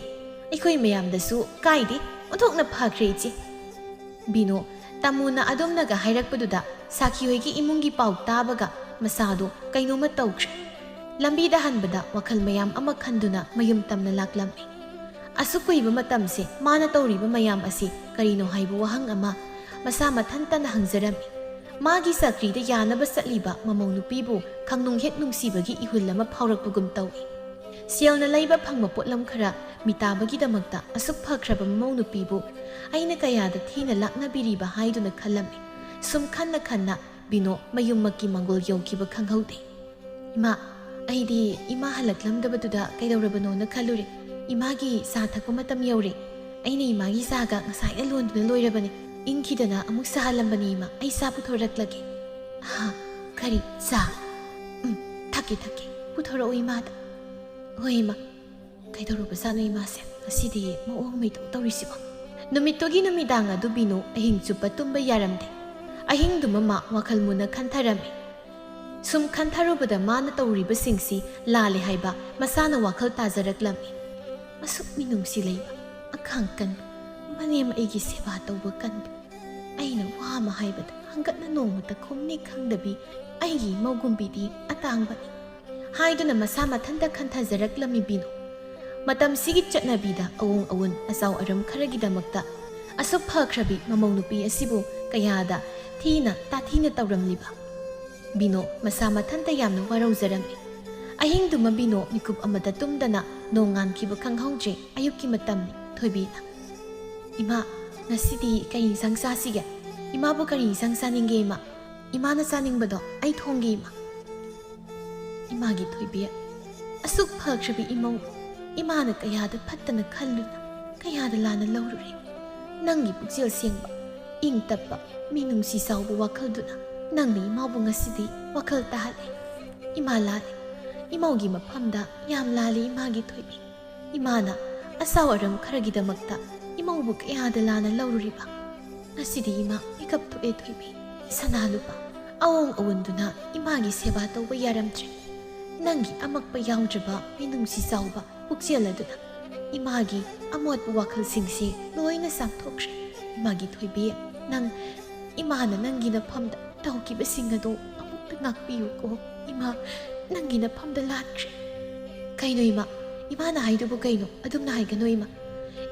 ꯑꯩꯈꯣꯏ ꯃꯌꯥꯝꯗꯁꯨ ꯀꯥꯏꯗꯦ, ꯑꯣꯟꯊꯣꯛꯅ ꯐꯈ꯭ꯔꯦ ꯏꯆꯦ꯫ ꯕꯤꯅꯣ, ꯇꯥꯃꯣꯅ ꯑꯗꯨꯝꯅꯒ ꯍꯥꯏꯔꯛꯄꯗꯨꯗ ꯁꯥꯈꯤ ꯍꯣꯏꯒꯤ ꯏꯃꯨꯡꯒꯤ ꯄꯥꯎ ꯇꯥꯕꯒ ꯃꯁꯥꯗꯣ ꯀꯩꯅꯣꯝꯃ ꯇꯧꯈ꯭ꯔꯦ꯫ ꯂꯝꯕꯤꯗ ꯍꯟꯕꯗ ꯋꯥꯈꯜ ꯃꯌꯥꯝ ꯑꯃ ꯈꯟꯗꯨꯅ ꯃꯌꯨꯝ ꯇꯝꯅ ꯂꯥꯛꯂꯝꯃꯤ꯫ ꯑꯁꯨꯛ ꯀꯨꯏꯕ ꯃꯇꯝꯁꯦ ꯃꯥꯅ ꯇꯧꯔꯤꯕ ꯃꯌꯥꯝ ꯑꯁꯤ ꯀꯔꯤꯅꯣ ꯍꯥꯏꯕ ꯋꯥꯍꯪ ꯑꯃ ꯃꯁꯥ ꯃꯊꯟꯇꯅ ꯍꯪꯖꯔꯝꯃꯤ꯫ ꯃꯥꯒꯤ ꯆꯀ꯭ꯔꯤꯗ ꯌꯥꯅꯕ ꯆꯠꯂꯤꯕ ꯃꯃꯧ ꯅꯨꯄꯤꯕꯨ ꯈꯪꯅꯨꯡ ꯍꯦꯛ ꯅꯨꯡꯁꯤꯕꯒꯤ ꯏꯍꯨꯜ ꯑꯃ ꯐꯥꯎꯔꯛꯄꯒꯨꯝ ꯇꯧꯏ꯫ ꯁꯦꯜꯅ ꯂꯩꯕ ꯐꯪꯕ ꯄꯣꯠꯂꯝ ꯈꯔ ꯃꯤꯇꯥꯕꯒꯤꯗꯃꯛꯇ ꯑꯁꯨꯛ ꯐꯈ꯭ꯔꯕ ꯃꯃꯧ ꯅꯨꯄꯤꯕꯨ ꯑꯩꯅ ꯀꯌꯥꯗ ꯊꯤꯅ ꯂꯥꯛꯅꯕꯤꯔꯤꯕ ꯍꯥꯏꯗꯨꯅ ꯈꯜꯂꯝꯃꯤ꯫ ꯁꯨꯝ ꯈꯟꯅ ꯈꯟꯅ ꯕꯤꯅꯣ ꯃꯌꯨꯝꯃꯛꯀꯤ ꯃꯪꯒꯣꯜ ꯌꯧꯈꯤꯕ ꯈꯪꯍꯧꯗꯦ꯫ "ꯏꯃꯥ, ꯑꯩꯗꯤ ꯏꯃꯥ ꯍꯜꯂꯛꯂꯝꯗꯕꯗꯨꯗ ꯀꯩꯗꯧꯔꯕꯅꯣꯅ ꯈꯜꯂꯨꯔꯦ꯫ ꯏꯃꯥꯒꯤ ꯆꯥ ꯊꯛꯄ ꯃꯇꯝ ꯌꯧꯔꯦ꯫ ꯑꯩꯅ ꯏꯃꯥꯒꯤ ꯆꯥꯒ ꯉꯁꯥꯏꯅ ꯂꯣꯟꯗꯨꯅ ꯂꯣꯏꯔꯕꯅꯦ꯫ ꯏꯪꯈꯤꯗꯅ ꯑꯃꯨꯛ ꯁꯥꯍꯜꯂꯝꯕꯅꯤ ꯏꯃꯥ, ꯑꯩ ꯆꯥ ꯄꯨꯊꯣꯔꯛꯂꯒꯦ꯫" "ꯍꯥ? ꯀꯔꯤ ꯆꯥ? ꯎꯝ, ꯊꯛꯀꯦ, ꯊꯛꯀꯦ꯫ ꯄꯨꯊꯣꯔꯛꯑꯣ ꯏꯃꯥꯗ꯫" "ꯍꯣꯏ ꯏꯃꯥ꯫" ꯍꯣꯏ ꯏꯃꯥ, ꯀꯩꯗꯧꯔꯨꯕꯖꯥꯠꯅꯣ ꯏꯃꯥꯁꯦ ꯉꯁꯤꯗꯤ ꯃꯑꯣꯡ ꯑꯃ ꯏꯇꯧ ꯇꯧꯔꯤꯁꯤꯕꯣ? ꯅꯨꯃꯤꯠꯇꯨꯒꯤ ꯅꯨꯃꯤꯗꯥꯡ ꯑꯗꯨ ꯕꯤꯅꯨ ꯑꯍꯤꯡ ꯆꯨꯞꯄ ꯇꯨꯝꯕ ꯌꯥꯔꯝꯗꯦ꯫ ꯑꯍꯤꯡꯗꯨꯃ ꯃꯥ ꯋꯥꯈꯜ ꯃꯨꯟꯅ ꯈꯟꯊꯔꯝꯃꯤ꯫ ꯁꯨꯝ ꯈꯟꯊꯔꯨꯕꯗ ꯃꯥꯅ ꯇꯧꯔꯤꯕꯁꯤꯡꯁꯤ ꯂꯥꯜꯂꯦ ꯍꯥꯏꯕ ꯃꯁꯥꯅ ꯋꯥꯈꯜ ꯇꯥꯖꯔꯛꯂꯝꯃꯤ꯫ ꯑꯁꯨꯛ ꯃꯤꯅꯨꯡꯁꯤ ꯂꯩꯕ, ꯑꯈꯥꯡ ꯀꯟꯕ, ꯃꯅꯦꯝ ꯑꯩꯒꯤ ꯁꯦꯕꯥ ꯇꯧꯕ ꯀꯟꯕ, ꯑꯩꯅ ꯋꯥ ꯑꯃ ꯍꯥꯏꯕꯗ ꯍꯪꯒꯠꯅ ꯅꯣꯡꯃꯇ ꯈꯨꯝꯅꯤ ꯈꯪꯗꯕꯤ ꯑꯩꯒꯤ ꯏꯃꯧꯒꯨꯝꯕꯤꯗꯤ ꯑꯇꯥꯡꯕꯅꯤ꯫ ꯍꯥꯏꯗꯨꯅ ꯃꯁꯥ ꯃꯊꯟꯇ ꯈꯟꯊꯖꯔꯛꯂꯝꯃꯤ ꯕꯤꯅꯨ꯫ ꯃꯇꯝꯁꯤꯒꯤ ꯆꯠꯅꯕꯤꯗ ꯑꯑꯣꯡ ꯑꯑꯣꯟ ꯑꯆꯥꯎ ꯑꯔꯝ ꯈꯔꯒꯤꯗꯃꯛꯇ ꯑꯁꯨꯛ ꯐꯈ꯭ꯔꯕꯤ ꯃꯃꯧ ꯅꯨꯄꯤ ꯑꯁꯤꯕꯨ ꯀꯌꯥꯗ ꯊꯤꯅ ꯇꯥꯊꯤꯅ ꯇꯧꯔꯝꯂꯤꯕ꯫ ꯕꯤꯅꯣ ꯃꯁꯥ ꯃꯊꯟꯇ ꯌꯥꯝꯅ ꯋꯥꯔꯧꯖꯔꯝꯃꯤ꯫ ꯑꯍꯤꯡꯗꯨꯃ ꯕꯤꯅꯣ ꯃꯤꯀꯨꯞ ꯑꯃꯗ ꯇꯨꯝꯗꯅ ꯅꯣꯡꯉꯥꯟꯈꯤꯕ ꯈꯪꯍꯧꯗ꯭ꯔꯦ꯫ ꯑꯌꯨꯛꯀꯤ ꯃꯇꯝꯅꯤ꯫ ꯊꯣꯏꯕꯤꯅ, "ꯏꯃꯥ, ꯉꯁꯤꯗꯤ ꯀꯔꯤ ꯏꯟꯁꯥꯡ ꯆꯥꯁꯤꯒꯦ? ꯏꯃꯥꯕꯨ ꯀꯔꯤ ꯏꯟꯁꯥꯡ ꯆꯥꯅꯤꯡꯒꯦ, ꯏꯃꯥ? ꯏꯃꯥꯅ ꯆꯥꯅꯤꯡꯕꯗꯣ ꯑꯩ ꯊꯣꯡꯒꯦ, ꯏꯃꯥ꯫" ꯏꯃꯥꯒꯤ ꯊꯣꯏꯕꯤ, ꯑꯁꯨꯛ ꯐꯈ꯭ꯔꯕꯤ ꯏꯃꯧ, ꯏꯃꯥꯅ ꯀꯌꯥꯗ ꯐꯠꯇꯅ ꯈꯜꯂꯨꯅ, ꯀꯌꯥꯗ ꯂꯥꯟꯅ ꯂꯧꯔꯨꯔꯦ꯫ ꯅꯪꯒꯤ ꯄꯨꯛꯆꯦꯜ ꯁꯦꯡꯕ, ꯏꯪ ꯇꯞꯄ, ꯃꯤꯅꯨꯡꯁꯤ ꯆꯥꯎꯕ ꯋꯥꯈꯜꯗꯨꯅ ꯅꯪꯅ ꯏꯃꯥꯕꯨ ꯉꯁꯤꯗꯤ ꯋꯥꯈꯜ ꯇꯥꯍꯜꯂꯦ꯫ ꯏꯃꯥ ꯂꯥꯜꯂꯦ꯫ ꯏꯃꯧꯒꯤ ꯃꯐꯝꯗ ꯌꯥꯝ ꯂꯥꯜꯂꯦ ꯏꯃꯥꯒꯤ ꯊꯣꯏꯕꯤ꯫ ꯏꯃꯥꯅ ꯑꯆꯥꯎ ꯑꯔꯝ ꯈꯔꯒꯤꯗꯃꯛꯇ ꯏꯃꯧꯕꯨ ꯀꯌꯥꯗ ꯂꯥꯟꯅ ꯂꯧꯔꯨꯔꯤꯕ꯫ ꯉꯁꯤꯗꯤ ꯏꯃꯥ ꯃꯤꯀꯞ ꯊꯣꯛꯑꯦ ꯊꯣꯏꯕꯤ꯫ ꯁꯅꯥ ꯂꯨꯄꯥ ꯑꯑꯣꯡ ꯑꯑꯣꯟꯗꯨꯅ ꯏꯃꯥꯒꯤ ꯁꯦꯕꯥ ꯇꯧꯕ ꯌꯥꯔꯝꯗ꯭ꯔꯦ꯫ ꯅꯪꯒꯤ ꯑꯃꯛꯄ ꯌꯥꯎꯗ꯭ꯔꯕ ꯃꯤꯅꯨꯡꯁꯤ ꯆꯥꯎꯕ ꯄꯨꯛꯆꯦꯜ ꯑꯗꯨꯅ ꯏꯃꯥꯒꯤ ꯑꯃꯣꯠꯄ ꯋꯥꯈꯜꯁꯤꯡꯁꯤ ꯂꯣꯏꯅ ꯆꯥꯝꯊꯣꯛꯈ꯭ꯔꯦ꯫ ꯏꯃꯥꯒꯤ ꯊꯣꯏꯕꯤ, ꯅꯪ, ꯏꯃꯥꯅ ꯅꯪꯒꯤ ꯅꯐꯝꯗ ꯇꯧꯈꯤꯕꯁꯤꯡ ꯑꯗꯨ ꯑꯃꯨꯛꯇ ꯉꯥꯛꯄꯤꯌꯨꯀꯣ꯫ ꯏꯃꯥ, ꯅꯪꯒꯤ ꯅꯐꯝꯗ ꯂꯥꯠꯈ꯭ꯔꯦ꯫ ꯀꯩꯅꯣ ꯏꯃꯥ? ꯏꯃꯥꯅ ꯍꯥꯏꯗꯨꯕꯨ ꯀꯩꯅꯣ? ꯑꯗꯨꯝꯅ ꯍꯥꯏꯒꯅꯣ ꯏꯃꯥ꯫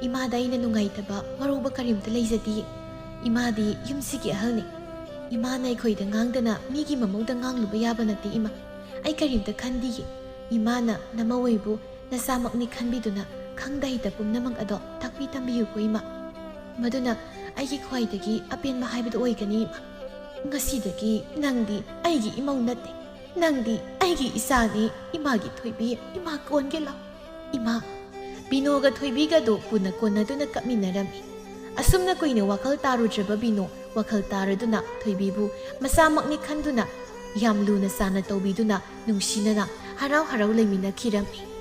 ꯏꯃꯥꯗ ꯑꯩꯅ ꯅꯨꯡꯉꯥꯏꯇꯕ, ꯋꯥꯔꯧꯕ ꯀꯔꯤꯝꯇ ꯂꯩꯖꯗꯤꯌꯦ꯫ ꯏꯃꯥꯗꯤ ꯌꯨꯝꯁꯤꯒꯤ ꯑꯍꯜꯅꯤ꯫ ꯏꯃꯥꯅ ꯑꯩꯈꯣꯏꯗ ꯉꯥꯡꯗꯅ ꯃꯤꯒꯤ ꯃꯃꯧꯗ ꯉꯥꯡꯂꯨꯕ ꯌꯥꯕ ꯅꯠꯇꯦ ꯏꯃꯥ꯫ ꯑꯩ ꯀꯔꯤꯝꯇ ꯈꯟꯗꯤꯌꯦ꯫ ꯏꯃꯥꯅ ꯅꯃꯧ ꯑꯣꯏꯕꯨ ꯅꯆꯥꯃꯛꯅꯤ ꯈꯟꯕꯤꯗꯨꯅ ꯈꯪꯗ ꯍꯩꯇ ꯄꯨꯝꯅꯃꯛ ꯑꯗꯣ ꯇꯥꯛꯄꯤ ꯇꯝꯕꯤꯌꯨꯀꯣ ꯏꯃꯥ꯫ ꯃꯗꯨꯅ ꯑꯩꯒꯤ ꯈ꯭ꯋꯥꯏꯗꯒꯤ ꯑꯄꯦꯟꯕ ꯍꯥꯏꯕꯗꯨ ꯑꯣꯏꯒꯅꯤ ꯏꯃꯥ꯫ ꯉꯁꯤꯗꯒꯤ ꯅꯪꯗꯤ ꯑꯩꯒꯤ ꯏꯃꯧ ꯅꯠꯇꯦ꯫ ꯅꯪꯗꯤ ꯑꯩꯒꯤ ꯏꯆꯥꯅꯤ, ꯏꯃꯥꯒꯤ ꯊꯣꯏꯕꯤ, ꯏꯃꯥ ꯀꯣꯟꯒꯦ ꯂꯥꯎ꯫ ꯏꯃꯥ, ꯕꯤꯅꯣꯒ ꯊꯣꯏꯕꯤꯒꯗꯣ ꯄꯨꯟꯅ ꯀꯣꯟꯅꯗꯨꯅ ꯀꯞꯃꯤꯟꯅꯔꯝꯃꯤ꯫ ꯑꯁꯨꯝꯅ ꯀꯨꯏꯅ ꯋꯥꯈꯜ ꯇꯥꯔꯨꯗ꯭ꯔꯕ ꯕꯤꯅꯣ ꯋꯥꯈꯜ ꯇꯥꯔꯗꯨꯅ ꯊꯣꯏꯕꯤꯕꯨ ꯃꯆꯥꯃꯛꯅꯤ ꯈꯟꯗꯨꯅ ꯌꯥꯝ ꯂꯨꯅ ꯆꯥꯟꯅ ꯇꯧꯕꯤꯗꯨꯅ ꯅꯨꯡꯁꯤꯅꯅ ꯍꯔꯥꯎ ꯍꯔꯥꯎ ꯂꯩꯃꯤꯟꯅꯈꯤꯔꯝꯃꯤ꯫